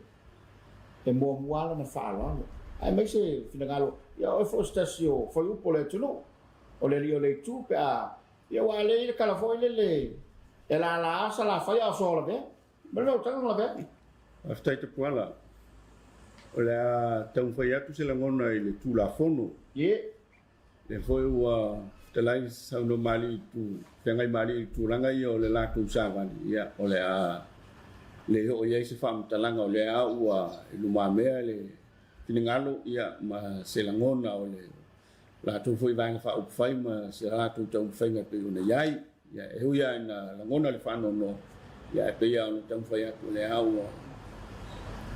e muamua lava lana faaaloalo. Aemaise finagalo, ia o oe foi o se tasi o fuaiupu o le atunuu, o le alii o le itu pe a, ia aua lea e i ai le tala foi lele, e lala lava Salafai a o Soalavea. Ma le utaga na lavea. Faafetai Tapuala. O le a taumafai atu se lagona i le Tulafono. Ie. Lea foi ua fetalai saunoa malie i tu, feagai malie i tulaga ia o le latou savali, ia o le a le oo i ai se faamatalaga o lea ua i lumamea le finagalo ia ma se lagona o le latou foi Vaega Faaupufai ma se latou taumafaiga e pei ona i ai. Ia, e ui lava ina lagona le faanoanoa, ia ae pei lava ona taumafai atu o lea ua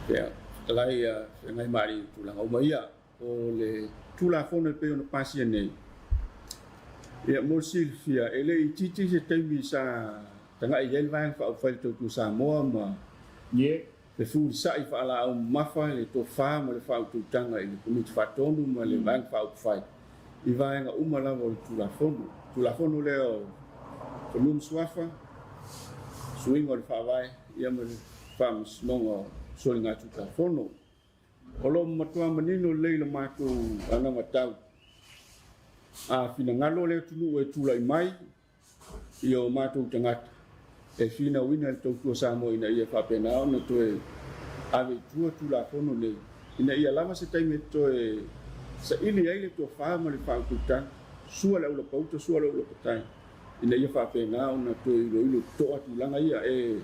fetalai Feagaimalie i tulaga uma ia. O le Tulafono e pei ona pasia nei, ia mo le silafia, e le i itiiti se taimi sa tagai i ai le Vaega Faaupufai i le Tautua Samoa ma fefulisai faalaau mamafa le tofa ma le faautautaga i le Komiti Faatonu ma le Vaega Faaupufai i vaega uma lava o le Tulafono. Tulafono lea o Fanua ma Suafa, Suiga o le Faavae ia ma le Faamasinoga o Soligatulafono. O lo o matua manino lelei le matou anavatau a finagalo le atunuu e tulai mai i o matou tagata e finauina i le Tautua Samoa ina ia faapena ona toe ave i tua Tulafono nei ina ia lava se taimi e toe saili ai le tofa ma le faautautaga, sua le aulapauta, sua le aulapatai, ina ia faapena ona toe iloilo totoa tulaga ia. E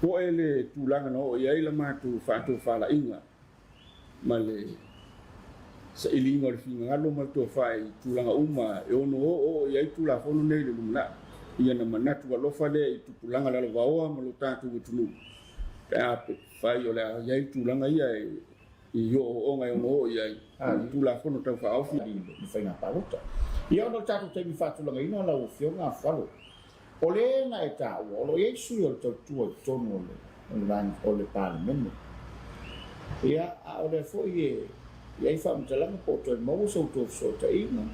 popoe le tulaga na oo i ai la matou faatofalaiga ma le sailiga o le finagalo ma le tofa i tulaga uma e ono oo i ai Tulafono nei i le lumanai. Ia na manatu alofa lea i tupulaga lalovaoa ma lo tatou atunuu pe a fai o le a i ai tulaga ia i ooooga e ono oo i ai Tulafono Tau Faaofi. I le faiga palota. Ia ona o le tatou taimi faatulagaina lau Afioga Afualo, O le na e taua, o lo o i ai sui o le tautua i totonu o le vaega o le Palemene. Ia, a o lea foi e i ai faamatalaga po o toe maua sa outou fesootaiga.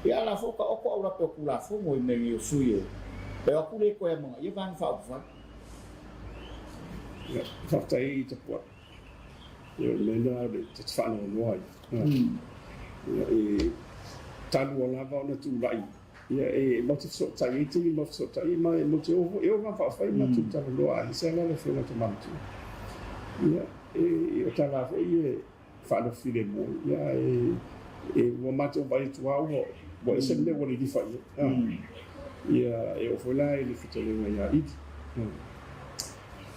Ia, a o la foi ua taoto aulape o Tulafono i mea nei o sui e o atu le toe amanaia Vaega Faaupufai. Ia, faafetai i Tapuai. Ia, o le mea lena o le ta te faanoanoa ai. Ia, e talu lava ona tulai, ia, e matou te fesootai ai taimi ma fesootai ma e matou te o foi, e oo lava faafai matou talanoa aemaise lava le Afioga i le Tama Matua. Ia, e, o tala foi e faalofi filemu ai, ia, ae e, ua matou vaai atu lava ua, ua ese le mea ua lilifa i ai. Ia, e oo foi la i le fetalaiga ia Ili.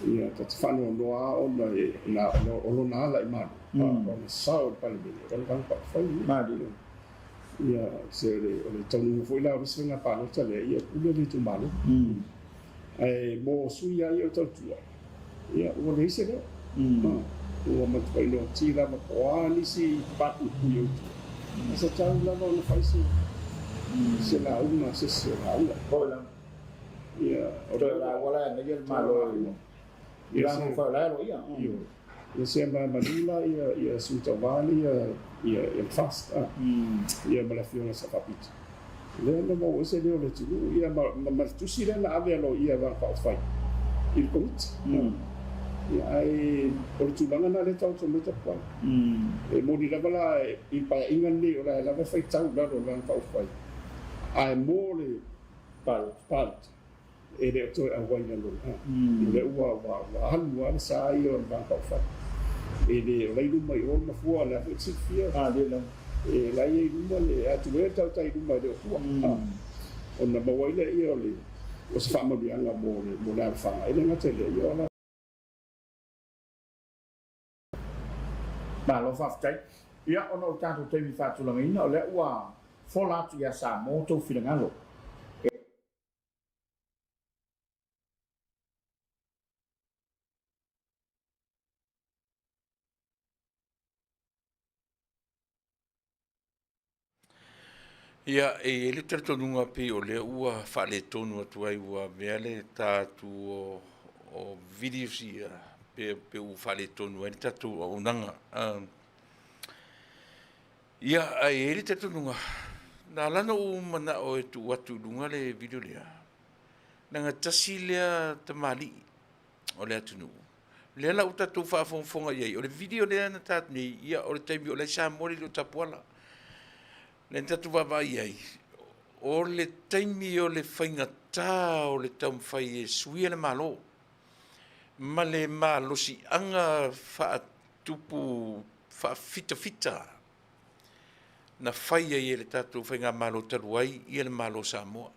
Ia, ta te faanoanoa lava ona e, na, o lona ala i Malo, ona sao i le Palemene, o le Vaega Faaupufai lenei. Ia, se o le, o le taunuuga foi la o le isi faiga palota lea, ia pule le itumalo. Ae mo sui lava ia o le tautua, ia, ua leai se leo. Ua matuai noti lava po o a nisi papuipui o i tua, ae sa tatau lava ona fai se, se lauga a se isi o lauga. Foi lava. Ia, o Toe lauga la e agaia le Malo i Ia, Vaega Faaupufai o la e aloaia. Ioe. Ia se ma manu la ia ia sui tauva le ia ia ia le FAST a. Ia ma le afioga Sa Faapito. Lea na maua ai se leo o le atunuu ia ma ma ma le tusi lea na ave a loia a Vaega Faaupufai i le Komiti. Ia ae o le tulaga na lea e taoto mai Tapuala. E moni lava la i le paeaiga lenei o la e lava e faitau i lalo o le Vaega Faaupufai ae mo le palota e le o toe auai i lalo i ina. O lea ua, ua, ua alu lava le sa ia o le Vaega Faaupufai. E le, o la i luma i o le mafua, o lea foi e te silafia, e la e i luma le atu ea le tautai i luma e le o fua. Ona maua ai lea o le, o se faamanuiaga mo le, mo le alofaga. E le gata i lea, ia o la. Malo faafetai. Ia, ona o le tatou taimi faatulagaina, o lea ua fola atu ia Samoa outou finagalo. E. Ia, e i ai le talitonuga pei o lea ua faaletonu atu ai ua avea le ta atu o, o videos ia pe, pe ua faaletonu ai le tatou auaunaga. Um, ia, ae i ai le talitonuga, na ala ona ou manao e tuu atu i luga le video lea, leaga tasi lea tamalii o le atunuu, lea la ua tatou faafogafoga i ai, o le video lea na ta atu nei, ia o le taimi o la e Samoa le le o Tapuala. Lea na tatou vaavaai i ai, o le taimi o le faigatā o le taumafai e suia le Malo ma le malosiaga faatupu faafitafita na fai ai e le tatou Faigamalo talu ai ia le Malo o Samoa.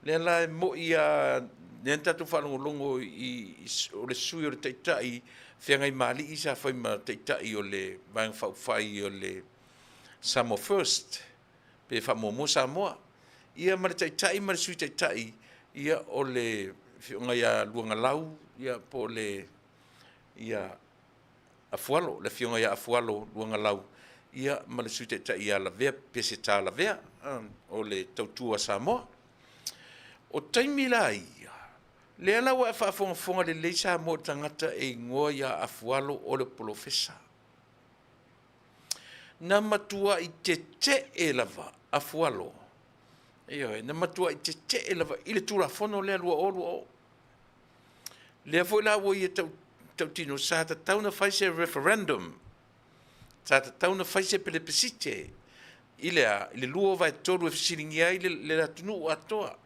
Lea la e moi a lea na tatou faalogologo i, o le sui o le Taitai Feagaimalii sa fai ma Taitai o le Vaega Faaupufai o le Samoa First, pe faamuamua Samoa. Ia ma le Taitai ma le Sui Taitai, ia o le Afioga ia Luagalau, ia po o le ia Afualo, le Afioga ia Afualo Luagalau, ia ma le Sui Taitai ia Lavea Peseta Lavea, o le Tautua Samoa. O taimi la ia, lea la ua e faafogafoga lelei Samoa i le tagata e igoa ia Afualo o le Polofesa. Na matuai tetee lava Afualo, ioe, na matuai tetee lava i le Tulafono lea 2020. Lea foi la ua ia tautino, sa tatau ona fai se referendum, sa tatau ona fai se pelepesite i le a? I le 2/3 e fesiligia ai le atunuu atoa.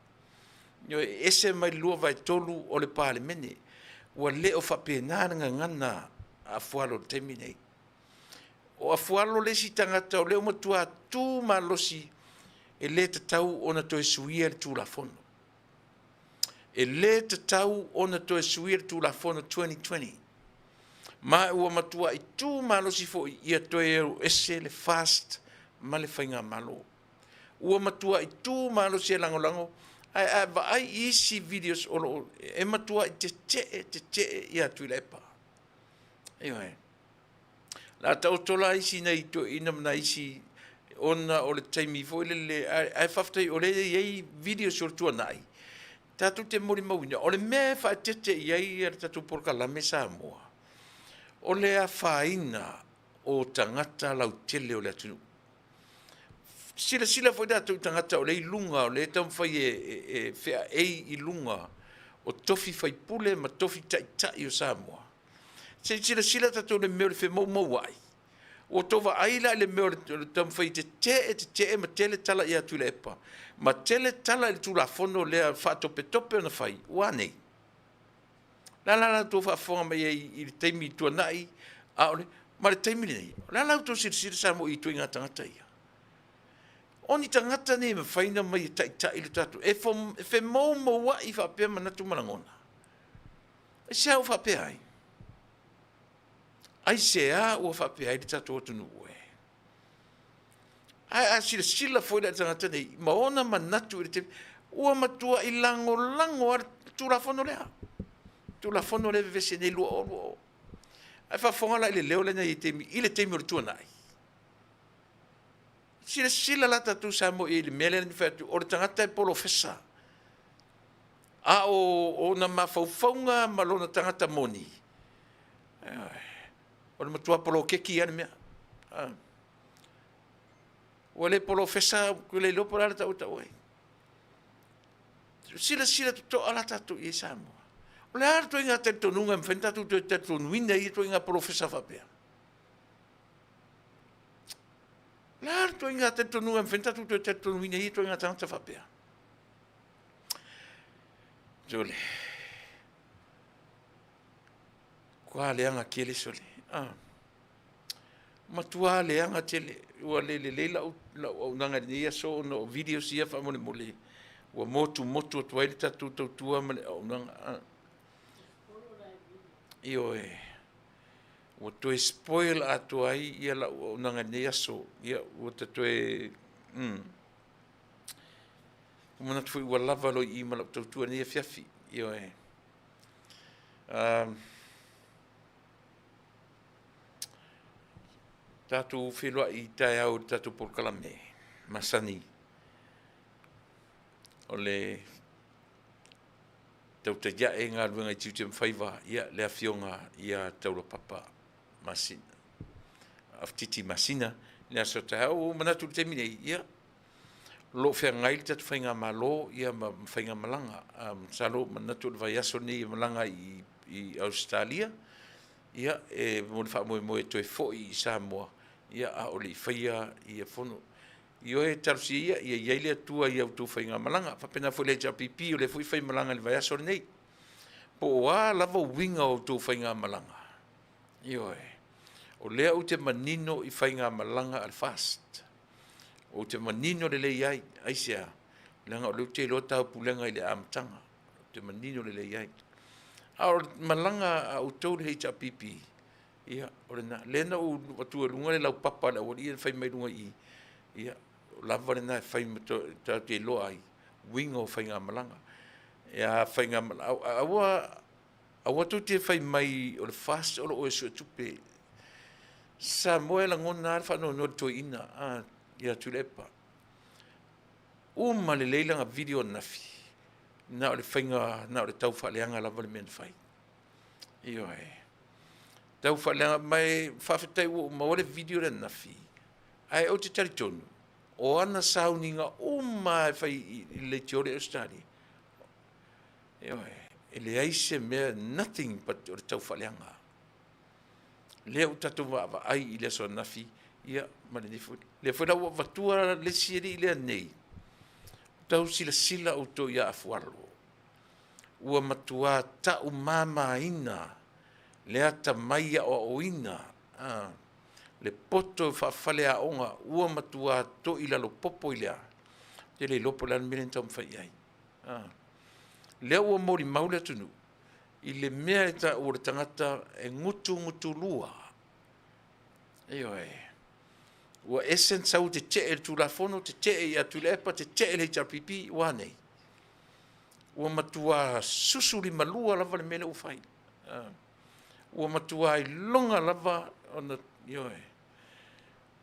Ioe, e ese mai le 2/3 o le Palemene. Ua le o faapena le gagana a Afualo i le taimi lenei. O Afualo le isi tagata o lea ua matua tu malosi e le tatau ona toe suia le Tulafono. E le tatau ona toe suia le Tulafono 2020, ma ua matuai tu malosi foi ia toe alu ese le FAST ma le Faigamalo. Ua matuai tu malosi e lagolago, ae a vaai i isi videos o lo o, e matuai tetee, tetee ia Tuilaepa. Ioe. La taoto la isi nai toeaiina ma nai isi ona o le taimi foi lele, ae faafetai o lea e i ai videos o le tuanai, tatou te molimauina, o le mea e faaeteete i ai le tatou polokalame Samoa, o le afaina o tagata lautele o le atunuu. Silasila foi tatou i tagata o lea e i luga, o lea e taumafai e feaei i luga o tofi faipule ma tofi taitai o Samoa. Se i silasila tatou i le mea o le femoumouai. Ua tou vaai la i le mea o le taumafai e tetee, tetee ma tele tala ia Tuilaepa, ma tele tala i le Tulafono lea faatopetope ona fai, ua a nei? O le a la la outou faafofoga mai ai i le taimi tuanai a o le, ma le taimi lenei? O le a la outou silasila Samoa i ituaiga tagata ia? O ni tagata nei e mafai ona omai e taitai le tatou, e femoumouai faapea manatu ma lagona. Aisea ua faapea ai? Aisea ua faapea ai le tatou atunuu e? Ae a silasila foi la i le tagata nei ma ona manatu i le taimi, ua matuai lagolago lava le Tulafono lea, Tulafono lea e vevesi ai nei 2020. Ae faafofoga la i le leo lea na i ai i le taimi o le tuanai. Silasila la tatou Samoa i le mea lea na fai atu, o le tagata e polofesa, a o ona mafaufauga ma lona tagata moni, o le matua poloketi lava le mea. Ua le polofesa, ua le iloa po o le a le tau e tau ai. Silasila totoa la tatou i ai Samoa. O le a le ituaiga talitonuga e mafai ona tatou toe talitonuina i ia ituaiga polofesa faapea? O le a le ituaiga talitonuga e mafai ona tatou toe talitonuina i ia ituaiga tagata faapea? Sole. Matua leaga tele sole. Ah. Matua leaga tele. Ua le lelei lau auaunaga i lenei aso ona o videos ia faamolemole ua motumotu atu ai le tatou tautua ma le auaunaga. Ah. Ioe. Ua toe spoil atoa ai ia lau auaunaga i lenei aso. Ia, ua ta toe... Ua manatu foi ua lava lou i ma lau tautua i lenei afiafi. Ioe. Tatou feiloai i taeao i le tatou polokalame masani o le tautai ae galuega i tiute ma faiva, ia le Afioga ia Taulapapa Masina, Afatiti Masina i le aso a taeao. Ua ou manatu i le taimi nei, ia, o lo o feagai le tatou faigamalo ia ma faigamalaga. Masalo manatu o le vaiaso lenei e malaga i Ausetalia, ia, e mo le faamoemoe e toe foi i Samoa, ia, a o le i faia ia fono. Ioe, talosia ia, ia i ai le Atua i a outou faigamalaga. Faapena foi le HRPP, o lea foi e faimalaga i le vaiaso lenei. Po o a lava uiga o outou faigamalaga, ioe, o lea ou te manino i faigamalaga a le FAST. Ou te manino lelei ai, aisea? Leaga o lea ou te iloa taupulega i le amataga. Ou te manino lelei ai. A o le malaga a outou le HRPP, ia, o lena. Lea na ou avatua i luga le laupapa a le aualii ia na fai mai luga i i, ia, o lava lena e fai ma tatou te iloa ai uiga o faigamalaga. Ia, faigamalaga, aua, aua tou te fai mai o le FAST o lo o e suetupe. Samoa e lagona lava le faanoanoa i le toeaina ia Tuilaepa. Uma lelei lana video ananafi, na o le faiga, na o le tau faaleaga lava le mea na fai. Ioe. Tau faaleaga, ma e faafetai ua ou maua le video lea ananafi, ae ou te talitonu, o ana sauniga uma lava e fai i le leitio lea i Ausetalia, ioe, e leai se mea, nothing but o le tau faaleaga. Lea ua tatou vaavaai i le aso ananafi, ia, ma lenei foi. Lea foi la ua avatua le isi alii lea nei, tau silasila outou ia Afualo, ua matua taumamaina le atamai aoaoina, a, le poto faafaleaoga ua matua toilalo popo i le a? Ou te le iloa po o le a le mea lea na taumafai i ai. A, lea ua molimau le atunuu i le mea e taua o le tagata e gutugutulua. Ioe. Ua ese na sau tetee i le Tulafono, tetee ia Tuilaepa, tetee i le HRPP, ua a nei? Ua matua susu limalua lava le mea lea ua fai. Ua matua iloga lava ona, ioe,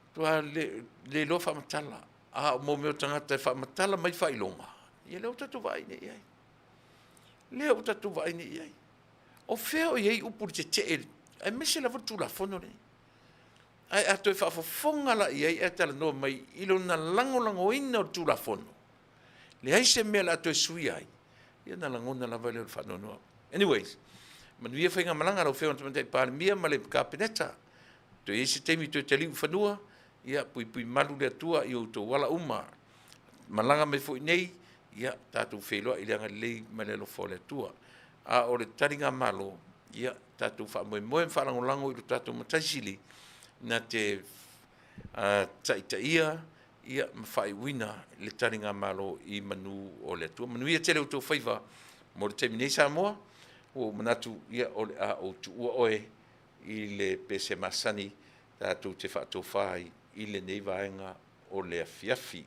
matua le iloa faamatala. A o mea o tagata e faamatala mai faailoga, ia lea ua tatou vaai nei i ai. Lea ua tatou vaai nei i ai. O fea o i ai upu i le tetee, aemaise lava le Tulafono lenei. Ae a toe faafofoga la i ai ae talanoa mai i lona lagolagoina o le Tulafono, leai se mea o le a toe suia ai, ia ona lagona lava lea o le faanoanoa. Anyways, manuia faigamalaga a lau Afioga i le Tamaitai Palemia ma le Kapeneta. Toe i ai se taimi toe taliu i fanua, ia, puipui malu le Atua i outou ala uma. Malaga mai foi nei, ia, tatou feiloai i le agalelei ma le alofa o le Atua. A o le taligamalo, ia, tatou faamoemoe ma faalagolago i lo tatou Matai Sili, na te taitaia ia ma faaiuina le taligamalo i manu o le Atua. Manuia tele outou faiva mo le taimi nei Samoa, ua ou manatu ia o le a ou tuua oe i le pese masani tatou te faatofa ai i lenei vaega o le afiafi.